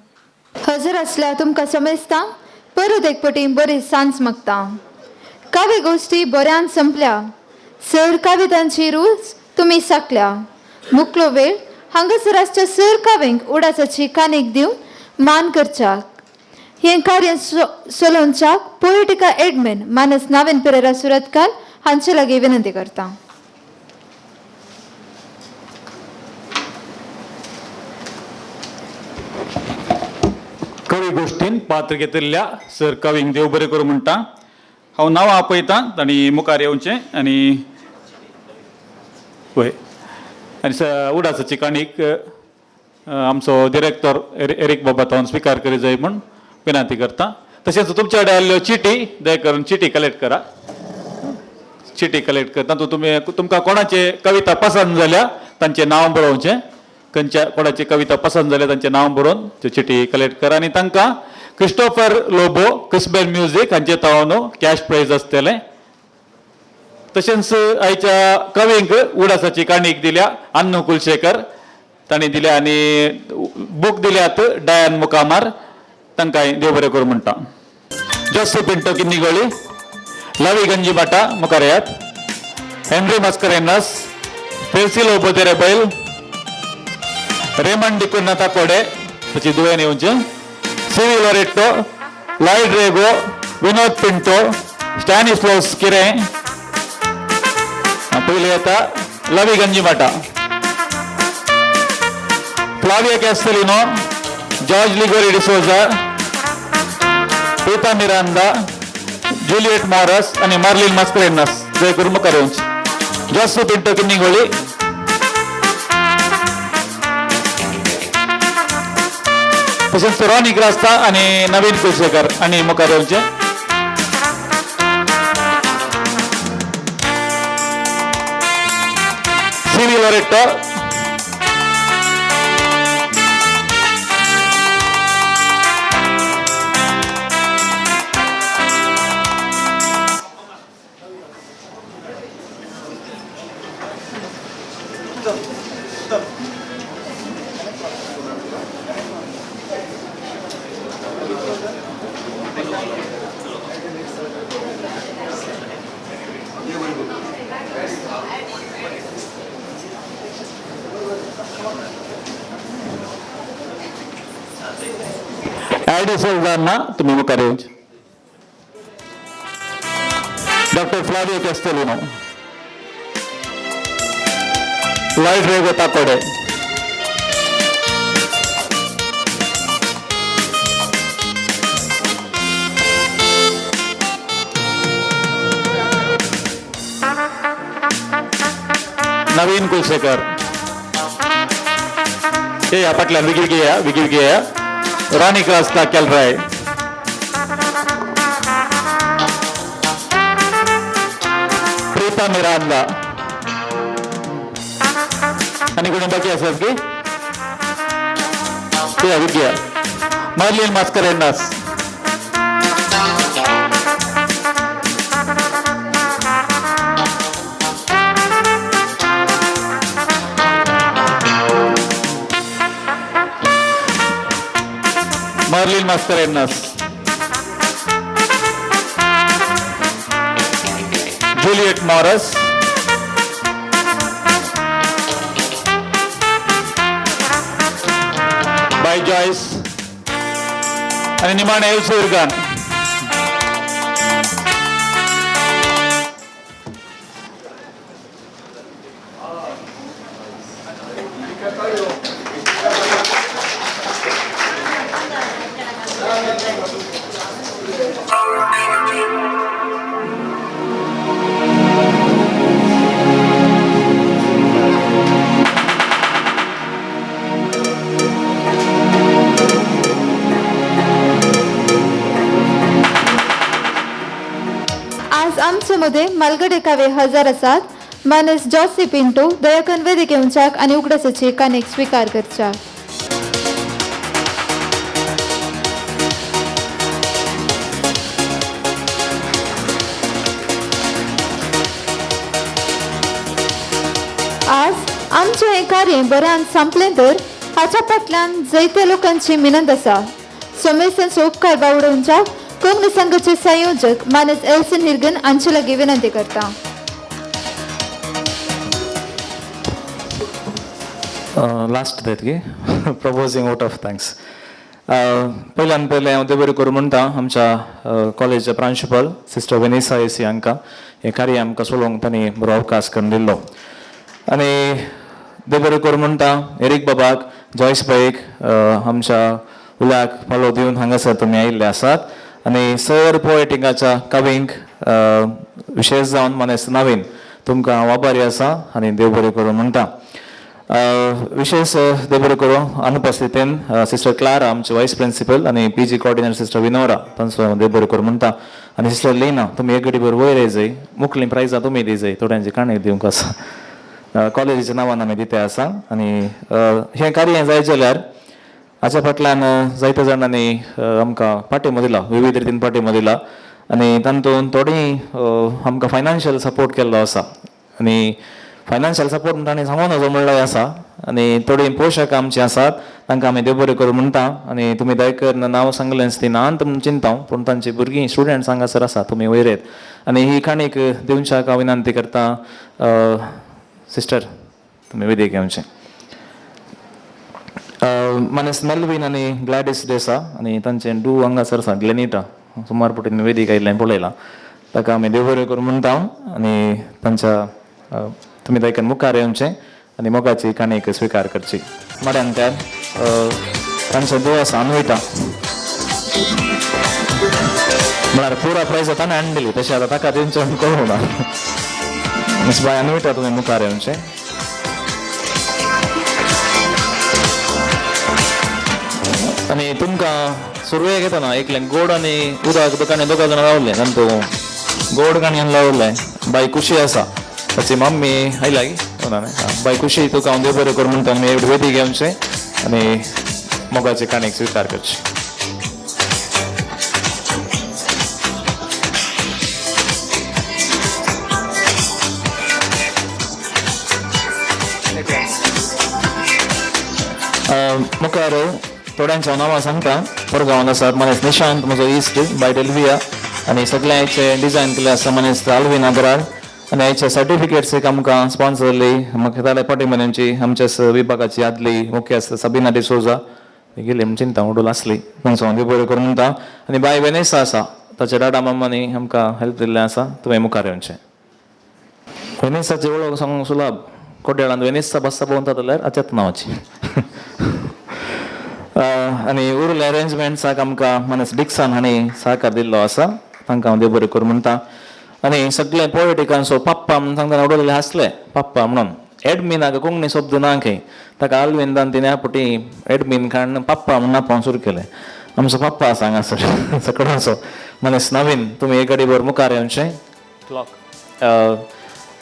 हजर आसल्या तुमकां समजता परत एक पटी बरी सांज मागता. काव्य गोश्टी बऱ्यान संपल्या. सर कवितांची रूच तुमी साकल्या. मुकलो वेळ हांगासर आसच्या सर काव्यांक उडासाची कानीक दिवन मान करच्याक. हें कार्य चलोवच्याक पोलिटिका एडमिन मानस नावीन पेरेरा सुरतकार हांचे लागीं विनंती करता. कवी गोश्टीन पात्र घेतिल्ल्या सर कवींक देव बरें करूं म्हणटा. हांव नांव आपयतां तांणी मुखार येवचें आनी वय आनी उडासाची काणीक आमचो डिरेक्टर एरीक बाबा तावन स्विकार करी जाय म्हूण विनंती करता. तशेंच तुमच्या कडेन आयिल्ल्यो चिटी दया करून चिटी कलेक्ट करा. चिटी कलेक्ट करता तातूंत तुमी तुमकां कोणाचे कविता पसंत जाल्या तांचें नांव बरोवचें. खंयच्या कोणाची कविता पसंत जाल्या तांचें नांव बरोवन त्यो चिटी कलेक्ट करा आनी तांकां क्रिस्टोफर लोबो क्रिस्बेल म्युजीक हांचे तावन कॅश प्रायज आसतलें. तशेंच आयच्या कवींक उडासाची काणीक दिल्या अन्नू कुलशेखर तांणी दिल्या आनी बूक दिल्यात डयान मुखामार तांकां देव बरें करूं म्हणटा. जोसेफ पिंटो किन्नीगोळी, लवी गंजीबाटा मुखार येयात, Henry Mascarenhas, फेल्सी Lobo तेरेबैल, Raymond D'Cunha ताकोडे ताची दुयेन येवचें, C V Loreto, Lloyd Rego, Vinod Pinto, Stanislaus किरें. पयलीं येता Lavi Ganjimata, Flavia Castelino, George Ligori D'Souza, Preeta Miranda, Juliet Morris आनी मार्लिन मास्करेनस. जय करून मुखार येवचें. जोसेफ पिंटो किन्नीगोळी, तशेंच रॉनी क्रास्ता आनी नवीन कुलशेखर आनी मुखार येवचें. C V Loreto, Saldanha तुमी मुखार येवचें. Doctor Flavio Castelino, Lloyd Rego Takode, Naveen Kulshekar. हे ह्या फाटल्यान विगीर घेया, विगीर घेया. रानी क्रास्ता केलराय, प्रीता मिरांदा आनी कोणी बाकी आसात की ते विद्या, Marlene Mascarenhas, Marlene Mascarenhas, Juliet Morris, by Joyce आनी निमाणे एल्सो इरगान. आमचे मालगडे कावे हजर आसात मानस जॉसी पिंटो दयाकन वेदिक येवच्याक आनी उगडासाची कानेक स्विकार करच्याक. आज आमचें हें कार्य बऱ्यान संपलें तर हाच्या फाटल्यान जायत्या लोकांची मिनत आसा. सोमेसांचो उपकार बावडोवच्याक कोंकणी संघाचे संयोजक मानस एल्सन हिरगन हांचे लागीं विनंती करता. लास्ट देत की प्रपोजिंग वोट ऑफ thanks. पयल्यान पयलें हांव देव बरें करूं म्हणटा आमच्या कॉलेजीच्या प्रांशुपाल सिस्टर वेनिसा एसी हांकां हें कार्य आमकां चलोवंक तांणी बरो अवकाश करून दिल्लो. आनी देव बरें करूं म्हणटा एरीक बाबाक, जॉयस बाईक आमच्या उल्याक पालो दिवन हांगासर तुमी आयिल्ले आसात. आनी सर पोएटिंगाच्या कवींक विशेश जावन मानेस्त नवीन तुमकां हांव आभारी आसा आनी देव बरें करूं म्हणटा. विशेष देव बरें करूं अनुपस्थितीन सिस्टर क्लारा आमचे वायस प्रिंसिपल आनी P G coordinator sister Vinora तांचो देव बरें करूं म्हणटा. आनी सिस्टर लीना तुमी एक घडी बरोबर वयर येयजय, मुखली प्रायजां तुमी दिजय, थोड्यांची काणी दिवंक आसा कॉलेजीच्या नांवान आमी दिते आसा. आनी हें कार्य जाय जाल्यार हाच्या फाटल्यान जायत्या जाणांनी आमकां पाठिंबो दिला, विविध रितीन पाठिंबो दिला आनी तातूंत थोडीं आमकां फायनान्शियल सपोर्ट केल्लो आसा. आनी फायनान्शियल सपोर्ट म्हणटा आनी सांगूं नजो म्हणल्यार आसा. आनी थोडीं पोशक आमचीं आसात तांकां आमी देव बरें करूं म्हणटा. आनी तुमी दयकर नांव सांगलेंच ती नान तुमी चिंता, पूण तांची भुरगीं स्टुडंट्स हांगासर आसा, तुमी वयर येत आनी ही काणीक दिवच्याक हांव विनंती करता. सिस्टर तुमी वेदीक घेवचें. मानेस्त मेलवीन आनी ग्लॅडीस डेसा आनी तांचें do हांगासर आसा, ग्लेनिटा सुमार पटीन वेदीक आयिल्लें पळयलां, ताका आमी देव बरें करूं म्हणटा. आनी तांच्या तुमी ताका मुखार येवचें आनी मोगाची काणीक स्विकार करची. मड्यान त्या तांचो देव आसा अन्विता म्हळ्यार पुरा प्रायज ताणें हाडून दिली, तशें आतां ताका दिवचें म्हूण कळूं ना. मिस बाय अन्विता तुमी मुखार येवचें. आनी तुमकां सुरवेक येतना एकलें गोड आनी उदक दुकान दोगा जाणां रावलें, तांतूं गोड काणयेन रावलें. बाय खुशी आसा, ताची मम्मी आयला की बाय खुशी तुका हांव देव बरें करूं म्हणटा. आमी एक वेदी घेवचें आनी मोगाचे काणयेक स्विकार करची. मुखार थोड्यांच्या नांवां सांगता. परगांवान आसात मनेस निशांत म्हजो इश्ट, बाय डेल्विया आनी सगळ्या आयचे डिजायन केल्ले आसा मनेस आल्वीन आगरार. आनी आयचे सर्टिफिकेट्स एक आमकां स्पॉन्सर जाल्ली म्हाका जाल्यार पाटीमन्यांची आमच्याच विभागाची आदली मुख्यस्त सबिना डिसोजा गेली म्हण चिंता उडूल आसली, तांचो हांव देव बरें करूं म्हणटा. आनी बाय वेनेसा आसा, ताच्या डाडा मामांनी आमकां हेल्प दिल्लें आसा, तुवें मुखार येवचें. वेनेसाची वळख सांगूंक सुलाभ, कोड्याळांत वेनेसा बस्सा पळोवंक जाल्यार आच्याच नांवाची. आनी उरले अरेंजमेंट्साक आमकां मानेस डिक्सन हांणी सहकार दिल्लो आसा, तांकां हांव देव बरें करूं म्हणटा. आनी सगळे पॉलिटिकांचो पप्पा म्हणून सांगतना उडयलेले हांसले पप्पा म्हणून एडमिनाक कोंकणी शब्द ना खंय, ताका आल्वीन दांतीन ह्या पटी एडमीन काडून पप्पा म्हणून आपोवंक सुरू केलें. आमचो पप्पा आसा हांगासर सगळ्यांचो मनीस नवीन, तुमी एक घडी भर मुखार येवचें. क्लॉक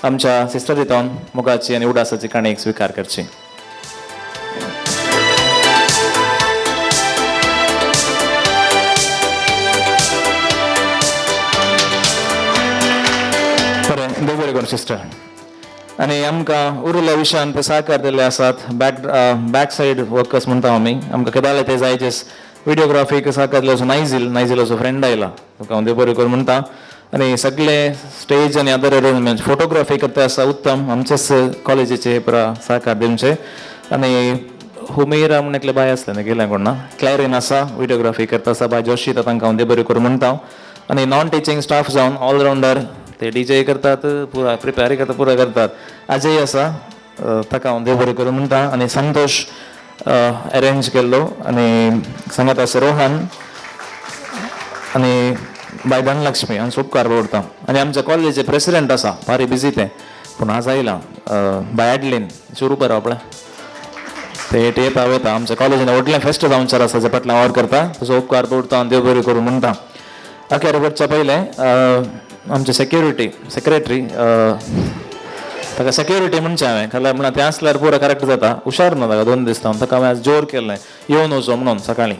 आमच्या सिस्टर दितोन मोगाची आनी उडासाची काणी स्विकार करची. बरें, देव बरें करूं सिस्टर. आनी आमकां उरिल्ल्या विशयान ते सहकार दिल्ले आसात. बॅक सायड वर्कर्स म्हणटा आमी, आमकां केदाळे ते जायचे विडियोग्राफीक सहकार दिल्लो नायझील, नायझीलाचो फ्रेंड आयला, तुका हांव देव बरें करूं म्हणटा. आनी सगळे स्टेज आनी अदर अरेंजमेंट फोटोग्राफी करता आसा उत्तम, आमचेच कॉलेजीचे पुरा सहकार दिवचे. आनी हुमेरा म्हूण एकले बाय आसलें न्ही गेलें कोण ना, क्लॅरीन आसा विडियोग्राफी करता आसा बाय जोशी, तांकां हांव देव बरें करूं म्हणटा. आनी नॉन टिचींग स्टाफ जावन ऑलरावंडर, ते डी जे करतात, पुरा प्रिपेर करतात, पुरा करतात. अजय आसा, ताका हांव देव बरें करूं म्हणटा. आनी संतोश अरेंज केल्लो आनी सांगात आसा रोहन आनी बाय धनलक्ष्मी हांचो उपकार दवरता. आनी आमच्या कॉलेजीचे प्रेसिडेंट आसा, भारी बिजी ते, पूण आज आयला बाय एडलीन सुरू बरो आपल्या ते येता वयता. आमच्या कॉलेजीन व्हडलें फेस्ट जावचें आसा, जे फाटल्यान वावर करता, तसो उपकार दवरता आनी देव बरें करूं म्हणटा. अखेर वचच्या पयलें आमचे सेक्युरिटी सेक्रेटरी, ताका सेक्युरिटी म्हणचें हांवें, खाल्यार म्हणल्यार तें आसल्यार पुरो करेक्ट जाता. हुशार ना ताका, दोन दीस ताका हांवें आज जोर केल्लें येवन वचो म्हणून सकाळीं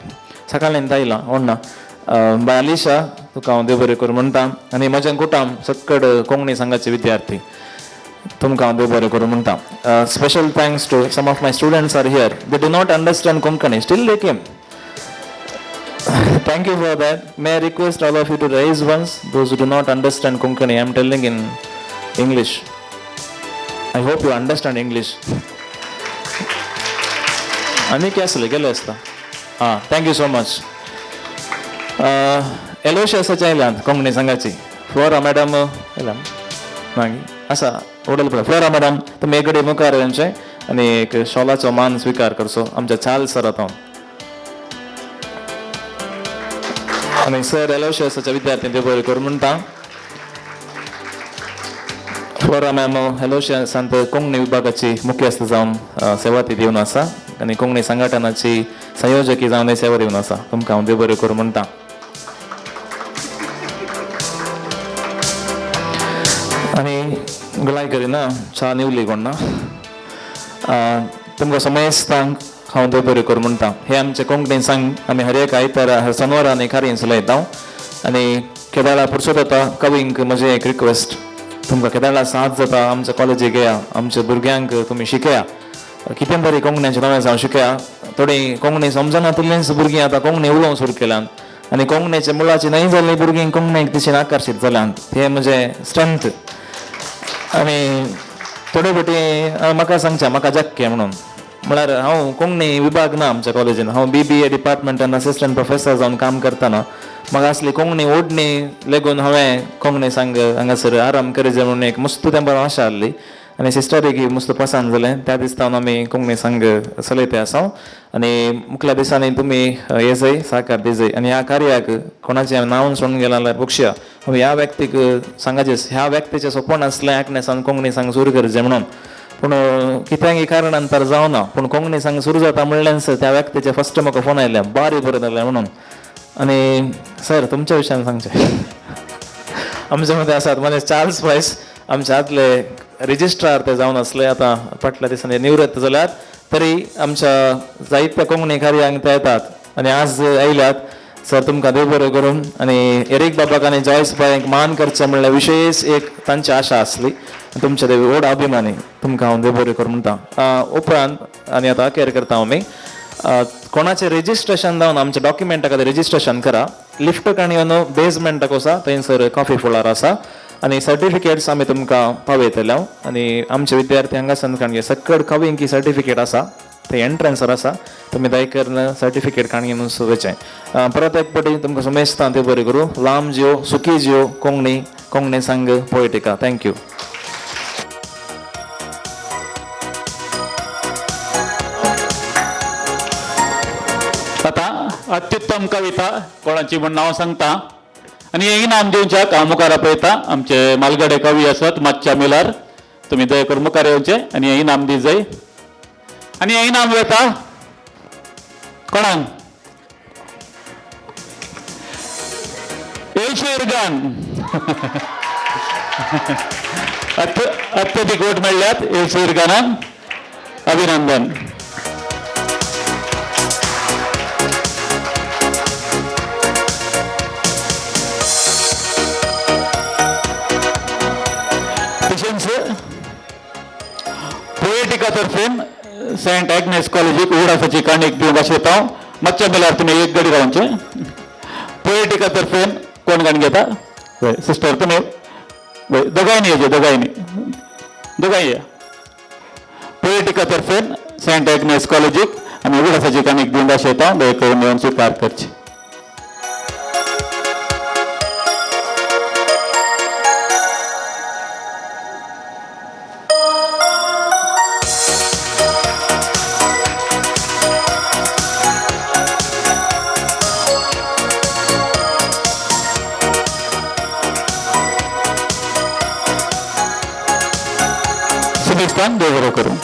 सकाळीं आयला ओडना. बाय अलिशा तुका हांव देव बरें करूं म्हणटा. आनी म्हजें कुटाम सक्कड कोंकणी संघाचे विद्यार्थी, तुमकां हांव देव बरें करूं म्हणटा. Special thanks to some of my students are here, they do not understand Konkani, still they came. Thank you for that. May I request all of you to raise once, those who do not understand Konkani. I am telling in English. I hope you understand English. आनी काय आसलें गेले आसता आं, thank you so much. एलोशियसाच्या आयल्यान कोंकणी संघाची फ्लोरा मॅडम आयल्या मागीर आसा उडल पळय. फ्लोरा मॅडम, तुमी एक कडेन मुखार येवचें आनी एक शॉलाचो मान स्विकार करचो आमच्या चार्ल्स सर आतां. आनी सर एलोशियसाच्या विद्यार्थी ते बरें करूं म्हणटा. फ्लोरा मॅम एलोशियसांत कोंकणी विभागाची मुख्यस्थ जावन सेवा ती दिवन आसा आनी कोंकणी संघटनाची संयोजकी जावन सेवा दिवन आसा. तुमकां हांव देव बरें करूं म्हणटा. आनी गलाय करिना च्या निवली कोण ना. तुमकां समेस्तांक हांव देव बरें करूं म्हणटा. हे आमचे कोंकणी संघ आमी हर एक आयतारा हर सनवारा आनी कार्य चलयता आनी केदाळा पुरसत जाता कवींक म्हजें एक रिक्वेस्ट, तुमकां केदाळा साथ जाता आमच्या कॉलेजीक येया, आमच्या भुरग्यांक तुमी शिकया, कितें बरें कोंकण्याचें नवें जावं शिकया. थोडीं कोंकणी समजना तितलींच भुरगीं आतां कोंकणी उलोवंक सुरू केल्यान आनी कोंकणीच्या मुळाची न्हय जाल्लीं भुरगीं कोंकणीक दिशेन आकर्शीत जाल्यान, हें म्हजें स्ट्रेंथ. आनी थोडे फावटी म्हाका सांगचें म्हाका जाक्कें म्हणून, म्हळ्यार हांव कोंकणी विभाग ना आमच्या कॉलेजीन, हांव BBA डिपार्टमेंटान असिस्टंट प्रोफेसर जावन काम करतना म्हाका आसली कोंकणी ओडणी लेगून हांवें कोंकणी सांग हांगासर आराम करी म्हणून एक मस्त तेंपार आशा आहली आनी सिस्टरीक मस्त पसंद जालें. त्या दिसा आमी कोंकणी संघ चलयते आसा आनी मुखल्या दिसांनी तुमी येजय साकार दिजय. आनी ह्या कार्याक कोणाचें नांव सोडून गेलां जाल्यार बक्षया हांव ह्या व्यक्तीक सांगाचें, ह्या व्यक्तीचें सपन आसलें एकनेसान कोंकणी संघ सुरू करचें म्हणून, पूण कित्याक कारणान तर जावना. पूण कोंकणी संघ सुरू जाता म्हणल्यान त्या व्यक्तीचें फस्ट म्हाका फोन आयलें बारी बरें जालें म्हणून. आनी सर तुमच्या विशयान सांगचें, आमचे मदें आसात म्हणजे चार्ल्स पायस आमचे आदले रजिस्ट्रार ते जावन आसले, आतां फाटल्या दिसांनी निवृत्त जाल्यात, तरी आमच्या जायत्या कोंकणी कार्यांक ते येतात आनी आज आयल्यात. सर तुमकां देव बरें करूं. आनी एरीक बाबाक आनी जॉयस बायक मान करचें म्हणल्यार विशेश एक तांची आशा आसली, तुमचे देव व्हड अभिमानी, तुमकां हांव देव बरें करूं म्हणटा. उपरांत आनी आतां अखेर करता आमी, कोणाचें रजिस्ट्रेशन जावन आमच्या डॉक्युमेंटा खातीर रजिस्ट्रेशन करा. लिफ्ट काणी येवन बेजमेंटाक वसा, थंयसर कॉफी फुलार आसा आनी सर्टिफिकेट्स आमी तुमकां पावयतले. आनी आमचे विद्यार्थी हांगासान काणगे सकड कवींकी सर्टिफिकेट आसा, थंय एंट्रन्सर आसा, तुमी दया करून सर्टिफिकेट काणगे म्हणून वचें. परत एक पटी तुमकां सुमेस्तां ते बरें करूं. लांब जियो सुखी जियो कोंकणी, कोंकणी संघ पोएटिका. Thank you. आतां अत्युत्तम कविता कोणाची म्हूण नांव सांगता आनी हें इनाम दिवच्याक हांव मुखार आपयता आमचे मालगडे कवी आसत मातशा मिलार, तुमी दया करून मुखार येवचें आनी हें इनाम दी जाय. आनी हें इनाम वता कोणाक? एलशी अत्यधिक वोट मेळ्ळ्यात एलशी इरगानाक, अभिनंदन. तशेंच पोएटिका तर्फेन सेंट एग्नेस कॉलेजीक उडासाची काणीक दिवंक आशेता हांव. मातशें मेल्यार तुमी एक गडी रावचें. पोएटिका तर्फेन कोण गाणी घेता? वय सिस्टर तुमी वय दोगांयनी येवचें, दोगांयनी दोगांय या. पोएटिका तर्फेन सेंट एग्नेस कॉलेजीक आमी उडासाची काणीक दिवंक आशेता, दया करून येवन स्विकार करची. देव बरो करूं.